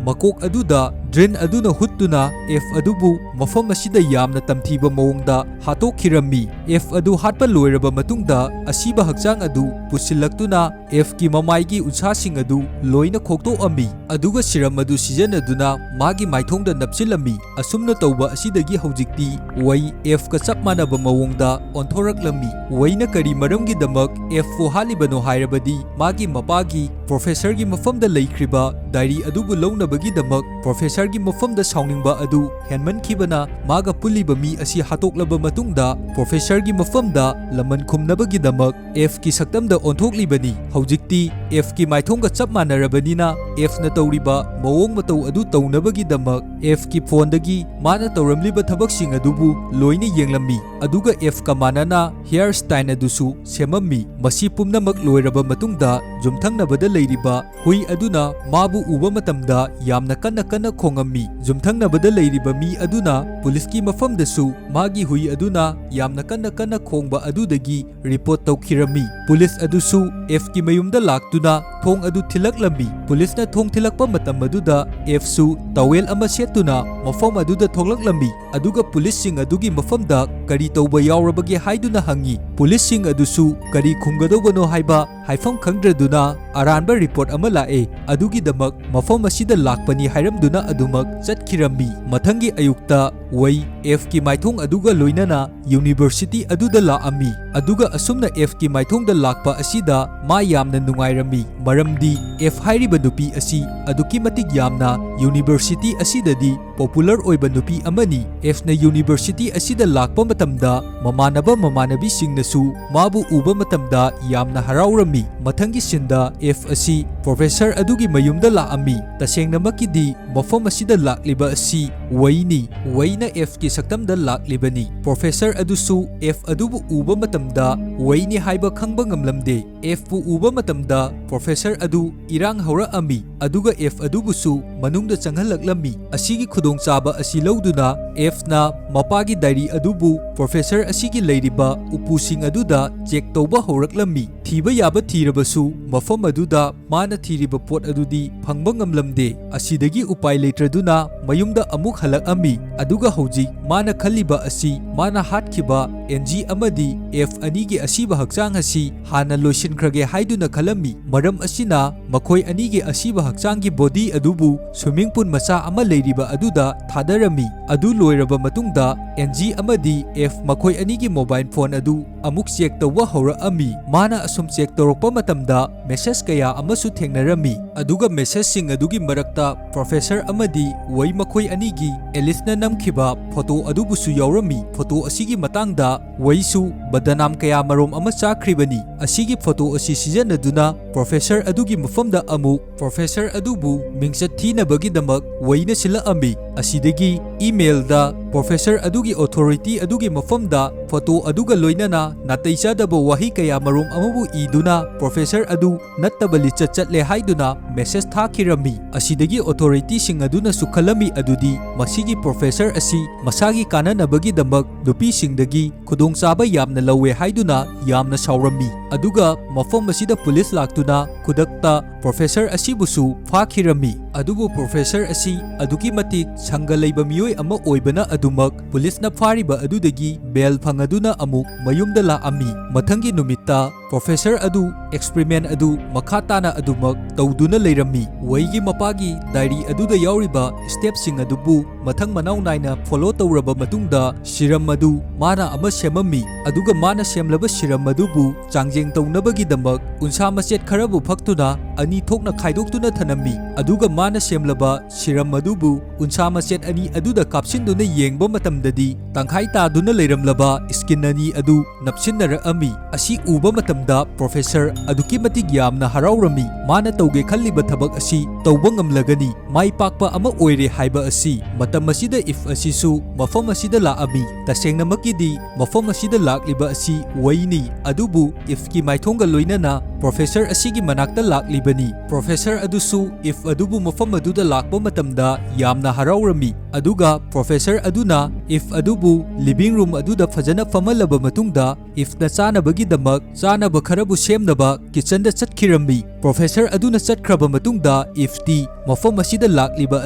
ꯃꯀꯣꯛ ꯑꯗꯨꯗ ꯗ꯭ꯔꯤꯜ ꯑꯗꯨꯅ ꯍꯨꯠꯇꯨꯅ ꯑꯦꯐ ꯑꯗꯨꯕꯨ ꯃꯐꯝ ꯑꯁꯤꯗ ꯌꯥꯝꯅ ꯇꯝꯊꯤꯕ ꯃꯑꯣꯡꯗ ꯍꯥꯠꯇꯣꯛꯈꯤꯔꯝꯃꯤ꯫ ꯑꯦꯐ ꯑꯗꯨ ꯍꯥꯠꯄ ꯂꯣꯏꯔꯕ ꯃꯇꯨꯡꯗ, ꯑꯁꯤꯕ ꯍꯛꯆꯥꯡ ꯑꯗꯨ ꯄꯨꯁꯤꯜꯂꯛꯇꯨꯅ ꯑꯦꯐꯀꯤ ꯃꯃꯥꯏꯒꯤ ꯎꯟꯁꯥꯁꯤꯡ ꯑꯗꯨ ꯂꯣꯏꯅ ꯈꯣꯛꯇꯣꯛꯑꯝꯃꯤ, ꯑꯗꯨꯒ ꯁꯤꯔꯝ ꯑꯗꯨ ꯁꯤꯖꯤꯟꯅꯗꯨꯅ ꯃꯥꯒꯤ ꯃꯥꯏꯊꯣꯡꯗ ꯅꯞꯁꯤꯜꯂꯝꯃꯤ꯫ ꯑꯁꯨꯝꯅ ꯇꯧꯕ ꯑꯁꯤꯗꯒꯤ ꯍꯧꯖꯤꯛꯇꯤ ꯋꯩ ꯑꯦꯐꯀ ꯆꯞ ꯃꯥꯟꯅꯕ ꯃꯑꯣꯡꯗ ꯑꯣꯟꯊꯣꯔꯛꯂꯝꯃꯤ꯫ ꯋꯩꯅ ꯀꯔꯤ ꯃꯔꯝꯒꯤꯗꯃꯛ ꯑꯦꯐꯄꯨ ꯍꯥꯠꯂꯤꯕꯅꯣ ꯍꯥꯏꯔꯕꯗꯤ, ꯃꯥꯒꯤ ꯃꯄꯥꯒꯤ ꯄ꯭ꯔꯣꯐꯦꯁꯔꯒꯤ ꯃꯐꯝꯗ ꯂꯩꯈ꯭ꯔꯤꯕ ꯗꯥꯏꯔꯤ ꯑꯗꯨꯕꯨ ꯂꯧꯅꯕꯒꯤꯗꯃꯛ ꯄ꯭ꯔꯣꯐꯦꯁꯔ ꯒꯤ ꯃꯐꯝꯗ ꯁꯥꯎꯅꯤꯡꯕ ꯑꯗꯨ ꯍꯦꯟꯃꯟꯈꯤꯕꯅ ꯃꯥꯒ ꯄꯨꯜꯂꯤꯕ ꯃꯤ ꯑꯁꯤ ꯍꯥꯠꯇꯣꯛꯂꯕ ꯃꯇꯨꯡꯗ professor ꯒꯤ ꯃꯐꯝꯗ ꯂꯃꯟ ꯈꯨꯝꯅꯕꯒꯤꯗꯃꯛ F ꯀꯤ ꯁꯛꯇꯝꯗ ꯑꯣꯟꯊꯣꯛꯂꯤꯕꯅꯤ꯫ ꯍꯧꯖꯤꯛꯇꯤ F ꯀꯤ ꯃꯥꯏꯊꯣꯡꯒ ꯆꯞ ꯃꯥꯟꯅꯔꯕꯅꯤꯅ F ꯅ ꯇꯧꯔꯤꯕ ꯃꯑꯣꯡ ꯃꯇꯧ ꯑꯗꯨ ꯇꯧꯅꯕꯒꯤꯗꯃꯛ F ꯀꯤ phone ꯗꯒꯤ ꯃꯥꯅ ꯇꯧꯔꯝꯂꯤꯕ ꯊꯕꯛꯁꯤꯡ ꯑꯗꯨꯕꯨ ꯂꯣꯏꯅ ꯌꯦꯡꯂꯝꯃꯤ꯫ ꯑꯗꯨꯒ F ꯀ ꯃꯥꯟꯅꯅ hair style ꯑꯗꯨꯁꯨ ꯁꯦꯝꯃꯝꯃꯤ꯫ ꯃꯁꯤ ꯄꯨꯝꯅꯃꯛ ꯂꯣꯏꯔꯕ ꯃꯇꯨꯡꯗ ꯌꯨꯝꯊꯪꯅꯕꯗ ꯂꯩꯔꯤꯕ ꯍꯨꯏ ꯑꯗꯨꯅ ꯃꯥꯕꯨ ꯎꯕ ꯃꯇꯝꯗ ꯌꯥꯝꯅ ꯀꯟꯅ ꯀꯟꯅ ꯈꯣꯡꯉꯝꯃꯤ꯫ ꯌꯨꯝꯊꯪꯅꯕꯗ ꯂꯩꯔꯤꯕ ꯃꯤ ꯑꯗꯨꯅ police ꯀꯤ ꯃꯐꯝꯗꯁꯨ ꯃꯥꯒꯤ ꯍꯨꯏ ꯑꯗꯨꯅ ꯌꯥꯝꯅ ꯀꯟꯅ ꯀꯟꯅ ꯈꯣꯡꯕ ꯑꯗꯨꯗꯒꯤ report ꯇꯧꯈꯤꯔꯝꯃꯤ꯫ Police ꯑꯗꯨꯁꯨ F ꯀꯤ ꯃꯌꯨꯝꯗ ꯂꯥꯛꯇꯨꯅ ꯊꯣꯡ ꯑꯗꯨ ꯊꯤꯜꯂꯛꯂꯝꯃꯤ꯫ Police ꯅ ꯊꯣꯡ ꯊꯤꯜꯂꯛꯄ ꯃꯇꯝ ꯑꯗꯨꯗ F ꯁꯨ towel ꯑꯃ ꯁꯦꯠꯇꯨꯅ ꯃꯐꯝ ꯑꯗꯨꯗ ꯊꯣꯛꯂꯛꯂꯝꯃꯤ꯫ ꯑꯗꯨꯒ police ꯁꯤꯡ ꯑꯗꯨꯒꯤ ꯃꯐꯝꯗ ꯀꯔꯤ ꯇꯧꯕ ꯌꯥꯎꯔꯕꯒꯦ ꯍꯥꯏꯗꯨꯅ ꯍꯪꯉꯤ꯫ Police ꯁꯤꯡ ꯑꯗꯨꯁꯨ ꯀꯔꯤ ꯈꯨꯝꯒꯗꯧꯕꯅꯣ ꯍꯥꯏꯕ ꯍꯥꯏꯐꯝ ꯈꯪꯗ꯭ꯔꯗꯨꯅ ꯑꯔꯥꯟꯕ report ꯑꯃ ꯂꯥꯛꯑꯦ, ꯑꯗꯨꯒꯤꯗꯃꯛ ꯃꯐꯝ ꯑꯁꯤꯗ ꯂꯥꯛꯄꯅꯤ ꯍꯥꯏꯔꯝꯗꯨꯅ ꯑꯗꯨꯃꯛ ꯆꯠꯈꯤꯔꯝꯃꯤ꯫ ꯃꯊꯪꯒꯤ ꯑꯌꯨꯛꯇ ꯋꯩ F ꯀꯤ ꯃꯥꯏꯊꯣꯡ ꯑꯗꯨꯒ ꯂꯣꯏꯅꯅ university ꯑꯗꯨꯗ ꯂꯥꯛꯑꯝꯃꯤ꯫ ꯑꯗꯨꯒ ꯑꯁꯨꯝꯅ F ꯀꯤ ꯃꯥꯏꯊꯣꯡꯗ ꯂꯥꯛꯄ ꯑꯁꯤꯗ ꯃꯥ ꯌꯥꯝꯅ ꯅꯨꯡꯉꯥꯏꯔꯝꯃꯤ, ꯃꯔꯝꯗꯤ F ꯍꯥꯏꯔꯤꯕ ꯅꯨꯄꯤ ꯑꯁꯤ ꯑꯗꯨꯛꯀꯤ ꯃꯇꯤꯛ ꯌꯥꯝꯅ university ꯑꯁꯤꯗꯗꯤ popular ꯑꯣꯏꯕ ꯅꯨꯄꯤ ꯑꯃꯅꯤ꯫ F ꯅ university ꯑꯁꯤꯗ ꯂꯥꯛꯄ ꯃꯇꯝꯗ ꯃꯃꯥꯟꯅꯕ ꯃꯃꯥꯟꯅꯕꯤꯁꯤꯡꯅꯁꯨ ꯃꯥꯕꯨ ꯎꯕ ꯃꯇꯝꯗ ꯌꯥꯝꯅ ꯍꯔꯥꯎꯔꯝꯃꯤ꯫ ꯃꯊꯪꯒꯤ scene ꯗ F ꯑꯁꯤ professor ꯑꯗꯨꯒꯤ ꯃꯌꯨꯝꯗ ꯂꯥꯛꯑꯝꯃꯤ꯫ ꯇꯁꯦꯡꯅꯃꯛꯀꯤꯗꯤ ꯃꯐꯝ ꯑꯁꯤꯗ ꯂꯥꯛꯂꯤꯕ ꯑꯁꯤ ꯋꯩꯅꯤ꯫ ꯋꯩꯅ F ꯀꯤ ꯁꯛꯇꯝꯗ ꯂꯥꯛꯂꯤꯕꯅꯤ꯫ Professor ꯑꯗꯨꯁꯨ F ꯑꯗꯨꯕꯨ ꯎꯕ ꯃꯇꯝꯗ ꯋꯩꯅꯤ ꯍꯥꯏꯕ ꯈꯪꯕ ꯉꯝꯂꯝꯗꯦ꯫ F ꯄꯨ ꯎꯕ ꯃꯇꯝꯗ professor ꯑꯗꯨ ꯏꯔꯥꯡ ꯍꯧꯔꯛꯑꯝꯃꯤ, ꯑꯗꯨꯒ F ꯑꯗꯨꯕꯨꯁꯨ ꯃꯅꯨꯡꯗ ꯆꯪꯍꯜꯂꯛꯂꯝꯃꯤ꯫ ꯑꯁꯤꯒꯤ ꯈꯨꯗꯣꯡꯆꯥꯕ ꯑꯁꯤ ꯂꯧꯗꯨꯅ F ꯅ ꯃꯄꯥꯒꯤ diary ꯑꯗꯨꯕꯨ professor ꯑꯁꯤꯒꯤ ꯂꯩꯔꯤꯕ ꯎꯄꯨꯁꯤꯡ ꯑꯗꯨꯗ check ꯇꯧꯕ ꯍꯧꯔꯛꯂꯝꯃꯤ꯫ ꯊꯤꯕ ꯌꯥꯕ ꯊꯤꯔꯕꯁꯨ ꯃꯐꯝ ꯑꯗꯨꯗ ꯃꯥꯅ ꯊꯤꯔꯤꯕ ꯄꯣꯠ ꯑꯗꯨꯗꯤ ꯐꯪꯕ ꯉꯝꯂꯝꯗꯦ꯫ ꯑꯁꯤꯗꯒꯤ ꯎꯄꯥꯏ ꯂꯩꯇ꯭ꯔꯗꯨꯅ ꯃꯌꯨꯝꯗ ꯑꯃꯨꯛ ꯍꯜꯂꯛꯑꯝꯃꯤ꯫ ꯑꯗꯨꯒ ꯍꯧꯖꯤꯛ ꯃꯥꯅ ꯈꯜꯂꯤꯕ ꯑꯁꯤ ꯃꯥꯅ ꯍꯥꯠꯈꯤꯕ Angie ꯑꯃꯗꯤ F ꯑꯅꯤꯒꯤ ꯑꯁꯤꯕ ꯍꯛꯆꯥꯡ ꯑꯁꯤ ꯍꯥꯟꯅ ꯂꯣꯏꯁꯤꯟꯈ꯭ꯔꯒꯦ ꯍꯥꯏꯗꯨꯅ ꯈꯜꯂꯝꯃꯤ꯫ ꯃꯔꯝ ꯑꯁꯤꯅ ꯃꯈꯣꯏ ꯑꯅꯤꯒꯤ ꯑꯁꯤꯕ ꯍꯛꯆꯥꯡꯒꯤ body ꯑꯗꯨꯕꯨ swimming pool ꯃꯆꯥ ꯑꯃ ꯂꯩꯔꯤꯕ ꯑꯗꯨꯗ ꯊꯥꯗꯔꯝꯃꯤ꯫ ꯑꯗꯨ ꯂꯣꯏꯔꯕ ꯃꯇꯨꯡꯗ Angie ꯑꯃꯗꯤ F ꯃꯈꯣꯏ ꯑꯅꯤꯒꯤ mobile phone ꯑꯗꯨ ꯑꯃꯨꯛ check ꯇꯧꯕ ꯍꯧꯔꯛꯑꯝꯃꯤ꯫ ꯃꯥꯅ ꯁꯨꯝ ꯆꯦꯛ ꯇꯧꯔꯛꯄ ꯃꯇꯝꯗ ꯃꯦꯁꯦꯖ ꯀꯌꯥ ꯑꯃꯁꯨ ꯊꯦꯡꯅꯔꯝꯃꯤ꯫ ꯑꯗꯨꯒ ꯃꯦꯁꯦꯖꯁꯤꯡ ꯑꯗꯨꯒꯤ ꯃꯔꯛꯇ ꯄ꯭ꯔꯣꯐꯦꯁꯔ ꯑꯃꯗꯤ ꯋꯩ ꯃꯈꯣꯏ ꯑꯅꯤꯒꯤ ꯑꯦꯂꯤꯁꯅ ꯅꯝꯈꯤꯕ ꯐꯣꯇꯣ ꯑꯗꯨꯕꯨꯁꯨ ꯌꯥꯎꯔꯝꯃꯤ꯫ ꯐꯣꯇꯣ ꯑꯁꯤꯒꯤ ꯃꯇꯥꯡꯗ ꯋꯩꯁꯨ ꯕꯗꯅꯥꯝ ꯀꯌꯥ ꯃꯔꯣꯝ ꯑꯃ ꯆꯥꯈ꯭ꯔꯤꯕꯅꯤ꯫ ꯑꯁꯤꯒꯤ ꯐꯣꯇꯣ ꯑꯁꯤ ꯁꯤꯖꯤꯟꯅꯗꯨꯅ ꯄ꯭ꯔꯣꯐꯦꯁꯔ ꯑꯗꯨꯒꯤ ꯃꯐꯝꯗ ꯑꯃꯨꯛ ꯄ꯭ꯔꯣꯐꯦꯁꯔ ꯑꯗꯨꯕꯨ ꯃꯤꯡꯆꯠ ꯊꯤꯅꯕꯒꯤꯗꯃꯛ ꯋꯩꯅ ꯁꯤꯜꯂꯛꯑꯝꯃꯤ꯫ ꯑꯁꯤꯗꯒꯤ ꯏꯃꯦꯜꯗ ꯄ꯭ꯔꯣꯐꯦꯁꯔ ꯑꯗꯨꯒꯤ ꯑꯣꯊꯣꯔꯤꯇꯤ ꯑꯗꯨꯒꯤ ꯃꯐꯝꯗ ꯐꯣꯇꯣ ꯑꯗꯨꯒ ꯂꯣꯏꯅꯅ ꯅꯥꯇꯩ ꯆꯥꯗꯕ ꯋꯥꯍꯩ ꯀꯌꯥ ꯃꯔꯣꯝ ꯑꯃꯕꯨ ꯏꯗꯨꯅ ꯄ꯭ꯔꯣꯐꯦꯁꯔ ꯑꯗꯨ ꯅꯠꯇꯕ ꯂꯤꯆꯠ ꯆꯠꯂꯦ ꯍꯥꯏꯗꯨꯅ ꯃꯦꯁꯦꯖ ꯊꯥꯈꯤꯔꯝꯃꯤ꯫ ꯑꯁꯤꯗꯒꯤ ꯑꯣꯊꯣꯔꯤꯇꯤꯁꯤꯡ ꯑꯗꯨꯅꯁꯨ ꯈꯜꯂꯝꯃꯤ ꯑꯗꯨꯗꯤ ꯃꯁꯤꯒꯤ ꯄ꯭ꯔꯣꯐꯦꯁꯔ ꯑꯁꯤ ꯃꯁꯥꯒꯤ ꯀꯥꯟꯅꯅꯕꯒꯤꯗꯃꯛ ꯅꯨꯄꯤꯁꯤꯡꯗꯒꯤ ꯈꯨꯗꯣꯡꯆꯥꯕ ꯌꯥꯝꯅ ꯂꯧꯋꯦ ꯍꯥꯏꯗꯨꯅ ꯌꯥꯝꯅ ꯁꯥꯎꯔꯝꯃꯤ꯫ ꯑꯗꯨꯒ ꯃꯐꯝ ꯑꯁꯤꯗ ꯄꯨꯂꯤꯁ ꯂꯥꯛꯇꯨꯅ ꯈꯨꯗꯛꯇ ꯄ꯭ꯔꯣꯐꯦꯁꯔ ꯑꯁꯤꯕꯨꯁꯨ ꯐꯥꯈꯤꯔꯝꯃꯤ꯫ ꯑꯗꯨꯕꯨ ꯄ꯭ꯔꯣꯐꯦꯁꯔ ꯑꯁꯤ ꯑꯗꯨꯛꯀꯤ ꯃꯇꯤꯛ ꯁꯪꯒ ꯂꯩꯕ ꯃꯤꯑꯣꯏ ꯑꯃ ꯑꯣꯏꯕꯅ ꯑꯗꯨꯃꯛ ꯄꯨꯂꯤꯁꯅ ꯐꯥꯔꯤꯕ ꯑꯗꯨꯗꯒꯤ ꯕꯦꯜ ꯐꯪꯉꯗꯨꯅ ꯑꯃꯨꯛ ꯃꯌꯨꯝꯗ ꯂꯥꯛꯑꯝꯃꯤ꯫ ꯃꯊꯪꯒꯤ ꯅꯨꯃꯤꯠꯇ ꯄ꯭ꯔꯣꯐꯦꯁꯔ ꯑꯗꯨ ꯑꯦꯛꯁꯄꯔꯤꯃꯦꯟ ꯑꯗꯨ ꯃꯈꯥ ꯇꯥꯅ ꯑꯗꯨꯃꯛ ꯇꯧꯗꯨꯅ ꯂꯩꯔꯝꯃꯤ꯫ ꯋꯩꯒꯤ ꯃꯄꯥꯒꯤ ꯗꯥꯏꯔꯤ ꯑꯗꯨꯗ ꯌꯥꯎꯔꯤꯕ ꯁ꯭ꯇꯦꯞꯁꯤꯡ ꯑꯗꯨꯕꯨ ꯃꯊꯪ ꯃꯅꯥꯎ ꯅꯥꯏꯅ ꯐꯣꯂꯣ ꯇꯧꯔꯕ ꯃꯇꯨꯡꯗ ꯁꯤꯔꯝ ꯑꯗꯨ ꯃꯥꯅ ꯑꯃ ꯁꯦꯝꯃꯝꯃꯤ꯫ ꯑꯗꯨꯒ ꯃꯥꯅ ꯁꯦꯝꯂꯕ ꯁꯤꯔꯝ ꯑꯗꯨꯕꯨ ꯆꯥꯡꯖꯦꯡ ꯇꯧꯅꯕꯒꯤꯗꯃꯛ ꯎꯟꯁꯥ ꯃꯆꯦꯠ ꯈꯔꯕꯨ ꯐꯛꯇꯨꯅ ꯑꯅꯤ ꯊꯣꯛꯅ ꯈꯥꯏꯗꯣꯛꯇꯨꯅ ꯊꯅꯝꯃꯤ꯫ ꯑꯗꯨꯒ ꯃꯥꯅ ꯁꯦꯝꯂꯕ ꯁꯤꯔꯝ ꯑꯗꯨꯕꯨ ꯎꯟꯁꯥ ꯃꯆꯦꯠ ꯑꯅꯤ ꯑꯗꯨꯗ ꯀꯥꯞꯁꯤꯟꯗꯨꯅ ꯌꯦꯡꯕ ꯃꯇꯝꯗꯗꯤ ꯇꯪꯈꯥꯏ ꯇꯥꯗꯨꯅ ꯂꯩꯔꯝꯂꯕ ꯁ꯭ꯀꯤꯟ ꯑꯅꯤ ꯑꯗꯨ ꯅꯞꯁꯤꯟꯅꯔꯛꯑꯝꯃꯤ꯫ ꯑꯁꯤ ꯎꯕ ꯃꯇꯝꯗ ꯄ꯭ꯔꯣꯐꯦꯁꯔ ꯑꯗꯨꯛꯀꯤ ꯃꯇꯤꯛ ꯌꯥꯝꯅ ꯍꯔꯥꯎꯔꯝꯃꯤ꯫ ꯃꯥꯅ ꯇꯧꯒꯦ ꯈꯜꯂꯤꯕ ꯊꯕꯛ ꯑꯁꯤ ꯇꯧꯕ ꯉꯝꯂꯒꯅꯤ, ꯃꯥꯏ ꯄꯥꯛꯄ ꯑꯃ ꯑꯣꯏꯔꯦ ꯍꯥꯏꯕ ꯑꯁꯤ꯫ ꯃꯇꯝ ꯑꯁꯤꯗ ꯏꯐ ꯑꯁꯤꯁꯨ ꯃꯐꯝ ꯑꯁꯤꯗ ꯂꯥꯛꯑꯝꯃꯤ꯫ ꯇꯁꯦꯡꯅꯃꯛꯀꯤꯗꯤ ꯃꯐꯝ ꯑꯁꯤꯗ ꯂꯥꯛꯂꯤꯕ ꯑꯁꯤ ꯋꯩꯅꯤ, ꯑꯗꯨꯕꯨ ꯏꯐꯀꯤ ꯃꯥꯏꯊꯣꯡꯒ ꯂꯣꯏꯅꯅ ꯄ꯭ꯔꯣꯐꯦꯁꯔ ꯑꯁꯤꯒꯤ ꯃꯅꯥꯛꯇ ꯂꯥꯛꯂꯤꯕꯅꯤ꯫ ꯄ꯭ꯔꯣꯐꯦꯁꯔ ꯑꯗꯨꯁꯨ ꯏꯐ ꯑꯗꯨꯕꯨ ꯃꯐꯝ ꯑꯗꯨꯗ ꯂꯥꯛꯄ ꯃꯇꯝꯗ ꯌꯥꯝꯅ ꯍꯔꯥꯎꯔꯝꯃꯤ꯫ ꯑꯗꯨꯒ ꯄ꯭ꯔꯣꯐꯦꯁꯔ ꯑꯗꯨꯅ ꯏꯐ ꯑꯗꯨꯕꯨ ꯂꯤꯚꯤꯡ ꯔꯨꯝ ꯑꯗꯨꯗ ꯐꯖꯅ ꯐꯝꯍꯜꯂꯕ ꯃꯇꯨꯡꯗ ꯏꯐꯅ ꯆꯥꯅꯕꯒꯤꯗꯃꯛ ꯆꯥꯅꯕ ꯈꯔꯕꯨ ꯁꯦꯝꯅꯕ ꯀꯤꯆꯟꯗ ꯆꯠꯈꯤꯔꯝꯃꯤ꯫ ꯄ꯭ꯔꯣꯐꯦꯁꯔ ꯑꯗꯨꯅ ꯆꯠꯈ꯭ꯔꯕ ꯃꯇꯨꯡꯗ ꯏꯐꯇꯤ ꯃꯐꯝ ꯑꯁꯤꯗ ꯂꯥꯛꯂꯤꯕ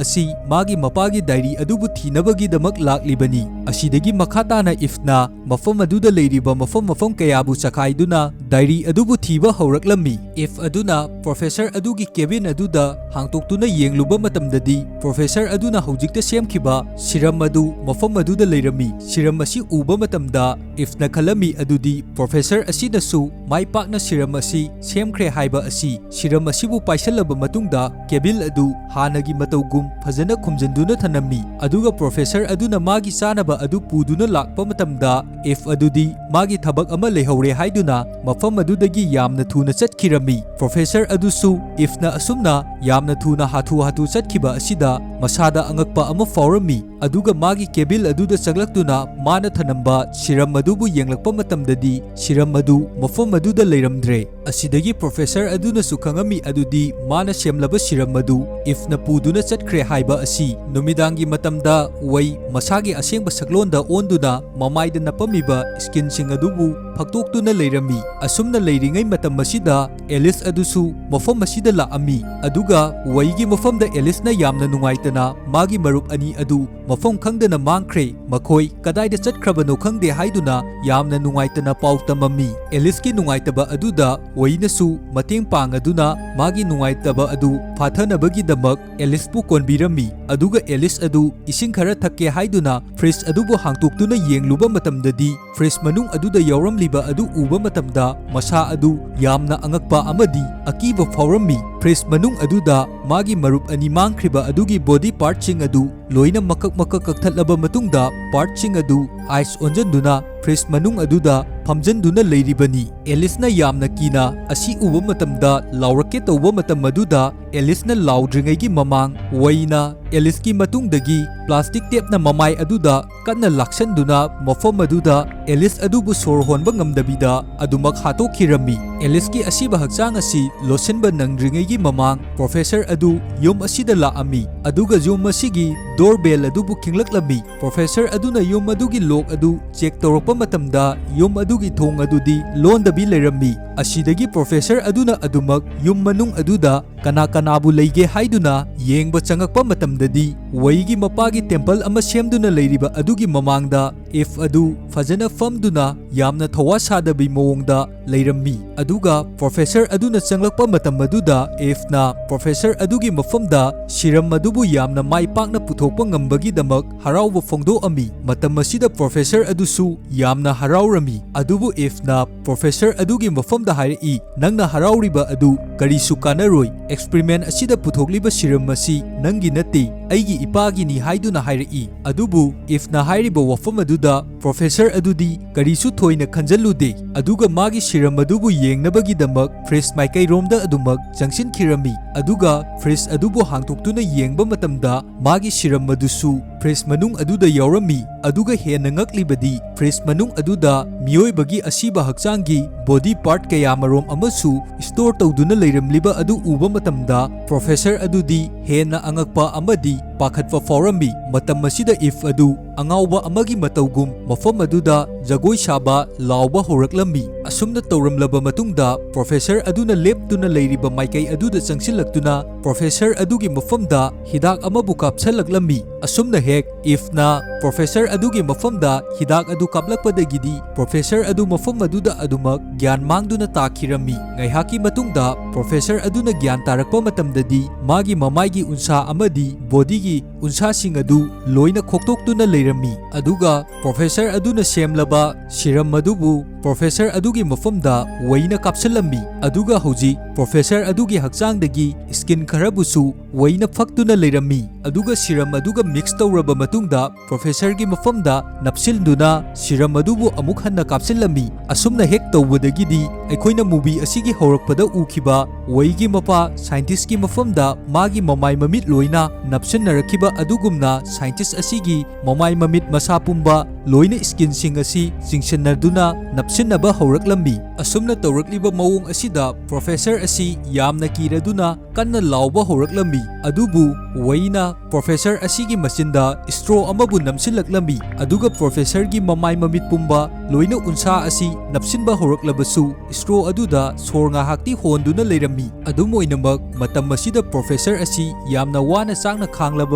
ꯑꯁꯤ ꯃꯥꯒꯤ ꯃꯄꯥꯒꯤ ꯗꯥꯏꯔꯤ ꯑꯗꯨꯕꯨ ꯊꯤꯅꯕꯒꯤꯗꯃꯛ ꯂꯥꯛꯂꯤꯕꯅꯤ꯫ ꯑꯁꯤꯗꯒꯤ ꯃꯈꯥ ꯇꯥꯅ ꯏꯐꯅ ꯃꯐꯝ ꯑꯗꯨꯗ ꯂꯩꯔꯤꯕ ꯃꯐꯝ ꯃꯐꯝ ꯀꯌꯥꯕꯨ ꯆꯈꯥꯏꯗꯨꯅ ꯗꯥꯏꯔꯤ ꯑꯗꯨꯕꯨ ꯊꯤꯕ ꯍꯧꯔꯛꯂꯝꯃꯤ꯫ ꯏꯐ ꯑꯗꯨꯅ ꯄ꯭ꯔꯣꯐꯦꯁꯔ ꯑꯗꯨꯒꯤ ꯀꯦꯕꯤꯟ ꯑꯗꯨꯗ ꯍꯥꯡꯗꯣꯛꯇꯨꯅ ꯌꯦꯡꯂꯨꯕ ꯃꯇꯝꯗꯗꯤ ꯄ꯭ꯔꯣꯐꯦꯁꯔ ꯑꯗꯨꯅ ꯍꯧꯖꯤꯛꯇ ꯁꯦꯝꯈꯤꯕ ꯁꯤꯔꯝ ꯑꯗꯨ ꯃꯐꯝ ꯑꯗꯨꯗ ꯂꯩꯔꯝꯃꯤ꯫ ꯁꯤꯔꯝ ꯑꯁꯤ ꯎꯕ ꯃꯇꯝꯗ ꯏꯐꯅ ꯈꯜꯂꯝꯃꯤ ꯑꯗꯨꯗꯤ ꯄ꯭ꯔꯣꯐꯦꯁꯔ ꯑꯁꯤꯅꯁꯨ ꯃꯥꯏ ꯄꯥꯛꯅ ꯁꯤꯔꯝ ꯑꯁꯤ ꯁꯦꯝꯈ꯭ꯔꯦ ꯍꯥꯏꯕ ꯑꯁꯤ꯫ ꯁꯤꯔꯝ ꯑꯁꯤꯕꯨ ꯄꯥꯏꯁꯜꯂꯕ ꯃꯇꯨꯡꯗ ꯀꯦꯕꯤꯜ ꯑꯗꯨ ꯍꯥꯟꯅꯒꯤ ꯃꯇꯧꯒꯨꯝ ꯐꯖꯅ ꯈꯨꯝꯖꯤꯟꯗꯨꯅ ꯊꯝꯂꯝꯃꯤ, ꯑꯗꯨꯒ ꯄ꯭ꯔꯣꯐꯦꯁꯔ ꯑꯗꯨꯅ ꯃꯥꯒꯤ ꯆꯥꯅꯕ ꯑꯗꯨ ꯄꯨꯗꯨꯅ ꯂꯥꯛꯄ ꯃꯇꯝꯗ ꯏꯐ ꯑꯗꯨꯗꯤ ꯃꯥꯒꯤ ꯊꯕꯛ ꯑꯃ ꯂꯩꯍꯧꯔꯦ ꯍꯥꯏꯗꯨꯅ ꯃꯐꯝ ꯑꯗꯨꯗꯒꯤ ꯌꯥꯝꯅ ꯊꯨꯅ ꯆꯠꯈꯤꯔꯝꯃꯤ꯫ ꯄ꯭ꯔꯣꯐꯦꯁꯔ ꯑꯗꯨꯁꯨ ꯏꯐꯅ ꯑꯁꯨꯝꯅ ꯌꯥꯝꯅ ꯊꯨꯅ ꯍꯥꯊꯨ ꯍꯥꯊꯨ ꯆꯠꯈꯤꯕ ꯑꯁꯤꯗ ꯃꯁꯥꯗ ꯑꯉꯛꯄ ꯑꯃ ꯐꯥꯎꯔꯝꯃꯤ, ꯑꯗꯨꯒ ꯃꯥꯒꯤ ꯀꯦꯕꯤꯜ ꯑꯗꯨꯗ ꯆꯪꯂꯛꯇꯨꯅ ꯃꯥꯅ ꯊꯅꯝꯕ ꯁꯤꯔꯝ ꯑꯗꯨꯕꯨ ꯌꯦꯡꯂꯛꯄ ꯃꯇꯝꯗꯗꯤ ꯁꯤꯔꯝ ꯑꯗꯨ ꯃꯐꯝ ꯑꯗꯨꯗ ꯂꯩꯔꯝꯗ꯭ꯔꯦ꯫ ꯑꯁꯤꯗꯒꯤ ꯄ꯭ꯔꯣꯐꯦꯁꯔ ꯑꯗꯨꯅꯁꯨ ꯈꯪꯉꯝꯃꯤ ꯑꯗꯨꯗꯤ ꯃꯥꯅ ꯁꯦꯝꯂꯕ ꯁꯤꯔꯝ ꯑꯗꯨ ꯏꯐꯅ ꯄꯨꯗꯨꯅ ꯆꯠꯈ꯭ꯔꯦ ꯍꯥꯏꯕ ꯑꯁꯤ꯫ ꯅꯨꯃꯤꯗꯥꯡꯒꯤ ꯃꯇꯝꯗ ꯋꯩ ꯃꯁꯥꯒꯤ ꯑꯁꯦꯡꯕ ꯁꯛꯂꯣꯟꯗ ꯑꯣꯟꯗꯨꯅ ꯃꯃꯥꯏꯗ ꯅꯞꯄꯝꯃꯤꯕ ꯁ꯭ꯀꯤꯟꯁꯤꯡ ꯑꯗꯨꯕꯨ ꯐꯛꯇꯣꯛꯇꯨꯅ ꯂꯩꯔꯝꯃꯤ꯫ ꯑꯁꯨꯝꯅ ꯂꯩꯔꯤꯉꯩ ꯃꯇꯝ ꯑꯁꯤꯗ ꯑꯦꯂꯤꯁ ꯑꯗꯨꯁꯨ ꯃꯐꯝ ꯑꯁꯤꯗ ꯂꯥꯛꯑꯝꯃꯤ, ꯑꯗꯨꯒ ꯋꯩꯒꯤ ꯃꯐꯝꯗ ꯑꯦꯂꯤꯁꯅ ꯌꯥꯝꯅ ꯅꯨꯡꯉꯥꯏꯇꯅ ꯃꯥꯒꯤ ꯃꯔꯨꯞ ꯑꯅꯤ ꯑꯗꯨ ꯃꯐꯝ ꯈꯪꯗꯅ ꯃꯥꯡꯈ꯭ꯔꯦ, ꯃꯈꯣꯏ ꯀꯗꯥꯏꯗ ꯆꯠꯈ꯭ꯔꯕꯅꯣ ꯈꯪꯗꯦ ꯍꯥꯏꯗꯨꯅ ꯌꯥꯝꯅ ꯅꯨꯡꯉꯥꯏꯇꯅ ꯄꯥꯎ ꯇꯝꯃꯝꯃꯤ꯫ ꯑꯦꯂꯤꯁꯀꯤ ꯅꯨꯡꯉꯥꯏꯇꯕ ꯑꯗꯨꯗ ꯋꯩꯅꯁꯨ ꯃꯇꯦꯡ ꯄꯥꯡꯉꯗꯨꯅ ꯃꯥꯒꯤ ꯅꯨꯡꯉꯥꯏꯇꯕ ꯑꯗꯨ ꯐꯥꯊꯅꯕꯒꯤꯗꯃꯛ ꯑꯦꯂꯤꯁꯄꯨ ꯀꯣꯟꯕꯤꯔꯝꯃꯤ, ꯑꯗꯨꯒ ꯑꯦꯂꯤꯁ ꯑꯗꯨ ꯏꯁꯤꯡ ꯈꯔ ꯊꯛꯀꯦ ꯍꯥꯏꯗꯨꯅ ꯐ꯭ꯔꯤꯖ ꯑꯗꯨꯕꯨ ꯍꯥꯡꯇꯣꯛꯇꯨꯅ ꯌꯦꯡꯂꯨꯕ ꯃꯇꯝꯗꯗꯤ ꯐ꯭ꯔꯤꯖ ꯃꯅꯨꯡ ꯑꯗꯨꯗ ꯌꯥꯎꯔꯝꯂꯤꯕ ꯑꯗꯨ ꯎꯕ ꯃꯇꯝꯗ ꯃꯁꯥ ꯑꯗꯨ ꯌꯥꯝꯅ ꯑꯉꯛꯄ ꯑꯃꯗꯤ ꯑꯀꯤꯕ ꯐꯥꯎꯔꯝꯃꯤ꯫ ꯐ꯭ꯔꯤꯖ ꯃꯅꯨꯡ ꯑꯗꯨꯗ ꯃꯥꯒꯤ ꯃꯔꯨꯞ ꯑꯅꯤ ꯃꯥꯡꯈ꯭ꯔꯤꯕ ꯑꯗꯨꯒꯤ ꯕꯣꯗꯤ ꯄꯥꯔꯠꯁꯤꯡ ꯑꯗꯨ ꯂꯣꯏꯅ ꯃꯀꯛ ꯃꯀꯛ ꯀꯛꯊꯠꯂꯕ ꯃꯇꯨꯡꯗ ꯄꯥꯔꯠꯁꯤꯡ ꯑꯗꯨ ꯑꯥꯏꯁ ꯑꯣꯟꯖꯟꯗꯨꯅ ꯐ꯭ꯔꯤꯖ ꯃꯅꯨꯡ ꯑꯗꯨꯗ ꯐꯝꯖꯟꯗꯨꯅ ꯂꯩꯔꯤꯕꯅꯤ꯫ ꯑꯦꯂꯤꯁꯅ ꯌꯥꯝꯅ ꯀꯤꯅ ꯑꯁꯤ ꯎꯕ ꯃꯇꯝꯗ ꯂꯥꯎꯔꯛꯀꯦ ꯇꯧꯕ ꯃꯇꯝ ꯑꯗꯨꯗ ꯑꯦꯂꯤꯁꯅ ꯂꯥꯎꯗ꯭ꯔꯤꯉꯩꯒꯤ ꯃꯃꯥꯡ ꯋꯩꯅ ꯑꯦꯂꯤꯁꯀꯤ ꯃꯇꯨꯡꯗꯒꯤ ꯄ꯭ꯂꯥꯁꯇꯤꯛ ꯇꯦꯞꯅ ꯃꯃꯥꯏ ꯑꯗꯨꯗ ꯀꯟꯅ ꯂꯥꯛꯁꯟꯗꯨꯅ ꯃꯐꯝ ꯑꯗꯨꯗ ꯑꯦꯂꯤꯁ ꯑꯗꯨꯕꯨ ꯁꯣꯔ ꯍꯣꯟꯕ ꯉꯝꯗꯕꯤꯗ ꯑꯗꯨꯃꯛ ꯍꯥꯠꯇꯣꯛꯈꯤꯔꯝꯃꯤ꯫ ꯑꯦꯂꯤꯁꯀꯤ ꯑꯁꯤꯕ ꯍꯛꯆꯥꯡ ꯑꯁꯤ ꯂꯣꯠꯁꯤꯟꯕ ꯅꯪꯗ꯭ꯔꯤꯉꯩꯒꯤ ꯃꯃꯥꯡ ꯄ꯭ꯔꯣꯐꯦꯁꯔ ꯑꯗꯨ ꯌꯨꯝ ꯑꯁꯤꯗ ꯂꯥꯛꯑꯝꯃꯤ, ꯑꯗꯨꯒ ꯌꯨꯝ ꯑꯁꯤꯒꯤ ꯗꯣꯔ ꯕꯦꯜ ꯑꯗꯨꯕꯨ ꯈꯤꯡꯂꯛꯂꯝꯃꯤ꯫ ꯄ꯭ꯔꯣꯐꯦꯁꯔ ꯑꯗꯨꯅ ꯌꯨꯝ ꯑꯗꯨꯒꯤ ꯂꯣꯛ ꯑꯗꯨ ꯆꯦꯛ ꯇꯧꯔꯛꯄ ꯃꯇꯝꯗ ꯌꯨꯝ ꯑꯗꯨꯒꯤ ꯊꯣꯡ ꯑꯗꯨꯗꯤ ꯂꯣꯟꯗꯕꯤ ꯂꯩꯔꯝꯃꯤ꯫ ꯑꯁꯤꯗꯒꯤ ꯄ꯭ꯔꯣꯐꯦꯁꯔ ꯑꯗꯨꯅ ꯑꯗꯨꯃꯛ ꯌꯨꯝ ꯃꯅꯨꯡ ꯑꯗꯨꯗ ꯀꯅꯥ ꯀꯅꯥꯕꯨ ꯂꯩꯒꯦ ꯍꯥꯏꯗꯨꯅ ꯌꯦꯡꯕ ꯆꯪꯉꯛꯄ ꯃꯇꯝꯗꯗꯤ ꯋꯩꯒꯤ ꯃꯄꯥꯒꯤ ꯇꯦꯝꯄꯜ ꯑꯃ ꯁꯦꯝꯗꯨꯅ ꯂꯩꯔꯤꯕ ꯑꯗꯨꯒꯤ ꯃꯃꯥꯡꯗ ꯏꯐ ꯑꯗꯨ ꯐꯖꯅ ꯐꯝꯗꯨꯅ ꯌꯥꯝꯅ ꯊꯧꯋꯥ ꯁꯥꯗꯕꯤ ꯃꯑꯣꯡꯗ ꯂꯩꯔꯝꯃꯤ꯫ ꯑꯗꯨꯒ ꯄ꯭ꯔꯣꯐꯦꯁꯔ ꯑꯗꯨꯅ ꯆꯪꯂꯛꯄ ꯃꯇꯝ ꯑꯗꯨꯗ ꯏꯐꯅ ꯄ꯭ꯔꯣꯐꯦꯁꯔ ꯑꯗꯨꯒꯤ ꯃꯐꯝꯗ ꯁꯤꯔꯝ ꯑꯗꯨꯕꯨ ꯌꯥꯝꯅ ꯃꯥꯏ ꯄꯥꯛꯅ ꯄꯨꯊꯣꯛꯄ ꯉꯝꯕꯒꯤꯗꯃꯛ ꯍꯔꯥꯎꯕ ꯐꯣꯡꯗꯣꯛꯑꯝꯃꯤ꯫ ꯃꯇꯝ ꯑꯁꯤꯗ ꯄ꯭ꯔꯣꯐꯦꯁꯔ ꯑꯗꯨꯁꯨ ꯌꯥꯝꯅ ꯍꯔꯥꯎꯔꯝꯃꯤ꯫ ꯑꯗꯨꯕꯨ ꯏꯐꯅ ꯄ꯭ꯔꯣꯐꯦꯁꯔ ꯑꯗꯨꯒꯤ ꯃꯐꯝꯗ ꯍꯥꯏꯔꯛꯏ, "ꯅꯪꯅ ꯍꯔꯥꯎꯔꯤꯕ ꯑꯗꯨ ꯀꯔꯤꯁꯨ ꯀꯥꯟꯅꯔꯣꯏ꯫ ꯑꯦꯛꯁꯄꯔꯤꯃꯦꯟ ꯑꯁꯤꯗ ꯄꯨꯊꯣꯛꯂꯤꯕ ꯁꯤꯔꯝ ꯑꯁꯤ ꯅꯪꯒꯤ ꯅꯠꯇꯦ, ꯑꯩꯒꯤ ꯏꯄꯥꯒꯤꯅꯤ" ꯍꯥꯏꯗꯨꯅ ꯍꯥꯏꯔꯛꯏ꯫ ꯑꯗꯨꯕꯨ ꯏꯐꯅ ꯍꯥꯏꯔꯤꯕ ꯋꯥꯐꯝ ꯑꯗꯨꯗ ꯄ꯭ꯔꯣꯐꯦꯁꯔ ꯑꯗꯨꯗꯤ ꯀꯔꯤꯁꯨ ꯊꯣꯏꯅ ꯈꯟꯖꯜꯂꯨꯗꯦ꯫ ꯑꯗꯨꯒ ꯃꯥꯒꯤ ꯁꯤꯔꯝ ꯑꯗꯨꯕꯨ ꯌꯦꯡꯅꯕꯒꯤꯗꯃꯛ ꯐ꯭ꯔꯤꯖ ꯃꯥꯏꯀꯩꯔꯣꯝꯗ ꯑꯗꯨꯃꯛ ꯆꯪꯁꯤꯟꯈꯤꯔꯝꯃꯤ꯫ ꯑꯗꯨꯒ ꯐ꯭ꯔꯤꯖ ꯑꯗꯨꯕꯨ ꯍꯥꯡꯗꯣꯛꯇꯨꯅ ꯌꯦꯡꯕ ꯃꯇꯝꯗ ꯃꯥꯒꯤ ꯁꯤꯔꯝ ꯑꯗꯨꯁꯨ ꯐ꯭ꯔꯤꯖ ꯃꯅꯨꯡ ꯑꯗꯨꯗ ꯌꯥꯎꯔꯝꯃꯤ꯫ ꯑꯗꯨꯒ ꯍꯦꯟꯅ ꯉꯛꯂꯤꯕꯗꯤ ꯐ꯭ꯔꯤꯖ ꯃꯅꯨꯡ ꯑꯗꯨꯗ ꯃꯤꯑꯣꯏꯕꯒꯤ ꯑꯁꯤꯕ ꯍꯛꯆꯥꯡꯒꯤ ꯕꯣꯗꯤ ꯄꯥꯔꯠ ꯀꯌꯥꯃꯔꯣꯝ ꯑꯃꯁꯨ ꯁ꯭ꯇꯣꯔ ꯇꯧꯗꯨꯅ ꯂꯩꯔꯝꯂꯤꯕ ꯑꯗꯨ ꯎꯕ ꯃꯇꯝꯗ ꯄ꯭ꯔꯣꯐꯦꯁꯔ ꯑꯗꯨꯗꯤ ꯍꯦꯟꯅ ꯑꯉꯛꯄ ꯑꯃꯗꯤ ꯄꯥꯈꯠꯄ ꯐꯥꯎꯔꯝꯃꯤ꯫ ꯃꯇꯝ ꯑꯁꯤꯗ ꯏꯐ ꯑꯗꯨ ꯑꯉꯥꯎꯕ ꯑꯃꯒꯤ ꯃꯇꯧꯒꯨꯝ ꯃꯐꯝ ꯑꯗꯨꯗ ꯖꯒꯣꯏ ꯁꯥꯕ, ꯂꯥꯎꯕ ꯍꯧꯔꯛꯂꯝꯃꯤ꯫ ꯑꯁꯨꯝꯅ ꯇꯧꯔꯝꯂꯕ ꯃꯇꯨꯡꯗ ꯄ꯭ꯔꯣꯐꯦꯁꯔ ꯑꯗꯨꯅ ꯂꯦꯞꯇꯨꯅ ꯂꯩꯔꯤꯕ ꯃꯥꯏꯀꯩ ꯑꯗꯨꯗ ꯆꯪꯁꯤꯜꯂꯛꯇꯨꯅ ꯄ꯭ꯔꯣꯐꯦꯁꯔ ꯑꯗꯨꯒꯤ ꯃꯐꯝꯗ ꯍꯤꯗꯥꯛ ꯑꯃꯕꯨ ꯀꯥꯞꯁꯜꯂꯛꯂꯝꯃꯤ꯫ ꯑꯁꯨꯝꯅ ꯍꯦꯛ ꯏꯐꯅ ꯄ꯭ꯔꯣꯐꯦꯁꯔ ꯑꯗꯨꯒꯤ ꯃꯐꯝꯗ ꯍꯤꯗꯥꯛ ꯑꯗꯨ ꯀꯥꯞꯂꯛꯄꯗꯒꯤꯗꯤ ꯄ꯭ꯔꯣꯐꯦꯁꯔ ꯑꯗꯨ ꯃꯐꯝ ꯑꯗꯨꯗ ꯑꯗꯨꯃꯛ ꯒ꯭ꯌꯥꯟ ꯃꯥꯡꯗꯨꯅ ꯇꯥꯈꯤꯔꯝꯃꯤ꯫ ꯉꯥꯏꯍꯥꯛꯀꯤ ꯃꯇꯨꯡꯗ ꯄ꯭ꯔꯣꯐꯦꯁꯔ ꯑꯗꯨꯅ ꯒ꯭ꯌꯥꯟ ꯇꯥꯔꯛꯄ ꯃꯇꯝꯗꯗꯤ ꯃꯥꯒꯤ ꯃꯃꯥꯏꯒꯤ ꯎꯟꯁꯥ ꯑꯃꯗꯤ ꯕꯣꯗꯤꯒꯤ ꯎꯟꯁꯥꯁꯤꯡ ꯑꯗꯨ ꯂꯣꯏꯅ ꯈꯣꯛꯇꯣꯛꯇꯨꯅ ꯂꯩꯔꯝꯃꯤ꯫ ꯑꯗꯨꯒ ꯄ꯭ꯔꯣꯐꯦꯁꯔ ꯑꯗꯨꯅ ꯁꯦꯝꯂꯕ ꯁꯤꯔꯝ ꯑꯗꯨꯕꯨ ꯄ꯭ꯔꯣꯐꯦꯁꯔ ꯑꯗꯨꯒꯤ ꯃꯐꯝꯗ ꯋꯩꯅ ꯀꯥꯞꯁꯤꯜꯂꯝꯃꯤ꯫ ꯑꯗꯨꯒ ꯍꯧꯖꯤꯛ ꯄ꯭ꯔꯣꯐꯦꯁꯔ ꯑꯗꯨꯒꯤ ꯍꯛꯆꯥꯡꯗꯒꯤ ꯁ꯭ꯀꯤꯟ ꯈꯔꯕꯨꯁꯨ ꯋꯩꯅ ꯐꯛꯇꯨꯅ ꯂꯩꯔꯝꯃꯤ꯫ ꯑꯗꯨꯒ ꯁꯤꯔꯝ ꯑꯗꯨꯒ ꯃꯤꯛꯁ ꯇꯧꯔꯕ ꯃꯇꯨꯡꯗ ꯄ꯭ꯔꯣꯐꯦꯁꯔꯒꯤ ꯃꯐꯝꯗ ꯅꯞꯁꯤꯟꯗꯨꯅ ꯁꯤꯔꯝ ꯑꯗꯨꯕꯨ ꯑꯃꯨꯛ ꯍꯟꯅ ꯀꯥꯞꯁꯤꯜꯂꯝꯃꯤ꯫ ꯑꯁꯨꯝꯅ ꯍꯦꯛ ꯇꯧꯕꯗꯒꯤꯗꯤ ꯑꯩꯈꯣꯏꯅ ꯃꯨꯚꯤ ꯑꯁꯤꯒꯤ ꯍꯧꯔꯛꯄꯗ ꯎꯈꯤꯕ ꯋꯩꯒꯤ ꯃꯄꯥ ꯁꯥꯏꯟꯇꯤꯁꯀꯤ ꯃꯐꯝꯗ ꯃꯥꯒꯤ ꯃꯃꯥꯏ ꯃꯃꯤꯠ ꯂꯣꯏꯅ ꯅꯞꯁꯤꯟꯅꯔꯛꯈꯤꯕ ꯑꯗꯨꯒꯨꯝꯅ ꯁꯥꯏꯟꯇꯤꯁ ꯑꯁꯤꯒꯤ ꯃꯃꯥꯏ ꯃꯃꯤꯠ ꯃꯁꯥ ꯄꯨꯝꯕ ꯂꯣꯏꯅ ꯁ꯭ꯀꯤꯟꯁꯤꯡ ꯑꯁꯤ ꯆꯤꯡꯁꯤꯟꯅꯗꯨꯅ ꯅꯞꯁꯤꯟꯅꯕ ꯍꯧꯔꯛꯂꯝꯃꯤ꯫ ꯑꯁꯨꯝꯅ ꯇꯧꯔꯛꯂꯤꯕ ꯃꯑꯣꯡ ꯑꯁꯤꯗ ꯄ꯭ꯔꯣꯐꯦꯁꯔ ꯑꯁꯤ ꯌꯥꯝꯅ ꯀꯤꯔꯗꯨꯅ ꯀꯟꯅ ꯂꯥꯎꯕ ꯍꯧꯔꯛꯂꯝꯃꯤ꯫ ꯑꯗꯨꯕꯨ ꯋꯩꯅ ꯄ꯭ꯔꯣꯐꯦꯁꯔ ꯑꯁꯤꯒꯤ ꯃꯆꯤꯟꯗ ꯁ꯭ꯇ꯭ꯔꯣ ꯑꯃꯕꯨ ꯅꯝꯁꯤꯜꯂꯛꯂꯝꯃꯤ꯫ ꯑꯗꯨꯒ ꯄ꯭ꯔꯣꯐꯦꯁꯔꯒꯤ ꯃꯃꯥꯏ ꯃꯃꯤꯠ ꯄꯨꯝꯕ ꯂꯣꯏꯅ ꯎꯟꯁꯥ ꯑꯁꯤ ꯅꯞꯁꯤꯟꯕ ꯍꯧꯔꯛꯂꯕꯁꯨ, straw ꯑꯗꯨꯗ ꯁꯣꯔ ꯉꯥꯏꯍꯥꯛꯇꯤ ꯍꯣꯟꯗꯨꯅ ꯂꯩꯔꯝꯃꯤ꯫ ꯑꯗꯨꯝ ꯑꯣꯏꯅꯃꯛ, ꯃꯇꯝ ꯑꯁꯤꯗ professor ꯑꯁꯤ ꯌꯥꯝꯅ ꯋꯥꯅ ꯆꯥꯛꯅ ꯈꯥꯡꯂꯕ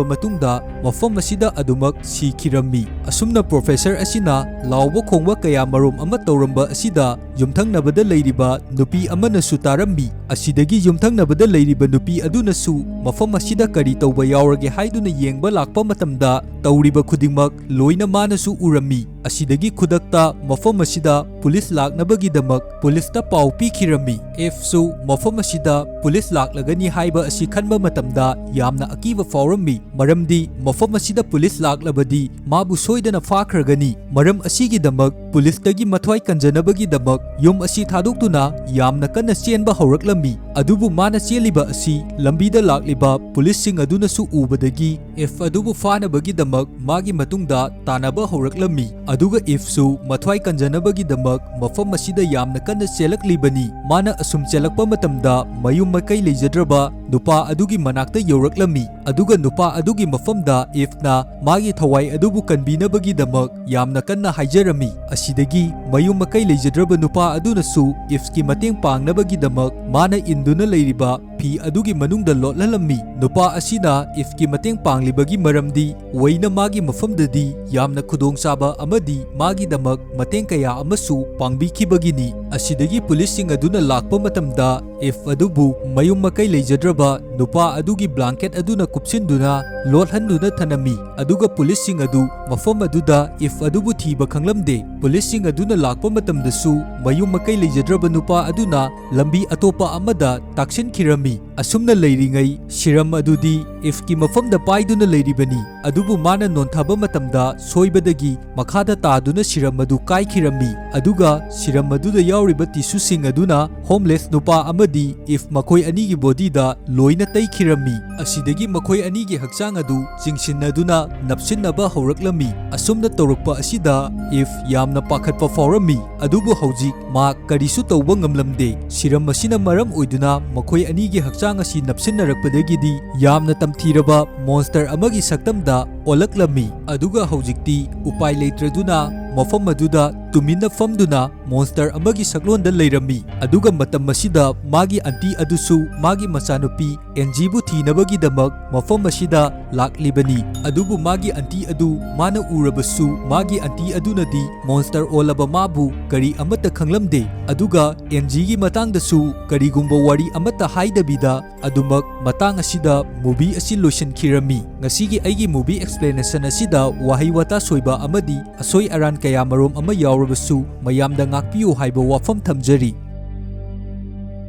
ꯃꯇꯨꯡꯗ, ꯃꯐꯝ ꯑꯁꯤꯗ ꯑꯗꯨꯃꯛ ꯁꯤꯈꯤꯔꯝꯃꯤ꯫ ꯑꯁꯨꯝꯅ professor ꯑꯁꯤꯅ ꯂꯥꯎꯕ ꯈꯣꯡꯕ ꯀꯌꯥ ꯃꯔꯨꯝ ꯑꯃ ꯇꯧꯔꯝꯕ ꯑꯁꯤꯗ ꯌꯨꯝꯊꯪꯅꯕꯗ ꯂꯩꯔꯤꯕ ꯅꯨꯄꯤ ꯑꯃꯅꯁꯨ ꯇꯥꯔꯝꯃꯤ꯫ ꯑꯁꯤꯗꯒꯤ ꯌꯨꯝꯊꯪꯅꯕꯗ ꯂꯩꯔꯤꯕ ꯅꯨꯄꯤ ꯑꯗꯨꯅꯁꯨ ꯃꯐꯝ ꯑꯁꯤꯗ ꯀꯔꯤ ꯇꯧꯕ ꯌꯥꯎꯔꯒꯦ ꯍꯥꯏꯗꯨꯅ ꯌꯦꯡꯕ ꯂꯥꯛꯄ ꯃꯇꯝꯗ, ꯇꯧꯔꯤꯕ ꯈꯨꯗꯤꯡꯃꯛ ꯂꯣꯏꯅ ꯃꯥꯅꯁꯨ ꯎꯔꯝꯃꯤ꯫ ꯑꯁꯤꯗꯒꯤ ꯈꯨꯗꯛꯇ ꯃꯐꯝ ꯑꯁꯤꯗ ꯄꯨꯂꯤꯁ ꯂꯥꯛꯅꯕꯒꯤꯗꯃꯛ ꯄꯨꯂꯤꯁꯇ ꯄꯥꯎ ꯄꯤꯈꯤꯔꯝꯃꯤ꯫ ꯑꯦꯐꯁꯨ ꯃꯐꯝ ꯑꯁꯤꯗ ꯄꯨꯂꯤꯁ ꯂꯥꯛꯂꯒꯅꯤ ꯍꯥꯏꯕ ꯑꯁꯤ ꯈꯟꯕ ꯃꯇꯝꯗ ꯌꯥꯝꯅ ꯑꯀꯤꯕ ꯐꯥꯎꯔꯝꯃꯤ, ꯃꯔꯝꯗꯤ ꯃꯐꯝ ꯑꯁꯤꯗ ꯄꯨꯂꯤꯁ ꯂꯥꯛꯂꯕꯗꯤ ꯃꯥꯕꯨ ꯁꯣꯏꯗꯅ ꯐꯥꯈ꯭ꯔꯒꯅꯤ꯫ ꯃꯔꯝ ꯑꯁꯤꯒꯤꯗꯃꯛ ꯄꯨꯂꯤꯁꯇꯒꯤ ꯃꯊ꯭ꯋꯥꯏ ꯀꯟꯖꯅꯕꯒꯤꯗꯃꯛ ꯌꯨꯝ ꯑꯁꯤ ꯊꯥꯗꯣꯛꯇꯨꯅ ꯌꯥꯝꯅ ꯀꯟꯅ ꯆꯦꯟꯕ ꯍꯧꯔꯛꯂꯝꯃꯤ꯫ ꯑꯗꯨꯕꯨ ꯃꯥꯅ ꯆꯦꯜꯂꯤꯕ ꯑꯁꯤ ꯂꯝꯕꯤꯗ ꯂꯥꯛꯂꯤꯕ ꯄꯨꯂꯤꯁꯁꯤꯡ ꯑꯗꯨꯅꯁꯨ ꯎꯕꯗꯒꯤ ꯏꯐ ꯑꯗꯨꯕꯨ ꯐꯥꯅꯕꯒꯤꯗꯃꯛ ꯃꯥꯒꯤ ꯃꯇꯨꯡꯗ ꯇꯥꯟꯅꯕ ꯍꯧꯔꯛꯂꯝꯃꯤ꯫ ꯑꯗꯨꯒ ꯏꯐꯁꯨ ꯃꯊ꯭ꯋꯥꯏ ꯀꯟꯖꯅꯕꯒꯤꯗꯃꯛ ꯃꯐꯝ ꯑꯁꯤꯗ ꯌꯥꯝꯅ ꯀꯟꯅ ꯆꯦꯜꯂꯛꯂꯤꯕꯅꯤ꯫ ꯃꯥꯅ ꯑꯁꯨꯝ ꯆꯦꯜꯂꯛꯄ ꯃꯇꯝꯗ ꯃꯌꯨꯝ ꯃꯀꯩ ꯂꯩꯖꯗ꯭ꯔꯕ ꯅꯨꯄꯥ ꯑꯗꯨꯒꯤ ꯃꯅꯥꯛꯇ ꯌꯧꯔꯛꯂꯝꯃꯤ꯫ ꯑꯗꯨꯒ ꯅꯨꯄꯥ ꯑꯗꯨꯒꯤ ꯃꯐꯝꯗ ꯏꯐꯅ ꯃꯥꯒꯤ ꯊꯋꯥꯏ ꯑꯗꯨꯕꯨ ꯀꯟꯕꯤꯅꯕꯒꯤꯗꯃꯛ ꯌꯥꯝꯅ ꯀꯟꯅ ꯍꯥꯏꯖꯔꯝꯃꯤ꯫ ꯑꯁꯤꯗꯒꯤ ꯃꯌꯨꯝ ꯃꯀꯩ ꯂꯩꯖꯗ꯭ꯔꯕ ꯅꯨꯄꯥ ꯑꯗꯨꯅꯁꯨ ꯏꯐꯀꯤ ꯃꯇꯦꯡ ꯄꯥꯡꯅꯕꯒꯤꯗꯃꯛ ꯃꯥꯅ ꯏꯟꯗꯨꯅ ꯂꯩꯔꯤꯕ ꯐꯤ ꯑꯗꯨꯒꯤ ꯃꯅꯨꯡꯗ ꯂꯣꯠꯍꯜꯂꯝꯃꯤ꯫ ꯅꯨꯄꯥ ꯑꯁꯤꯅ ꯏꯐꯀꯤ ꯃꯇꯦꯡ ꯄꯥꯡꯂꯤꯕꯒꯤ ꯃꯔꯝꯗꯤ ꯋꯦꯏꯅ ꯃꯥꯒꯤ ꯃꯐꯝꯗꯗꯤ ꯌꯥꯝꯅ ꯈꯨꯗꯣꯡꯆꯥꯕ ꯑꯃꯗꯤ ꯃꯥꯒꯤꯗꯃꯛ ꯃꯇꯦꯡ ꯀꯌꯥ ꯑꯃꯁꯨ ꯄꯥꯡꯕꯤꯈꯤꯕꯒꯤꯅꯤ꯫ ꯑꯁꯤꯗꯒꯤ ꯄꯨꯂꯤꯁꯁꯤꯡ ꯑꯗꯨꯅ ꯂꯥꯛꯄ ꯃꯇꯝꯗ ꯏꯐ ꯑꯗꯨꯕꯨ ꯃꯌꯨꯝ ꯃꯀꯩ ꯂꯩꯖꯗ꯭ꯔꯕ ꯅꯨꯄꯥ ꯑꯗꯨꯒꯤ blanket ꯑꯗꯨꯅ ꯀꯨꯞꯁꯤꯟꯗꯨꯅ ꯂꯣꯠꯍꯟꯗꯨꯅ ꯊꯅꯝꯃꯤ꯫ ꯑꯗꯨꯒ ꯄꯨꯂꯤꯁꯁꯤꯡ ꯑꯗꯨ ꯃꯐꯝ ꯑꯗꯨꯗ ꯏꯐ ꯑꯗꯨꯕꯨ ꯊꯤꯕ ꯈꯪꯂꯝꯗꯦ꯫ ꯄꯨꯂꯤꯁꯁꯤꯡ ꯑꯗꯨꯅ ꯂꯥꯛꯄ ꯃꯇꯝꯗꯁꯨ ꯃꯌꯨꯝ ꯃꯀꯩ ꯂꯩꯖꯗ꯭ꯔꯕ ꯅꯨꯄꯥ ꯑꯗꯨꯅ ꯂꯝꯕꯤ ꯑꯇꯣꯞꯄ ꯑꯃꯗ ꯇꯥꯛꯁꯤꯟꯈꯤꯔꯝꯃꯤ꯫ ꯑꯁꯨꯝꯅ ꯂꯩꯔꯤꯉꯩ ꯁꯤꯔꯝ ꯑꯗꯨꯗꯤ ꯏꯐꯀꯤ ꯃꯐꯝꯗ ꯄꯥꯏꯗꯨꯅ ꯂꯩꯔꯤꯕꯅꯤ꯫ ꯑꯗꯨꯕꯨ ꯃꯥꯅ ꯅꯣꯟꯊꯕ ꯃꯇꯝꯗ ꯁꯣꯏꯕꯗꯒꯤ ꯃꯈꯥꯗ ꯇꯥꯗꯨꯅ ꯁꯤꯔꯝ ꯑꯗꯨ ꯀꯥꯏꯈꯤꯔꯝꯃꯤ꯫ ꯑꯗꯨꯒ ꯁꯤꯔꯝ ꯑꯗꯨꯗ ꯌꯥꯎꯔꯤꯕ ꯇꯤꯁꯨꯁꯤꯡ ꯑꯗꯨꯅ ꯍꯣꯝꯂꯦꯁ ꯅꯨꯄꯥ ꯑꯃꯗꯤ ꯏꯐ ꯃꯈꯣꯏ ꯑꯅꯤꯒꯤ ꯕꯣꯗꯤꯗ ꯂꯣꯏꯅ ꯇꯩꯈꯤꯔꯝꯃꯤ꯫ ꯑꯁꯤꯗꯒꯤ ꯃꯈꯣꯏ ꯑꯅꯤꯒꯤ ꯍꯛꯆꯥꯡ ꯑꯗꯨ ꯆꯤꯡꯁꯤꯟꯅꯗꯨꯅ ꯅꯞꯁꯤꯟꯅꯕ ꯍꯧꯔꯛꯂꯝꯃꯤ꯫ ꯑꯁꯨꯝꯅ ꯇꯧꯔꯛꯄ ꯑꯁꯤꯗ ꯏꯐ ꯌꯥꯝꯅ ꯄꯥꯈꯠꯄ ꯐꯥꯎꯔꯝꯃꯤ꯫ ꯑꯗꯨꯕꯨ ꯍꯧꯖꯤꯛ ꯃꯍꯥꯛ ꯀꯔꯤꯁꯨ ꯇꯧꯕ ꯉꯝꯂꯝꯗꯦ꯫ ꯁꯤꯔꯝ ꯑꯁꯤꯅ ꯃꯔꯝ ꯑꯣꯏꯗꯨꯅ ꯃꯈꯣꯏ ꯑꯅꯤꯒꯤ ꯍꯛꯆꯥꯡ ꯑꯁꯤ ꯅꯞꯁꯤꯟꯅꯔꯛꯄꯗꯒꯤꯗꯤ ꯌꯥꯝꯅ ꯇꯝꯊꯤꯔꯕ ꯃꯣꯟꯁꯇꯔ ꯑꯃꯒꯤ ꯁꯛꯇꯝꯗ ꯑꯣꯜꯂꯛꯂꯝꯃꯤ꯫ ꯑꯗꯨꯒ ꯍꯧꯖꯤꯛꯇꯤ ꯎꯄꯥꯏ ꯂꯩꯇ꯭ꯔꯗꯨꯅ ꯃꯐꯝ ꯑꯗꯨꯗ ꯇꯨꯃꯤꯟꯅ ꯐꯝꯗꯨꯅ monster ꯑꯃꯒꯤ ꯁꯛꯂꯣꯟꯗ ꯂꯩꯔꯝꯃꯤ꯫ ꯑꯗꯨꯒ ꯃꯇꯝ ꯑꯁꯤꯗ ꯃꯥꯒꯤ aunty ꯑꯗꯨꯁꯨ ꯃꯥꯒꯤ ꯃꯆꯥꯅꯨꯄꯤ ꯑꯦꯟꯖꯤꯕꯨ ꯊꯤꯅꯕꯒꯤꯗꯃꯛ ꯃꯐꯝ ꯑꯁꯤꯗ ꯂꯥꯛꯂꯤꯕꯅꯤ꯫ ꯑꯗꯨꯕꯨ ꯃꯥꯒꯤ aunty ꯑꯗꯨ ꯃꯥꯅ ꯎꯔꯕꯁꯨ, ꯃꯥꯒꯤ aunty ꯑꯗꯨꯅꯗꯤ monster ꯑꯣꯜꯂꯕ ꯃꯥꯕꯨ ꯀꯔꯤ ꯑꯃꯠꯇ ꯈꯪꯂꯝꯗꯦ꯫ ꯑꯗꯨꯒ ꯑꯦꯟꯖꯤꯒꯤ ꯃꯇꯥꯡꯗꯁꯨ ꯀꯔꯤꯒꯨꯝꯕ ꯋꯥꯔꯤ ꯑꯃꯠꯇ ꯍꯥꯏꯗꯕꯤꯗ ꯑꯗꯨꯃꯛ ꯃꯇꯥꯡ ꯑꯁꯤꯗ movie ꯑꯁꯤ ꯂꯣꯏꯁꯤꯟꯈꯤꯔꯝꯃꯤ꯫ ꯉꯁꯤꯒꯤ ꯑꯩꯒꯤ movie explanation ꯑꯁꯤꯗ ꯋꯥꯍꯩ ꯋꯥꯇꯥ ꯁꯣꯏꯕ ꯑꯃꯗꯤ ꯑꯁꯣꯏ ꯑꯔꯥꯟ ꯀꯌꯥ ꯃꯔꯨꯝ ꯑꯃ ꯌꯥꯎꯔꯕꯁꯨ ꯃꯌꯥꯝꯗ ꯉꯥꯛꯄꯤꯌꯨ ꯍꯥꯏꯕ ꯋꯥꯐꯝ ꯊꯝꯖꯔꯤ꯫